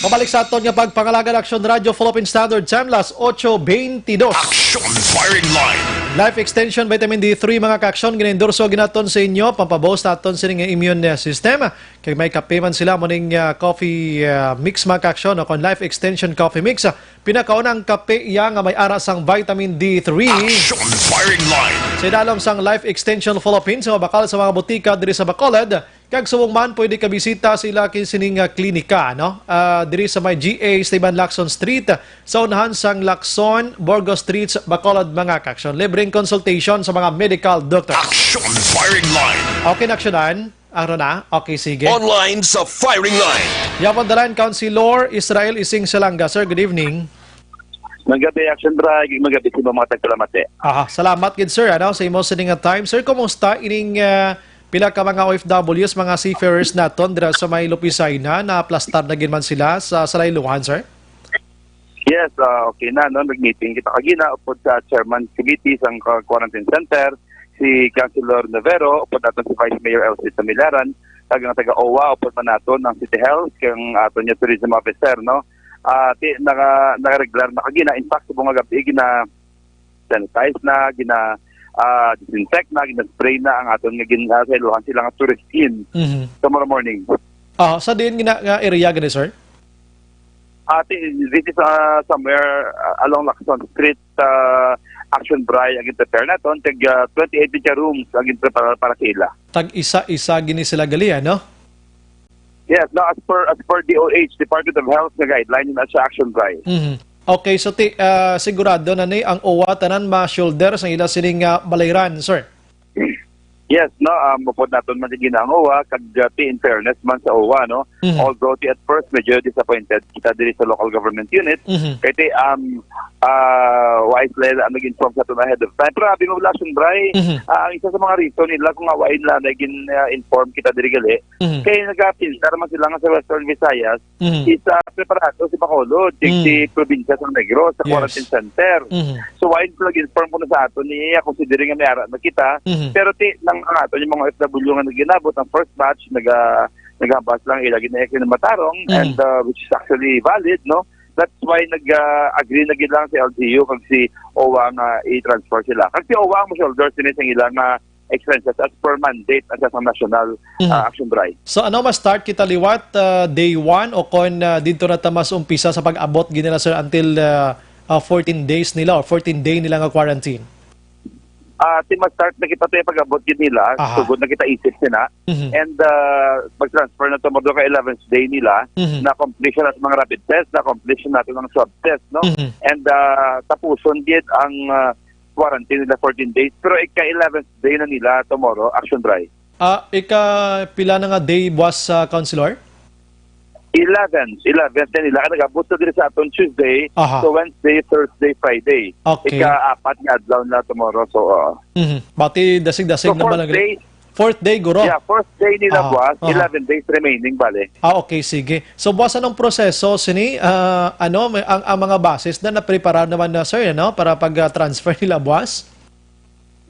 Pabalik sa aton nga pagpangalagan, Aksyon Radyo Philippine Standard Time, las ocho veintidós. Aksyon Firing Line. Life Extension Vitamin D three, mga ka-aksyon, ginaendorso ginaton sa inyo, pampabuhos naton sining immune system. Kay may kape man sila, mo ning, ah, coffee, ah, mix, mga ka-aksyon, o kon Life Extension Coffee Mix. Ah, pinakaunang kape iya nga may ara sang vitamin D three. Action Firing Line. Sa idalom sang Life Extension Philippines, nga mabakal sa mga butika diri sa Bacolod, kag subong man pwede ka bisita sa ila ki-, sining, ah, klinika, no? Ah, diri sa may G A Esteban Lacson Street, sa unahan sang Lacson, Burgos Street, Bacolod, mga ka-aksyon. Libreng consultation sa mga medical doctor. Action Firing Line. Okay, na-actionan? Ano na? Okay, sige. Online sa Firing Line. Yapon dalan, Councilor Israel Ising Salanga. Sir, good evening. Magabi, Action Brian. Magabi sa mga tagpalamati. Aha, salamat gid, sir, ano, sa imo sining nga time. Sir, kumusta ining, ah, pila ka mga O F Ws, mga seafarers naton dira sa may Lupisay na, naaplastar na gid man sila sa salayluhan, sir? Yes, ah, okay na, no? Nag-meeting kita kagina upod sa chairman committee sang ka-, quarantine center, si Councilor Navero, upod naton si Vice Mayor Elsie Tamilaran, kag ang taga O W A, upod man naton ang City Health, kag ang aton nga tourism officer, no? Ah, ti-, naka-, nakareglar na kagina. In fact, subong nga gabi, gina-sanitize na, gina, ah, disinfect na, gina-spray na ang aton nga gin-, ah, sayluhan sila nga tourist inn Mhm. tomorrow morning. Ah, sa diin gina-, nga area gani, sir? Ati, this is, ah, somewhere, ah, along Lacson Street, ah, Action Brian, ang prepare naton, tag, ah, twenty-eight ka rooms ang prepare para sa ila. Tag isa-isa gini sila gali, ano? Yes, no, as per, as per D O H, Department of Health, nga guideline na sa Action Brian. Mhm. Okay, so ti-, ah, sigurado na ni ang O W A tanan ma-shoulder sa ila sining, ah, balayran, sir? Yes, no, um, upod naton man gina ang O W A, kag, uh, ti, in fairness man sa O W A, no, Mhm. although ti at first medyo disappointed kita diri sa local government unit, Mhm. kay ti, um, uh, wa sila ang nag-inform sa aton ahead of time. Pero abi mo, Blasong Bray, Mhm. uh, ang isa sa mga reason nila kung nga wa nila nagin, uh, inform kita diri gali, Mhm. kay nagapinta naman sila nga sa Western Visayas, Mhm. is, ah, preparado si Bacolod, si, Mm. si probinsya sa Negros, sa Yes. quarantine center. Mhm. So, why nag-inform ko na sa aton niya, considering nga may ara na kita, Mhm. pero ti, nang, ang aton yung mga O F W nga nag-inabot, ang first batch, naga-, naghabas lang, ilagi na yung matarong, Mhm. and, ah, which is actually valid, no? That's why nag, ah, agree na gid lang si L G U kag si O W A nga i-transfer sila. Kag si O W A ang shoulder sini sa ilang, ah, expenses as per mandate as sa national, Mhm. ah, action drive. So, ano, ma-start kita liwat, ah, day one o kon, ah, dito na ta mas umpisa sa pag-abot gid nila, sir, until, ah, ah, fourteen days nila or fourteen day nila nga quarantine? Ah, ti ma-start na kita to yung pag-abot gid nila. Aha. Sugod na kita isip sina. Mhm. And, ah, mag-transfer na to mo ka eleventh day nila Mhm. na completion at mga rapid test, na completion natin ng swab test, no? Mhm. And, ah, tapuson gid ang, ah, quarantine nila fourteen days. Pero ika eleventh day na nila tomorrow, action drive. Ah, ika pila na nga day buwas sa, Councilor? Eleven. Eleven na nila. Kaya nag-abot na diri sa aton Tuesday. Aha. So, Wednesday, Thursday, Friday. Okay. Ika-apat nga adlaw na tomorrow. So, oo. Mhm. Bati, dasig-dasig So, na ba fourth lang? Day. Fourth day, guro? Yeah, fourth day nila Aha. buwas. Aha. Eleven days remaining, bale. Ah, okay, sige. So, buwas, anong proseso sini? Ah, ano, may, ang, ang mga buses na naprepara naman na, sir, ano, para pag, ah, transfer nila buwas?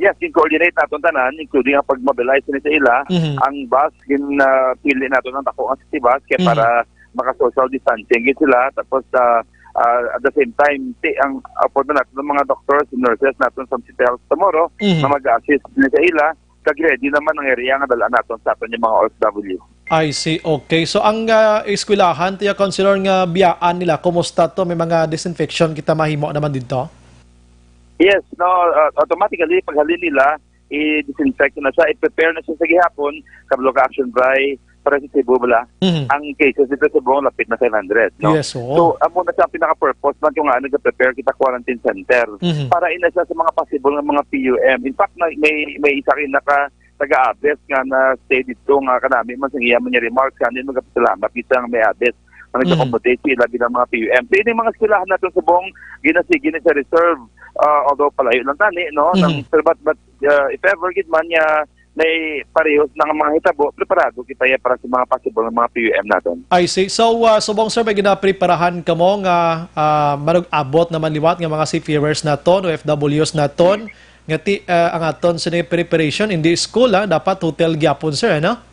Yes, in-coordinate naton tanan, including ang pag-mobilize ni sa ila, Mhm. ang bus, gin, ah, pili naton ang dako nga city bus, kaya Mhm. para maka-social distancing gid sila. Tapos, ah, ah, at the same time, ti, ang, ah, afford na natin ng mga doctors, nurses natin sa City Health tomorrow Mhm. na mag-assist ni sa ila. Kag ready naman ang area nga dala naton sa aton yung mga O F W. I see. Okay. So, ang, ah, eskwelahan, tiya, Councilor, nga biyaan nila, kumusta to? May mga disinfection kita mahimo naman dito? Yes, no, uh, automatically, paghalin nila, i-disinfect na siya, i-prepare na siya sa gihapon, kabalo ka action dry, para sa Cebu, bala. Mhm. Ang cases dito sa Cebu, lapit na five hundred, no? Yes, oo. So, amo na siya ang pinaka-purpose man kung ano nag-prepare kita quarantine center. Mhm. Para ina siya sa mga possible nga mga P U M. In fact, may, may, may isa rin naka, taga-Abes nga na-stay dito nga kanami man sa iya man niya remarks, kani magpasalamat kita nga may Abes nga Mm. nag-accommodate sa ila bilang mga P U M. Sa ining mga eskwelahan natin subong, ginasige ni sa reserve, ah, although palayo lang tani, no? Mm. Nang, pero but, but, ah, if ever gid man niya, may parehos na nga mga hitabo, preparado kita ya para sa mga possible nga mga P U M naton. I see. So, ah, subong, sir, may ginapreparahan kamo nga, ah, manug-abot naman liwat nga mga seafarers naton, O F Ws naton, nga ti-, ah, ang aton sini preparation in the school, ah, dapat hotel gyapon, sir, ano?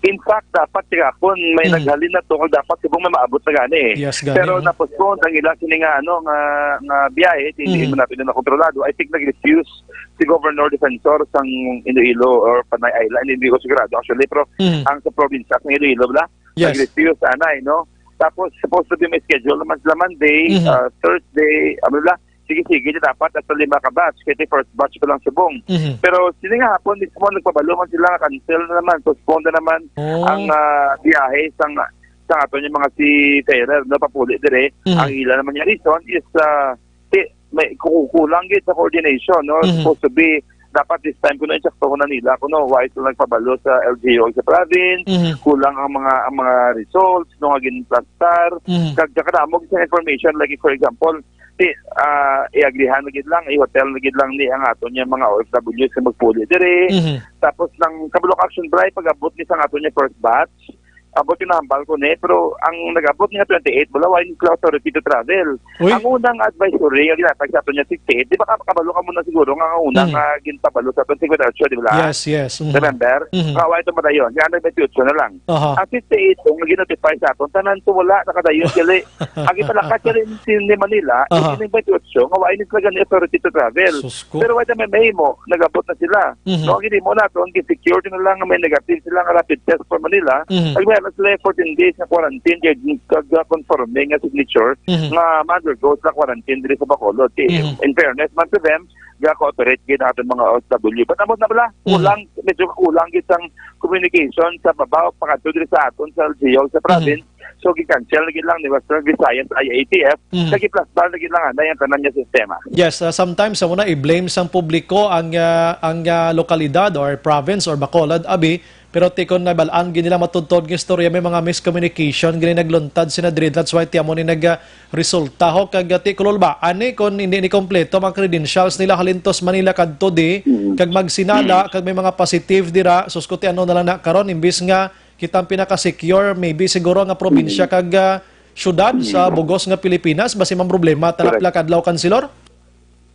In fact, dapat gihapon may Mhm. naghalin na to, kung dapat subong may maabot na gani eh. Yes, gani, Pero oh. na-postpone ang ila sini nga, ano, nga, nga biyahe, hindi Mhm. mo natin na kontrolado. I think nag-refuse si Governor Defensor sang Iloilo or Panay Island, hindi ko sigurado actually, pero Mhm. ang sa probinsya sang Iloilo, bala, Yes. nag-refuse, anay, no? Tapos, supposed to be may schedule naman sila Monday, Mhm. ah, Thursday, ano, bala, sige-sige, di dapat hasta lima ka batch, kay first batch pa lang subong. Mhm. Pero sini nga hapon mismo, nagpabalo man sila nga cancel na naman, postpone na naman Oh. ang, ah, biyahe sang, sang aton yung mga seafarer, no, papuli dire. Mhm. Ang ila naman yung reason is, ah, ti-, may kukulang gid sa coordination, no? Mhm. Supposed to be, dapat this time, kuno, i-check to na nila, kuno, why sila nagpabalo sa L G U sa province, Mhm. kulang ang mga, ang mga results, no, nga ginplastar, Mhm. kag kadamo sa information, like, for example, ti-, ah, i-agrihan na gid lang, i-hotel na gid lang ni ang aton yung mga O F Ws nga magpuli diri. Mhm. Tapos, nang Kabulok Action Bri, pag-abot ni sa aton yung first batch, abot yung nahambal ko ni, pero ang nag-abot niya twenty-eight, wala, wala ni sila authority to travel. Uy. Ang unang advisory nga ginatag sa aton niya sixty-eight, di ba ka-, kabalo ka muna siguro nga ang unang, Mhm. ah, ginpabalo sa aton fifty-eight, di ba? Yes, yes. Mhm. Remember? Mhm. Nga, wala ito madayon. Nga, nag-twenty-eight na lang. Aha. Ang sixty-eight, kung ginotify sa aton, tanan to wala, nakadayon, gali. Ang ipalakat ka rin si, ni Manila, Aha. Yung twenty-eight, nga wala ni sila gani authority to travel. Sus ko. Pero wala may mahimo, nag-abot na sila. Mhm. No, ang ginimo nato, ang gi-secure na lang nga may negative sila nga rapid test for Manila. Mhm. Nagmahal na sila yung fourteen days na quarantine, kag, kag, uh, conforme nga signature, Mhm. nga ma-undergo sila quarantine diri sa Bacolod. Eh, Mhm. in fairness man to them, ga-cooperate gid ang aton mga O F W. But amo na bala, Mhm. kulang, medyo kulang gid sang communication sa babaw, pakadto diri sa aton, sa L G U, sa Mhm. province. So, gi-cancel na gid lang ni Western Visayas I A T F, Mhm. sa giplastar na gid lang anay ang tanan nga sistema. Yes, ah, sometimes, amo na, i-blame sang publiko ang, ah, ang, ah, lokalidad or province or Bacolod, abi, pero ti kon nabal-an gid nila matudtod nga istorya, may mga miscommunication gid nagluntad sina diri. That's why ti amo ni nag, ah, resulta ho. Kag, ah, ti kulol ba, ani kon hindi ni kompleto mga credentials nila halintos Manila kadto di, Mhm. kag magsinala, Mhm. kag may mga positive dira, sus ko, ti ano na lang na karon, imbis nga kita ang pinaka-secure, maybe siguro nga probinsya Mm. kag, ah, syudad sa Mm. bugos nga Pilipinas, basi man problema, Correct. Talapla kadlaw, Kansilor?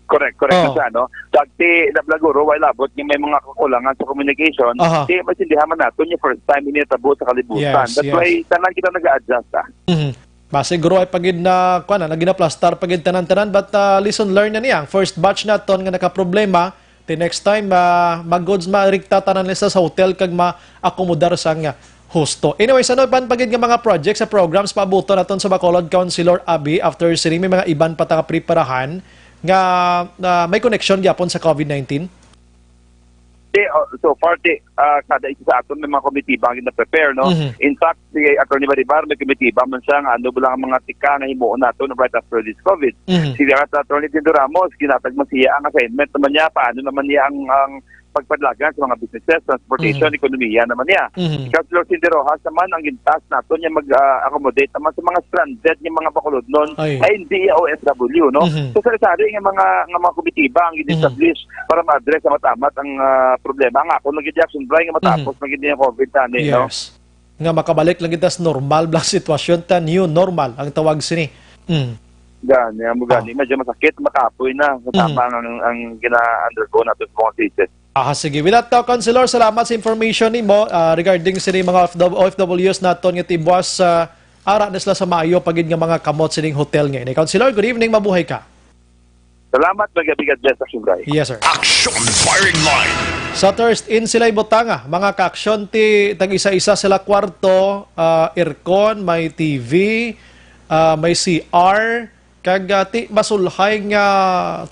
Correct, correct Oh. na siya, no? Dagti, nablaguro, while abot nga may mga kakulangan sa communication, Aha. di, maintindihan man naton yung first time ini natabo sa kalibutan. Yes, That's yes. why, tanan kita nag-a-adjust, ah. Mhm. Basi, guro, ay pagid na, kuwan na, naging naplastar pagid tanan-tanan, but, ah, lesson learned na niya. Ang first batch naton nga nakaproblema, the next time, ah, mag-goods, marikta tanan nila sa hotel kag ma-akomodar sang husto. Anyways, ano iban pagid nga mga projects sa programs paabuton naton sa Bacolod, Councilor Abi, after sini may mga iban pa ta nga preparahan nga, ah, may connection gyapon sa COVID nineteen? Di, oh, so far, di, ah, kada isa sa aton may mga komitiba nga gina-prepare, no? Mhm. In fact, si Attorney Baribar, may komitiba man siya nga ano ba lang ang mga tika nga himuon naton right after this COVID. Mhm. Si Attorney Dindo Ramos, ginatag man siya ang assignment naman niya, paano naman niya ang, ang pagpadalagan sa mga businesses, transportation, Mhm. ekonomiya naman niya. Mhm. Si Councilor Cindy Rojas naman, ang gintas naton niya mag, ah, accommodate naman sa mga stranded nga mga Bacolodnon Ay. nga hindi O F W, no? Mhm. So, sari-sari nga mga, nga mga komitiba ang Mhm. gin-establish para ma-address sa matamat ang, ah, problema. Ang ako naging action plan nga matapos Mhm. na gid yung COVID tani, no? Yes. Nga makabalik lang kita sa normal bala sitwasyon ta, new normal ang tawag sini. Mm. Gani, amo gani, Ah. medyo masakit, makapoy na. Sa Mm. tama ang, ang gina-undergo nato sa mga cases. Ah, sige. With that, uh, Councilor, salamat sa information nimo, ah, regarding sini mga O F W, O F Ws naton nga tibuas sa ara na sila sa maayo pagid nga mga kamot sining hotel nga ini. Councilor, good evening, mabuhay ka. Salamat, magabi, God bless, Action Brian. Yes, sir. Action Firing Line. Sa Thirst In sila'y butanga, mga ka-aksyon, ti tag-isa-isa sila kwarto, ah, aircon, may T V, ah, may C R, kag, ah, ti masulhay nga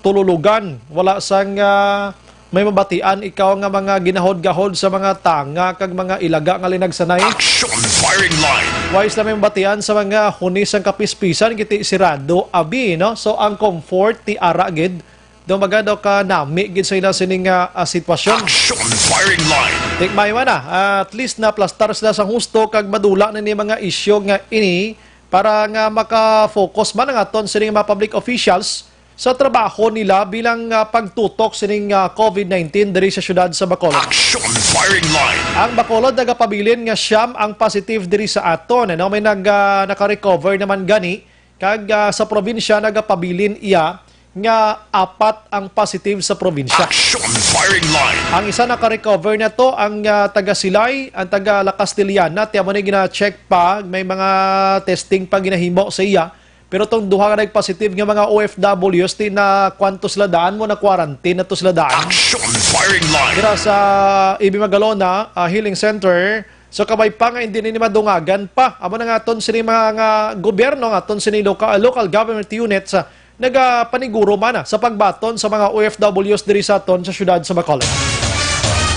tululugan. Wala sang, ah, may mabatian ikaw nga mga ginahod-gahod sa mga tanga kag mga ilaga nga linagsanay? Action Firing Line. Wais na may mabatian sa mga huni sang kapispisan, kiti sirado, abi, no? So, ang comfort ti ara gid, daw magadaw ka nami gid sa ila sining, ah, ah, sitwasyon. Action Firing Line. Tikmay man na, ah, at least naplastar sila sa husto kag madula na ni mga isyu nga ini para nga maka-focus man ang aton sining mga public officials sa trabaho nila bilang, ah, pagtutok sining, ah, COVID nineteen diri sa siyudad sa Bacolod. Action Firing Line. Ang Bacolod nagapabilin nga siyam ang positive diri sa aton, ano? May nag, ah, naka-recover naman gani, kag, ah, sa probinsya nagapabilin iya nga apat ang positive sa probinsya. Action Firing Line. Ang isa naka-recover na to, ang, ah, taga Silay, ang taga La Castellana, ti amo ni gina-check pa, may mga testing pa ginahimo sa iya. Pero tong duha nga nag-positive nga mga O F Ws, ti na kwanto sila daan mo, na quarantine na to sila daan. Action Firing Line. Dira sa A B Magalona, ah, Healing Center, so kabay pa nga hindi ni madungagan pa. Amo na nga aton sini mga nga gobyerno, nga aton sini local, local government units, ah, nagapaniguro man, ah, sa pagbaton sa mga O F Ws diri sa aton sa siyudad sa Bacolod.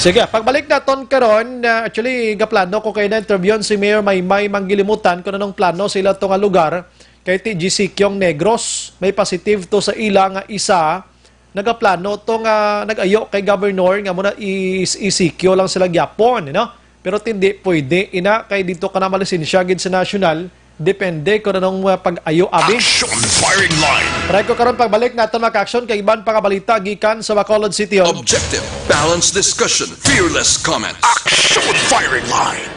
Sige, pagbalik naton karon, ah, actually, gaplano ko kay na-interview si Mayor Maymay Manggilimutan kung anong plano sila to nga lugar. Kay ti G C Kyong Negros, may positive to sa ila nga isa, nagaplano to nga nag-ayo kay Governor nga muna i-, i-C Q lang sila gyapon, you know? Pero tindi pwede, ina, kay dito ka na malisensya gid sa national, depende kung anong, uh, pag-ayo, abi. Action Firing Line. Try ko karon pagbalik naton, mga ka-action, kay iban pa nga balita gikan sa Bacolod City Hall. Objective, balanced discussion, fearless comments. Action Firing Line.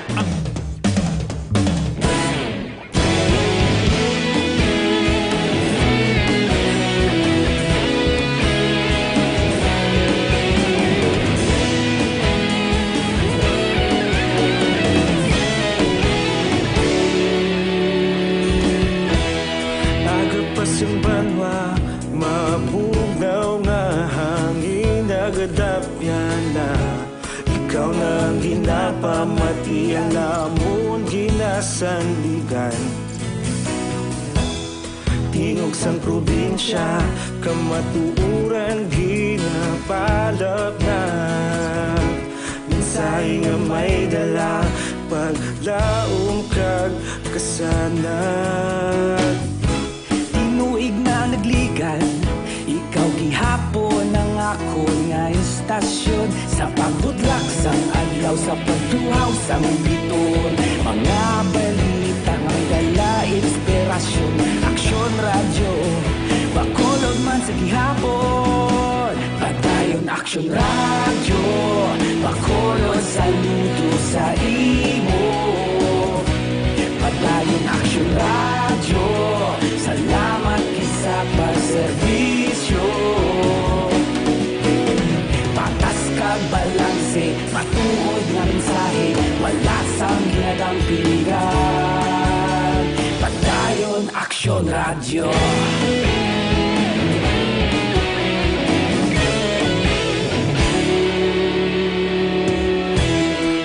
Aga pa sing banwa, mabugnaw nga hangin nagadapyan na. Ikaw na ang ginapamati, ang amon ginasandigan. Tingog sang probinsya, kamatuoran ginapalapnag. Mensahe nga may dala, paglaom kag kasanag. Tinuig na nagligan, ikaw gihapon ang akon nga istasyon. Sa pagbutlak sang adlaw, sa pagtuhaw sang biton, mga balita nga may dala inspirasyon. Aksyon Radyo, Bacolod man sa gihapon. Padayon Aksyon Radyo, Bacolod, saludo sa imo. Padayon Aksyon Radyo, salamat gid sa pagserbisyo. Patas kag balanse, matuod nga mensahe, wala sang ginadampigan. Padayon Aksyon Radyo.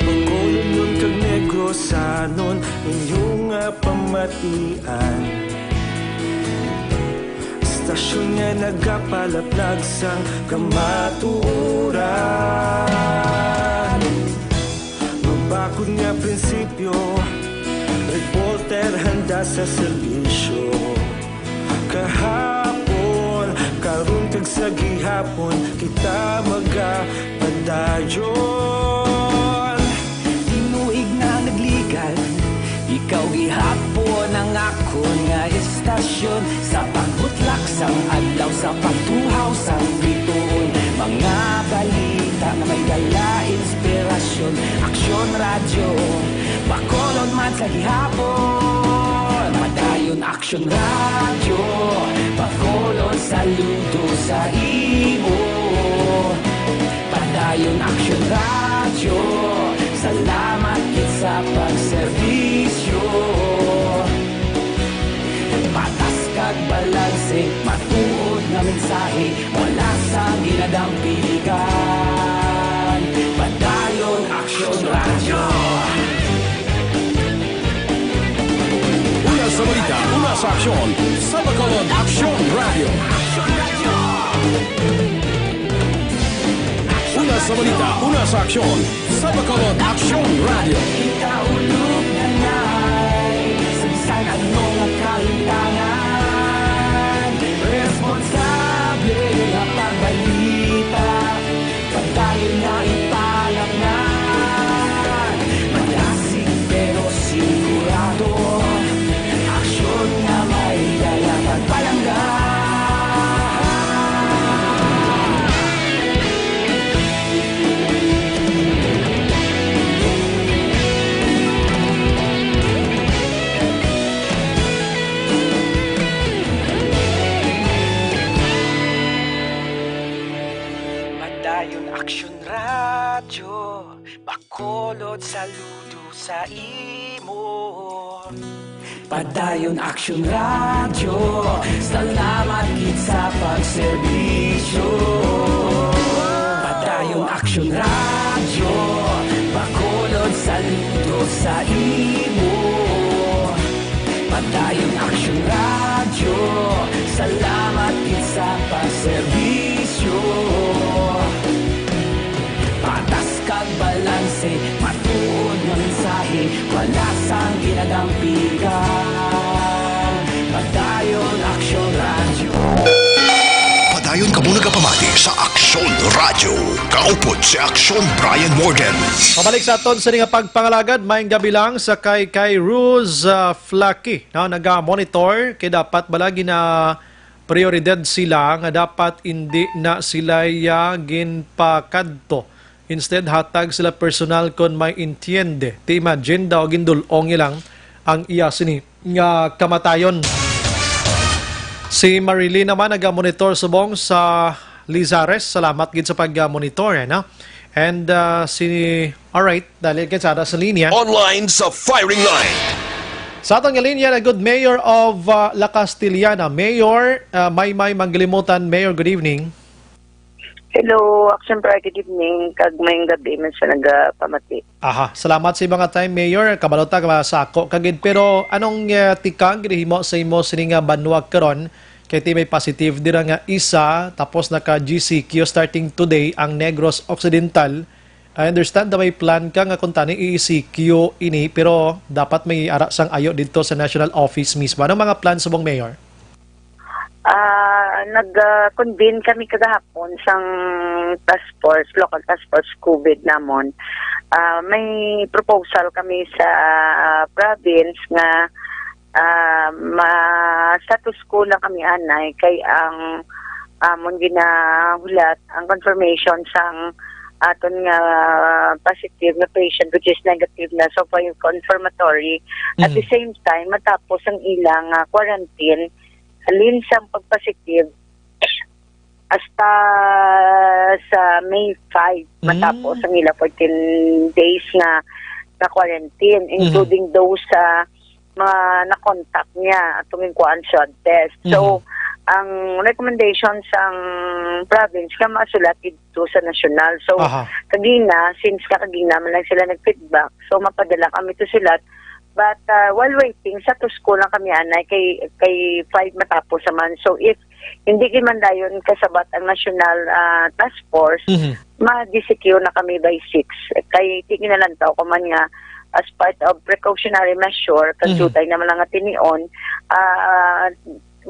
Bacolodnon kag Negrosanon, inyo nga pamatian. Istasyon nga nagapalaplag sang kamatuoran. Mabakod nga prinsipyo, reporter handa sa serbisyo. Kahapon, karon kag sa gihapon, kita magapadayon. Tinuig na nagligan, ikaw gihapon ang akon nga istasyon. Sa pagbutlak sang adlaw, sa pagtuhaw sang bituon, mga balita nga may dala inspirasyon. Aksyon Radyo, Bacolod man sa gihapon. Padayon Aksyon Radyo, Bacolod, saludo sa imo. Padayon Aksyon Radyo, salamat gid sa pagserbisyo. Patas kag balanse, matuod nga mensahe, wala sang ginadampigan. Padayon Aksyon Radyo. Una sa balita, una sa aksyon, sa Bacolod Aksyon Radyo. Una sa balita, una sa aksyon, sa Bacolod Aksyon Radyo. Kita ulog na nay, sa bisan ano nga kalimtangan, responsable nga pagbalita. Padayon na ipalapnan, madasig pero sigurado. Aksyon nga may dala pagpalangga. Ayon Aksyon Radyo, Bacolod, saludo sa imo. Padayon Aksyon Radyo, salamat gid sa pagserbisyo. Padayon Aksyon Radyo, Bacolod, saludo sa imo. Padayon Aksyon Radyo, salamat gid sa pagserbisyo. Patas kag balanse, matuod nga mensahe, wala sang ginadampigan. Padayon Aksyon Radyo. Padayon kamo nagapamati sa Aksyon Radyo. Kaupod si Aksyon Brian Morgan. Pabalik sa aton sa nga pagpangalagad, maayong gabi lang sa kay, kay Rose, ah, Flaky, no, naga-monitor kay dapat bala gina prioridad sila nga dapat indi na sila ya ginpakadto. Instead, hatag sila personal kon may entiende. Ti imagine daw, gindul-ong niya lang ang iya sini nga kamatayon. Si Marilyn naman naga-monitor subong sa Lizares. Salamat gid sa pag-monitor, eh, no? And, ah, si, alright, dali ka sa, sa linya. Online sa firing line. Sa aton nga linya na good, Mayor of, ah, La Castellana. Mayor, ah, Maymay Manglimotan. Mayor, good evening. Hello, Action Bright, good evening, kag maayong gabi man sa nagapamati. Aha, salamat sa imong time, Mayor. Kabalo ta nga sa ako ka gid. Pero anong, eh, tikang ginahimo sa imo sini nga banwa karon? Kay ti may positive dira nga isa, tapos naka G C Q starting today ang Negros Occidental. I understand na may plan ka nga kuntani i-E C Q ini, pero dapat may ara sang ayo didto sa national office mismo. Anong mga plans subong, Mayor? Ah, nag, ah, convene kami kagahapon sang task force, local task force COVID namon. Ah, may proposal kami sa province nga, ah, ma-, status quo lang kami anay kay ang amon ginahulat ang confirmation sang aton nga positive nga patient, which is negative na. So, pa yung confirmatory. At the Mm. same time, matapos ang ilang, ah, quarantine, halin sang pagpositive hasta sa May five, Mm. matapos ang ila fourteen days nga, nga quarantine, Mhm. including those sa mga na-contact niya atong inkuan swab test. So, Mhm. ang recommendation sang province nga masulat dito sa nasyonal. So, Aha. kagina, since ka kagina man lang sila nag-feedback, so mapadala kami to sila. But, ah, while waiting, sa Tusco lang kami, anay, kay, kay five matapos naman. So, if hindi gid man dayon kasabat ang national, ah, task force, Mhm. ma-G C Q na kami by six. Kay di ginalantaw ko man nga as part of precautionary measure, kag Mhm. jutay naman lang nga tinion, ah,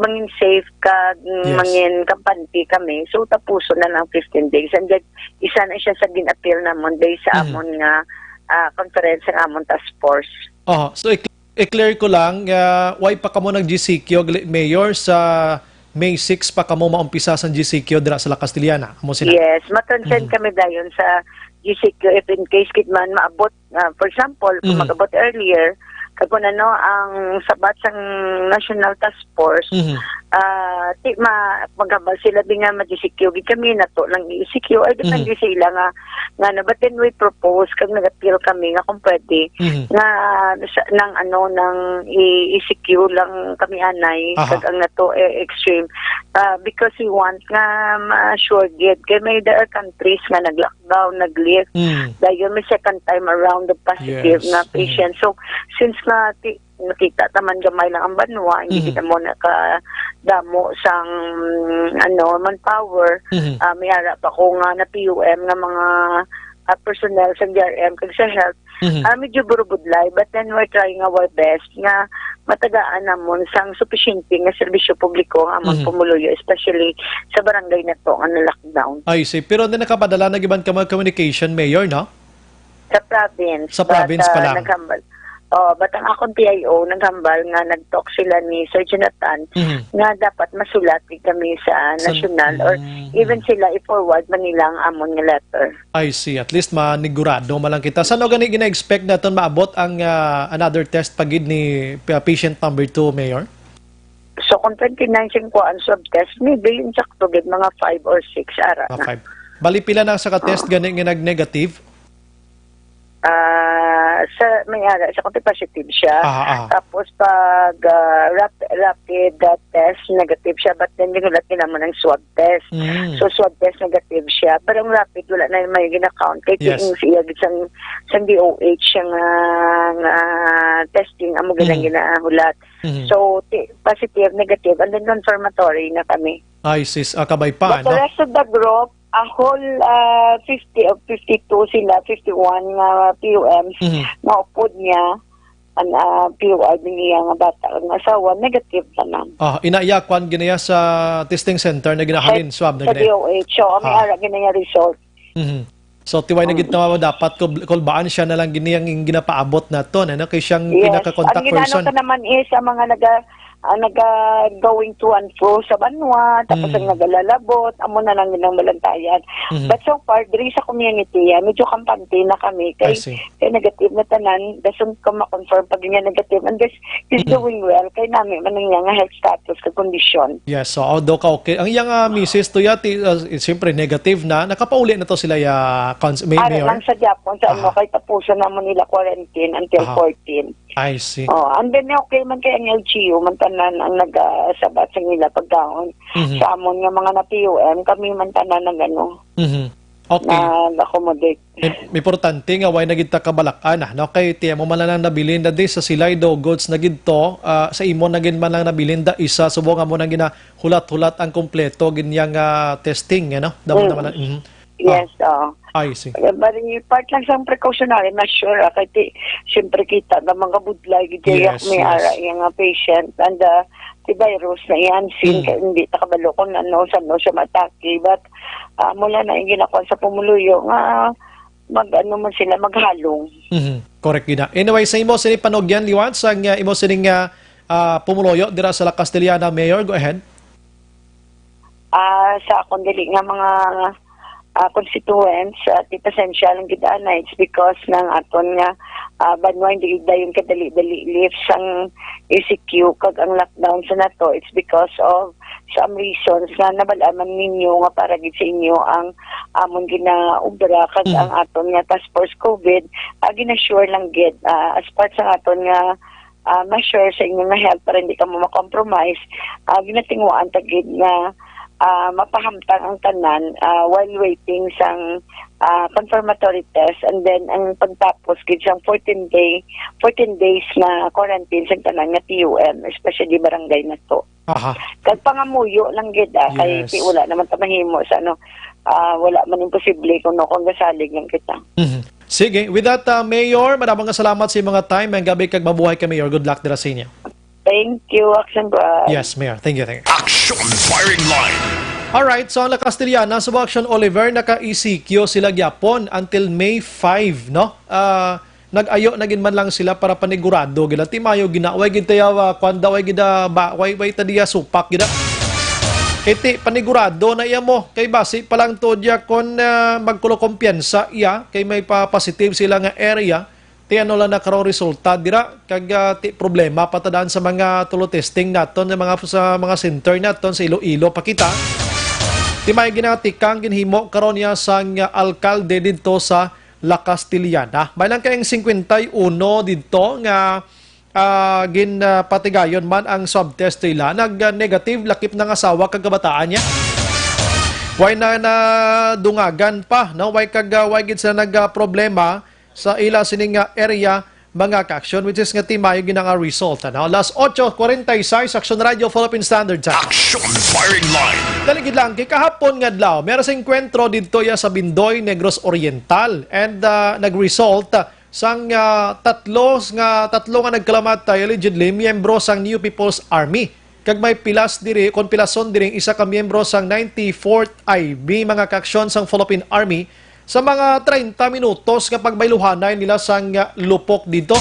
mangin safe kag Yes. mangin kampante kami. So, tapuson na lang fifteen days. And then, isa na siya sa gin-appeal namon based sa Mhm. amon nga, ah, conference nga amon task force. Aha. So, i- I-clear ko lang, ah, why pa kamo nag-G C Q, gali, Mayor, sa May six pa kamo maumpisa sang G C Q dira sa La Castellana? Amo sina? Yes, ma-transcend Mhm. kami dayon sa G C Q if in case gid man maabot, ah, for example, kung Mhm. mag-abot earlier, kag kung ano ang sabat sang National Task Force, Mhm. ah, ti ma-, maghambal sila di nga ma-G C Q gid kami, nato lang i-E C Q, ay depende Mhm. sa ila nga, nga na. But then we propose kag nag-appeal kami nga kung pwede, Mhm. nga sa, nang ano, nang i-, E C Q lang kami anay, Aha. kag ang nato, eh, extreme. Ah, because we want nga ma-sure gid. Kay may there are countries nga nag-lockdown, nag-lift. Mm. Dayon may second time around the positive Yes. nga Mm. patient. So, since nga ti-, nakita ta man gamay lang ang banwa, hindi Mm. kita mo nakadamo sang, ano, manpower. Mhm. Ah, may ara pa ko nga na P U M nga mga, ah, personnel sa D R M kag sa health. Mhm. Ah, medyo burubudlay, but then we're trying our best nga matagaan namon sang supisyente nga serbisyo publiko ang amon Mhm. pumuluyo, especially sa barangay na to nga na-lockdown. I see. Pero hindi nakapadala na giban ka mga communication, Mayor, no? Sa province, Sa but, province pa ah, lang. naghambal. Oh, but ang akong P I O, naghambal nga nag-talk sila ni Sir Jonathan Mhm. nga dapat masulat gid kami sa Sa nasyonal or Mhm. even sila i-forward man nila ang amon nga letter. I see. At least manigurado man lang kita. Saan gani gina-expect naton maabot ang, ah, another test pa gid ni pa-, patient number two, Mayor? So, kung twenty-nine sing kuan swab test, maybe yung sakto gid, mga five or six, ara Ah, na. five. Bali, pila na sa ka-test Oo. gani nga nag-negative? Ah, sa may ara, sa kundi positive siya. Aha, aha. Tapos pag, ah, rap-, rapid, ah, test, negative siya. But then, ginulat din naman ang swab test. Mm. So, swab test, negative siya. Pero ang rapid, wala na may gina-count. Kay Yes. tiing siya, sang, sang D O H siya nga, nga testing, amo ginang Mm. ginahulat. Mhm. So, ti-, positive, negative, and then confirmatory na kami. Ay, sis, ah, kabay pa, But the no? rest of the group, a whole, ah, fifty o fifty-two sila, fifty-one nga P U Ms, Mhm. naupod niya, ang, ah, P U R din niya nga bata, ang asawa, negative tanan. Ah, ina iya, kwan ginaya sa testing center na ginahalin, Sa, swab na sa ginaya? D O H, so, may Ah. ara ginaya result. Mhm. So, tiway na gid Mm. na dapat kul-, kulbaan siya na lang gini ang ginapaabot naton, ano? Kay siyang Yes. pinaka-contact Ang ginano person. ka naman is ang mga naga-, ang naga-going to and fro sa banwa, tapos Mm. ang nagalalabot, amo na lang gid ang malantayan. Mhm. But so far, diri sa community, ah, medyo kampante na kami. I Kay, see. kay negative na tanan, dason ka ma-confirm pag niya negative. And this is Mm. doing well. Kay nami man ang iya nga health status kag kondisyon. Yes, so although ka okay. Ang iyang, ah, misis to ya, ti-, ah, siyempre negative na. Nakapauli na to sila ya, cons-, may Ara mayor? lang sa Japon, sa ano, Ah. kay tapusan naman nila quarantine until Aha. fourteen. I see. Oh, and then okay man kay ang L G U, man tanan ang nagasabat sa nila pagkaon. Mhm. Sa amon nga mga na P U M, kami man tanan nag ano, Mhm. Okay. nag-accommodate. Im-, importante nga way na gid ta kabalak-an, ah, no? Kay ti amo man lang nabilin da di sa silay do goods na gid to, ah, sa imo na gid man lang nabilin da isa, subong amo nang ginahulat-hulat ang kompleto gid niya nga testing, ano? Damo Mm. naman ang, mhm. Yes, Ah, oo. I see. Eh, bali, part lang sa precautionary measure, ah, kay ti-, siyempre kita nga mga budlay, gid kaya Yes, may yes. ara iya nga patient, and, ah, ti virus na iyan, sin, Mm. kay hindi ta kabalo kung ano, saan siya matake, but, ah, mula na yung ginakuha sa pumuluyo nga mag-ano man sila, maghalong. Mhm. Correct gid na. Anyway, sa imo sini panugyan, liwat sa nga imo sining, ah, ah, pumuluyo dira sa La Castellana, Mayor, go ahead. Ah, sa akon dili nga mga, ah, constituents, ah, ti pasensya lang gid ana, it's because ng aton nga, ah, banwa hindi gid dayon kadali-dali lift sang E C Q kag ang lockdown sa nato, it's because of some reasons nga nabal-an man ninyo nga para gid sa inyo ang amon ginaobra kag Mhm. ang aton nga task force COVID, ah, gina-assure lang gid, ah, as part sa aton nga, ah, measure sa inyo nga health para hindi kamo ma-compromise, ah, ginatinguhaan ta gid nga, ah, mapahamtang ang tanan, ah, while waiting sang, ah, confirmatory test, and then ang pagtapos gid sang fourteen day, fourteen days na quarantine sa tanan nga P U M, especially barangay na to. Aha. Kag pangamuyo lang gid, ah, kay Yes. ti wala naman ta mahimo sa ano, ah, wala man imposible kung no, kung gasalig lang kita. Mhm. Sige, with that, ah, Mayor, madamo nga salamat sa imong time. Ang gabi kag mabuhay ka, Mayor. Good luck dira sa inyo. Thank you, Action Brad. Yes, Mayor. Thank you, thank you. Action Firing Line. Alright, so ang La Castellana sa Action Oliver, naka-E C Q sila gyapon until May five, no? Ah, nag-ayo na gid man lang sila para panigurado gid. Ti mayo gina, way gid tayo, ah, kwan daw, way gid, ah, ba, way, way ta diya supak gid, ah. Iti, panigurado na iya mo. Kay basi pa lang to diya kon, ah, magkulo kumpiyansa iya, kay may pa positive sila nga area. Ti ano lang na karong resulta dira, kag, ah, ti problema pa ta daan sa mga tulo testing naton, sa mga, sa mga center naton sa Iloilo pa kita. Ti may ginatikang ginhimo karon niya sang, ah, alkalde didto sa La Castellana. May lang kayang singkwenta y uno didto nga, ah, gin, ah, patigayon man ang swab test nila. Nag, ah, negative, lakip na nga asawa kag kabataan niya. Way na nadungagan pa, no? Way kag, ah, way gid sila nag, ah, problema sa ila sining, ah, area, mga ka-action, which is nga ti mayo gid ang result, ano? Alas otso cuarenta y seis, Action Radio, Philippine Standard Time. Action Firing Line. Dali gid lang, kay kahapon nga adlaw, may enkwentro didto ya sa Bindoy, Negros Oriental, and, ah, nag-result sang, ah, tatlo nga, tatlo nga nagkalamatay, allegedly miyembro sang New People's Army. Kag may pilas diri, kon pilason diri, isa ka miyembro sang ninety-fourth I B, mga ka-action, sang Philippine Army, sa mga treinta minutos nga pagbayluhanay nila sang, ah, lupok didto.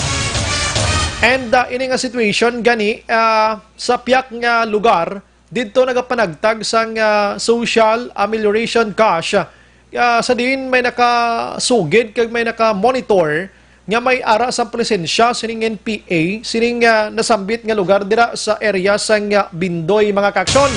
And, ah, ini nga situation gani, ah, sa piyak nga lugar, didto nagapanagtag sang, ah, social amelioration cash, ah, sa diin may nakasugid kag may nakamonitor nga may ara sa presensya sining N P A, sining, ah, nasambit nga lugar dira sa area sang, ah, Bindoy, mga ka-action.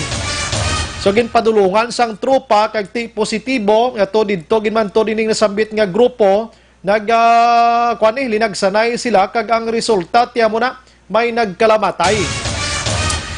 So, ginpadulungan sang tropa kag ti positibo nga to didto ginmanto dining nasambit nga grupo, nag, ah, kuwan ni, linagsanay sila kag ang resulta tiya mo na may nagkalamatay.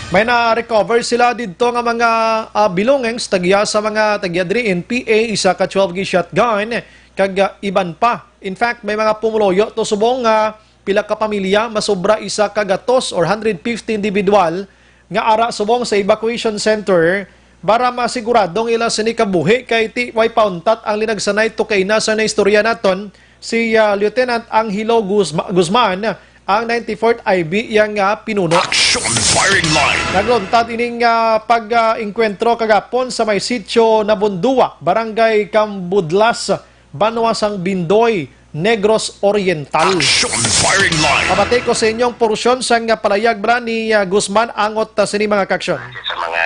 May na-recover sila didto nga mga, ah, belongings, tagya sa mga tagya diri N P A, isa ka twelve gauge shotgun, kag, ah, iban pa. In fact, may mga pumuluyo to subong nga pila ka pamilya, masobra isa ka gatos or hundred fifty individual nga ara subong sa evacuation center para masigurado ang ila sini kabuhi kay ti way pauntat ang linagsanay to kay na sa naistorya naton si, ah, Lieutenant Angelo Guzma-, Guzman, ang ninety-fourth I B iya nga pinuno. Action firing line. Nagluntad ining, ah, pag, ah, engkwentro kagapon sa may sitio Nabundua, Barangay Cambudlas, banwa sang Bindoy, Negros Oriental. Action firing line. Pabati ko sa inyong porsyon sang palayag bala ni, ah, Guzman angot, ah, sini mga kaaksyon. Sa mga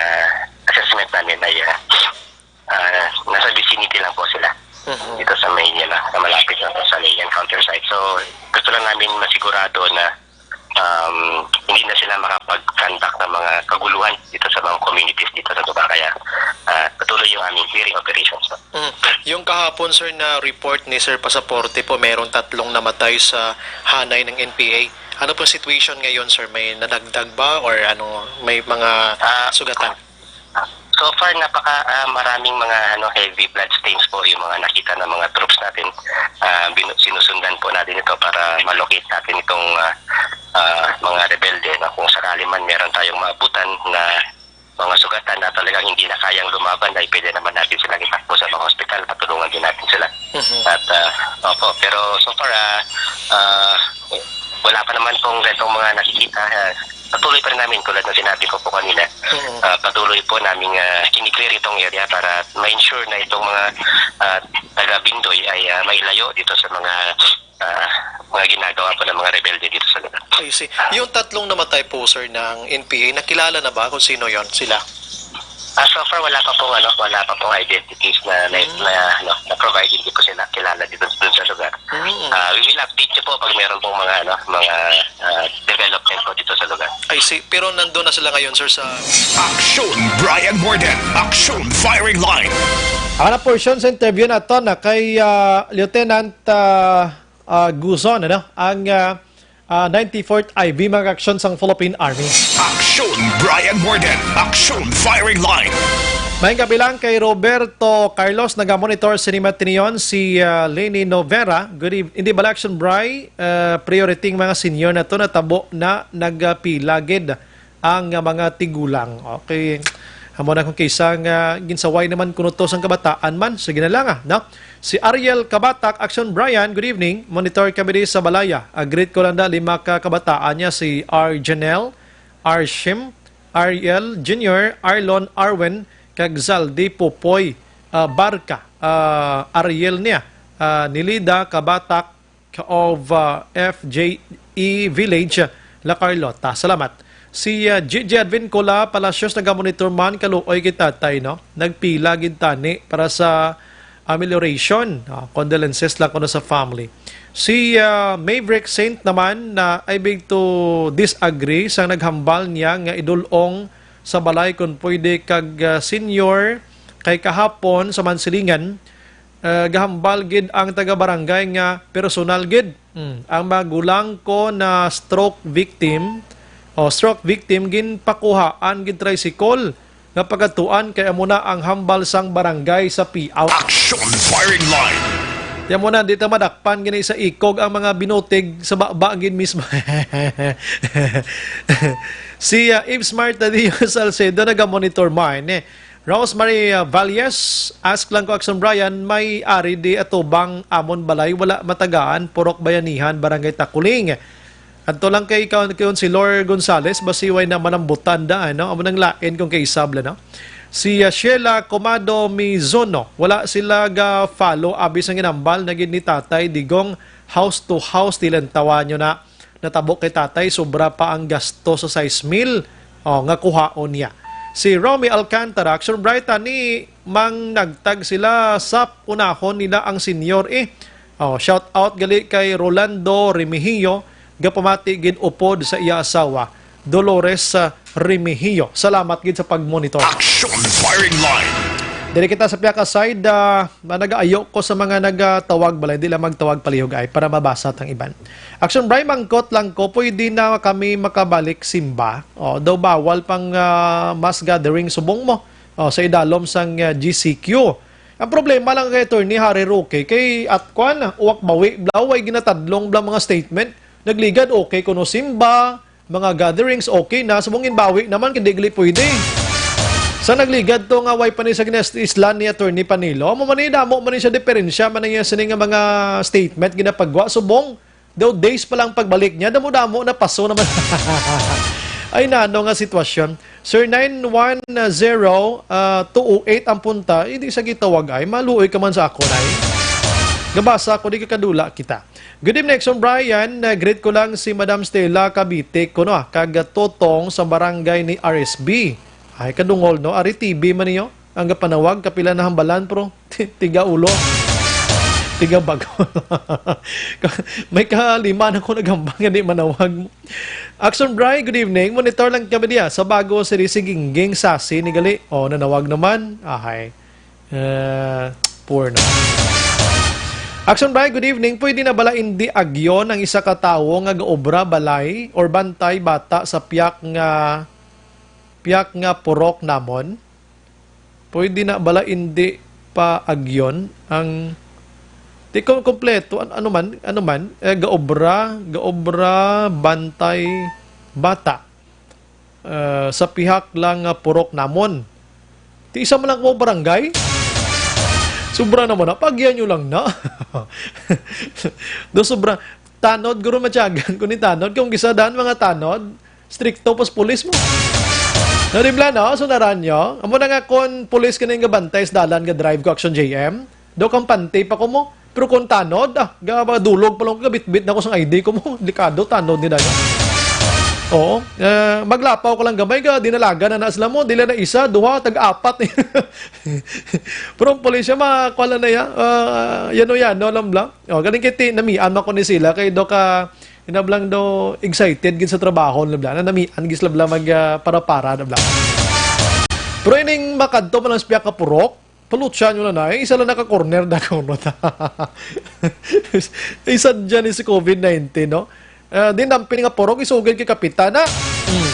assessment namin ay, ah, ah, nasa vicinity lang po sila. Mhm. Dito sa may, ano, sa malapit lang po sa may encounter site. So, gusto lang namin masigurado na, um, hindi na sila makapag-conduct ng mga kaguluhan dito sa mga communities dito sa Tuba. Kaya, ah, patuloy yung aming clearing operations. Mm. Yung kahapon, sir, na report ni Sir Pasaporte po, merong tatlong namatay sa hanay ng N P A. Ano pong situation ngayon, sir? May nadagdag ba or ano, may mga Ah, sugatan? So far, napaka, ah, maraming mga, ano, heavy blood stains po yung mga nakita ng mga troops natin. Ah, binu-, sinusundan po natin ito para ma-locate natin itong, ah, ah, mga rebelde, no? Kung sakali man meron tayong maabutan na mga sugatan na talagang hindi na kayang lumaban, ay pwede naman natin silang itakbo sa mga hospital, patulungan din natin sila. Mhm. At, ah, opo, pero so far, ah, ah, wala pa naman pong ganitong mga nakikita. Ah, patuloy pa rin namin, tulad ng sinabi ko po kanina, Mhm. ah, patuloy po naming, ah, kiniklear itong area para ma-ensure na itong mga, ah, taga Bindoy ay, ah, mailayo dito sa mga, ah, mga ginagawa po ng mga rebelde dito sa lugar. I see. Yung tatlong namatay po, sir, ng N P A, nakilala na ba kung sino yon sila? Ah, so far, wala pa pong, ano, wala pa pong identities na, na, Hmm. na, ano, na-provide. Hindi po sila kilala dito, dun sa lugar. Hmm. Ah, we will update you po pag meron pong mga, ano, mga, ah, development po dito sa lugar. I see. Pero nandun na sila ngayon, sir, sa Action Brian Morden. Action firing line. Ang na portion sa interview naton na kay, ah, Lieutenant, ah, ah, Guzon, ano? Ang, ah, ah, ninety-fourth I B, mga aksyon sang Philippine Army. Action Brian Morden. Action firing line. May kabilang kay Roberto Carlos, nagamonitor sini matinion si, ah, Leni Novera. Good eve-, hindi bala, Action Bri, ah, priority ang mga senior na to, natabo na nagapila gid ang, ah, mga tigulang. Okay. Amo na kung kay isang, ah, ginsaway naman kuno to sang kabataan man. Sige na lang, ah, no? Si Ariel Kabatak, Action Brian, good evening. Monitor kami di sa Balaya. Ah, greet ko lang da lima ka kabataan niya, si R Janelle, Arshim, Ariel Junior, Arlon, Arwen, kag Zaldi Popoy, ah, Barca, ah, Ariel niya, ah, Nilida Kabatak, of, uh, F J E Village, La Carlota. Salamat. Si, uh, Gigi Advincula Palacios nagamonitor man, kaluoy kay tatay, no? Nagpila gid tani para sa amelioration. Uh, condolences lang kuno sa family. Si, uh, Maverick Saint naman na I beg to disagree sa naghambal niya nga idul-ong sa balay kung pwede kag, uh, senior kay kahapon sa Mansilingan, ah, gahambal gid ang taga-barangay nga personal gid. Mm. Ang magulang ko na stroke victim, o stroke victim, ginpakuhaan gid tricycle nga pagkatuan kay amo na ang hambal sang barangay sa payout. Action firing line. Yan mo na, di ta madakpan gini sa ikog ang mga binutig sa baba gid mismo. Si, ah, Eve Smart Tadeo Salcedo nagamonitor man, eh. Rosemary, uh, Valles, ask lang ko, Action Brian, may ari di atubang amon balay, wala matagaan, Purok Bayanihan, Barangay Takuling. Adto lang kay Kaon-, Councilor Gonzales, basi way na manambutan da, ano? Amo nang lain kung kay isab la, no? Si, uh, Sheila Comado Mizuno, wala sila ga follow, abi sang ginambal na gid ni Tatay Digong, house to house, tilantawan nyo na. Natabo kay tatay, sobra pa ang gasto sa sais mil, oh, nga kuhaon niya. Si Romy Alcantara, Action Bright, ni mang nagtag sila sa unahon nila ang senior, eh. Oh, shout out gali kay Rolando Remigio, gapamati gid upod sa iya asawa. Dolores, ah, Remigio. Salamat gid sa pag-monitor. Action Firing Line. Diri kita sa pihak side, ah, na nagaayo ko sa mga nagatawag, balay, di lang magtawag palihog ay para mabasa tang iban. Action Bri, mangkot lang ko, pwede na kami makabalik simba? O, daw bawal pang, ah, mass gathering subong mo. O, sa idalom sang, ah, G C Q. Ang problema lang kay Attorney Harry Roque, kay at kwan, uwak bawi, bla, way ginatadlong bla mga statement. Nagligad, okay kuno simba, mga gatherings, okay na. Subong ginbawi naman, kay di gali pwede. Sa nagligad to nga way pa ni sa ginas-, islan ni Attorney Panelo, amo man ni, damo man ni siya diferensya man niya sini nga mga statement ginapagwa. Subong, daw days pa lang pagbalik niya, damo-damo na paso naman. Ay, nano nga sitwasyon. Sir, nine one zero, ah, two oh eight ang punta, hindi sa gitawag ay, maluoy ka man sa ako, nay. Gabasa ko, di ka kadula kita. Good evening, Exxon Brian. Ah, greet ko lang si Madam Stella Cavite, kuno, ah, kag Totong sa barangay ni R S B. Ay, kadungol, no? Ari T V man niyo. Ang gapanawag, kapila na hambalan, pero tiga ulo. Tiga bago. May kalima na ko naghambal nga di manawag. Action Bri, good evening. Monitor lang kami diya sa bago si Risi Gingging Sasi ni Gali. O, nanawag naman. Ahay. Eh, poor na. Action Bri, good evening. Pwede na bala indi agyon ang isa ka tawo nga gaobra balay or bantay bata sa piyak nga piyak nga purok namon? Pwede na bala indi pa agyon ang, di ko kompleto, an-, ano man, ano man, eh, gaobra, gaobra, bantay, bata, eh, sa pihak lang nga purok namon. Ti isa man lang ko barangay. Sobra naman na, paagyan nyo lang na. Do sobra, tanod, guro, matyagan ko ni tanod. Kung gisa daan mga tanod, strikto pas pulis mo. No, di bala, no? So, naran nyo. Amo na nga kung pulis ka na yung gabantay sa dalan nga drive ko, Action J M. Do kampante pa ko mo. Pero kung tanod, ah, ga-, dulog pa lang ko, gabitbit na ko sa I D ko mo. Delikado, tanod ni Dano. Oo. Eh, maglapaw ko lang gamay, ga, dinalaga na na sila mo. Dila na isa, duha, tag-apat. Pero ang pulis siya, makakuha lang na yan. Ah, yano-yano lang bla. O, galing kay ti-, namian man ko ni sila. Kay do ka, inablang do excited gid sa trabaho, bla. Na namian gid sila bla mag, ah, para-para na bla. Pero ining makadto man lang sa piyak ka purok, palutsa nyo na na. Eh, isa lang naka-corner na ko. Isa dyan is COVID nineteen, no? Ah, di nampin nga purok, isugid kay Kapitana. Hmm.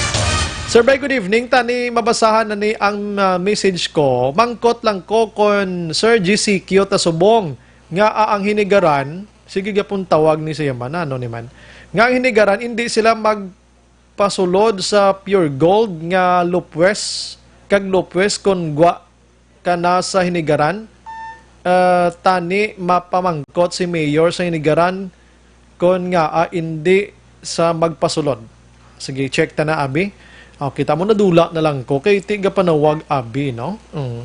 Sir Bay, good evening. Tani mabasahan na ni ang, ah, message ko. Mangkot lang ko kon Sir G C Q ta subong nga, ah, ang hinigaran, sige gyapon tawag ni siya man, ano ni man, nga ang hinigaran, hindi sila magpasulod sa Pure Gold nga lupwes, kag lupwes kon gwa ka na sa hinigaran. Ah, tani mapamangkot si Mayor sa hinigaran kon nga, ah, indi sa magpasulod. Sige, check ta na, abi. O, kita mo, nadula na lang ko. Kay ti gapanawag, abi, no? Mm.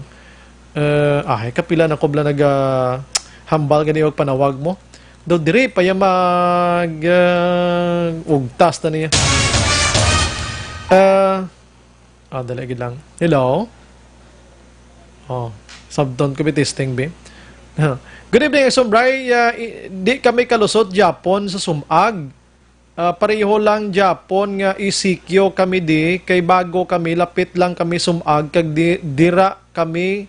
Eh, ay, kapila na ko bala nag, ah, hambal gani og panawag mo. Do diri pa ya mag, ah, ugtas na niya. Ah, ah, dali gid lang. Hello? Oh, sabton ko bi testing, bi. Good evening, Exxon Bri. Ah, i-, di kami kalusot Japon sa sumag. Ah, pareho lang Japon nga E C Q kami di, kay bago kami, lapit lang kami sumag, kag di, dira kami,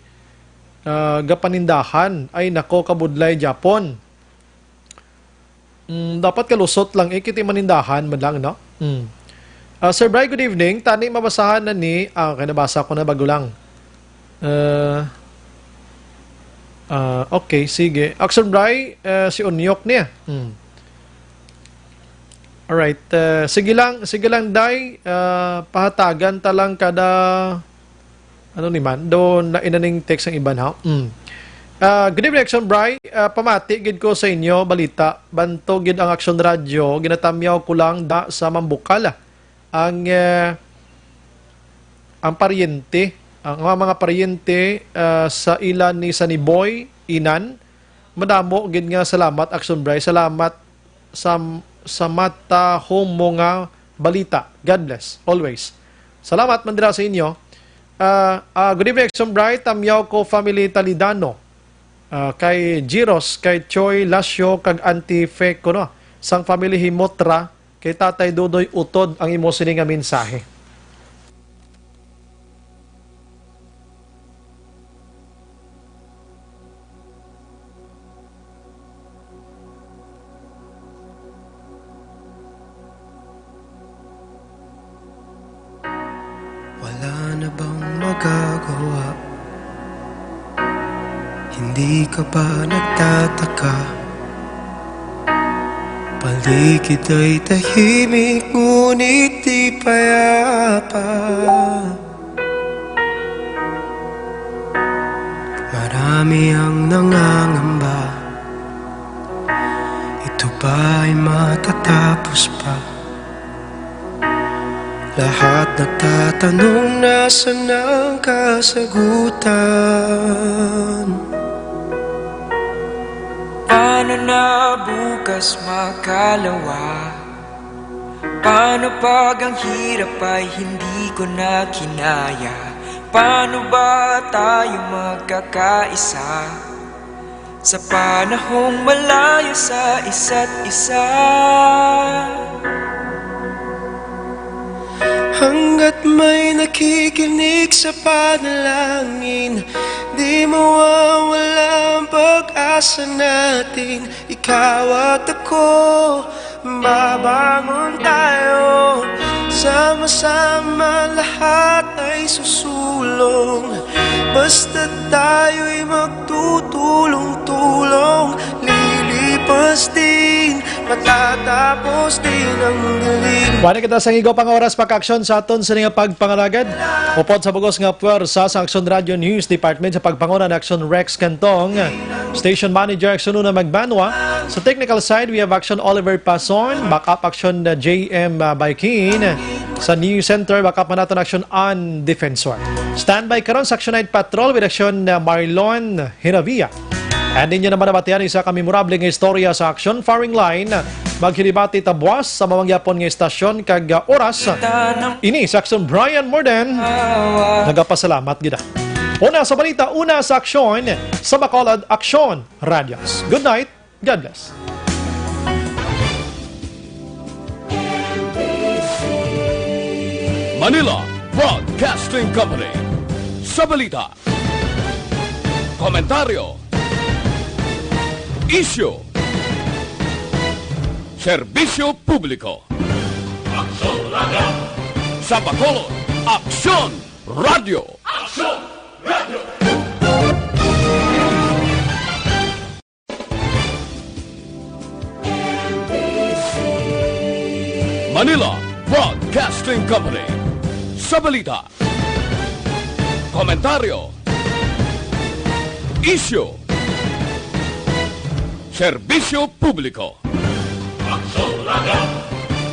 ah, gapanindahan. Ay nako, kabudlay Japon. Mm, dapat kalusot lang, eh, kiti manindahan man lang, no? Mm. Ah, Sir Bri, good evening. Tani mabasahan na ni, ah, kay nabasa ko na bago lang. Ah, ah, okay, sige. Action Bri, eh, si Unyok niya. Mm. Alright, eh, sige lang, sige lang, Day. Ah, pahatagan ta lang kada Ano ni man? Do na inaning text ang iban, ha? Mm. Ah, good evening, Action Bri. Ah, pamati gid ko sa inyo balita. Bantog gid ang Action Radio. Ginatamyaw ko lang da sa Mambukal. Ang, eh, ang paryente, ang mga, mga paryente, ah, sa ila ni Saniboy Inan. Madamo gid nga salamat, Action Bri. Salamat sa, sa matahom mo nga balita. God bless always. Salamat man dira sa inyo. Ah, ah, good evening, Action Bri. Tamyaw ko family Talidano. Ah, kay Giros, kay Choi Lasio, kag Auntie Fe kuno. Sang family Himotra, Kay Tatay Dodoy, utod ang imo sini nga mensahe. Wala na bang magagawa? Hindi ka ba nagtataka? Paligid ay tahimik, ngunit di payapa. Marami ang nangangamba, ito ba ay matatapos pa? Lahat nagtatanong, nasaan ang kasagutan? Paano na bukas makalawa? Paano pag ang hirap ay hindi ko na kinaya? Paano ba tayo magkakaisa? Sa panahong malayo sa isa't isa. Hanggat may nakikinig sa panalangin, di mawawala ang pag-asa natin. Ikaw at ako, babangon tayo. Sama-sama lahat ay susulong. Basta tayo'y magtutulong-tulong, lilipas din, matatapos din ang dilim. Wala kita sa igo pang oras pagkaaksyon sa aton sa nga pagpangalagad. Upod sa bugos nga puwersa sa Aksyon Radio News Department, sa pagpanguna ni Aksyon Rex Cantong, Station Manager Aksyon Una Magbanwa. Sa technical side, we have Aksyon Oliver Pason, backup Aksyon, uh, J M, uh, Baikin. Sa News Center, backup man naton Aksyon An Defensor. Standby karon sa Aksyon Night Patrol with Aksyon, uh, Marlon Hiravia. And inyo naman nabatian isa ka memorable nga istorya sa Aksyon Firing Line. Maghilibati ta buwas sa mamangyapon nga istasyon kag, uh, oras. Ini sa Aksyon Brian Morden. Nagapasalamat gid. Una sa balita, una sa aksyon, sa Bacolod Aksyon Radyo. Good night. God bless. Manila Broadcasting Company. Sa balita, komentaryo, isyu, serbisyo publiko. Aksyon Radio. Sa Bacolod, Aksyon Radio. Aksyon Radio. Manila Broadcasting Company. Sa balita, komentaryo, isyu, serbisyo publiko. Aksyon Radio.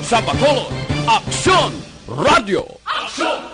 Sa Bacolod, Aksyon Radio. Aksyon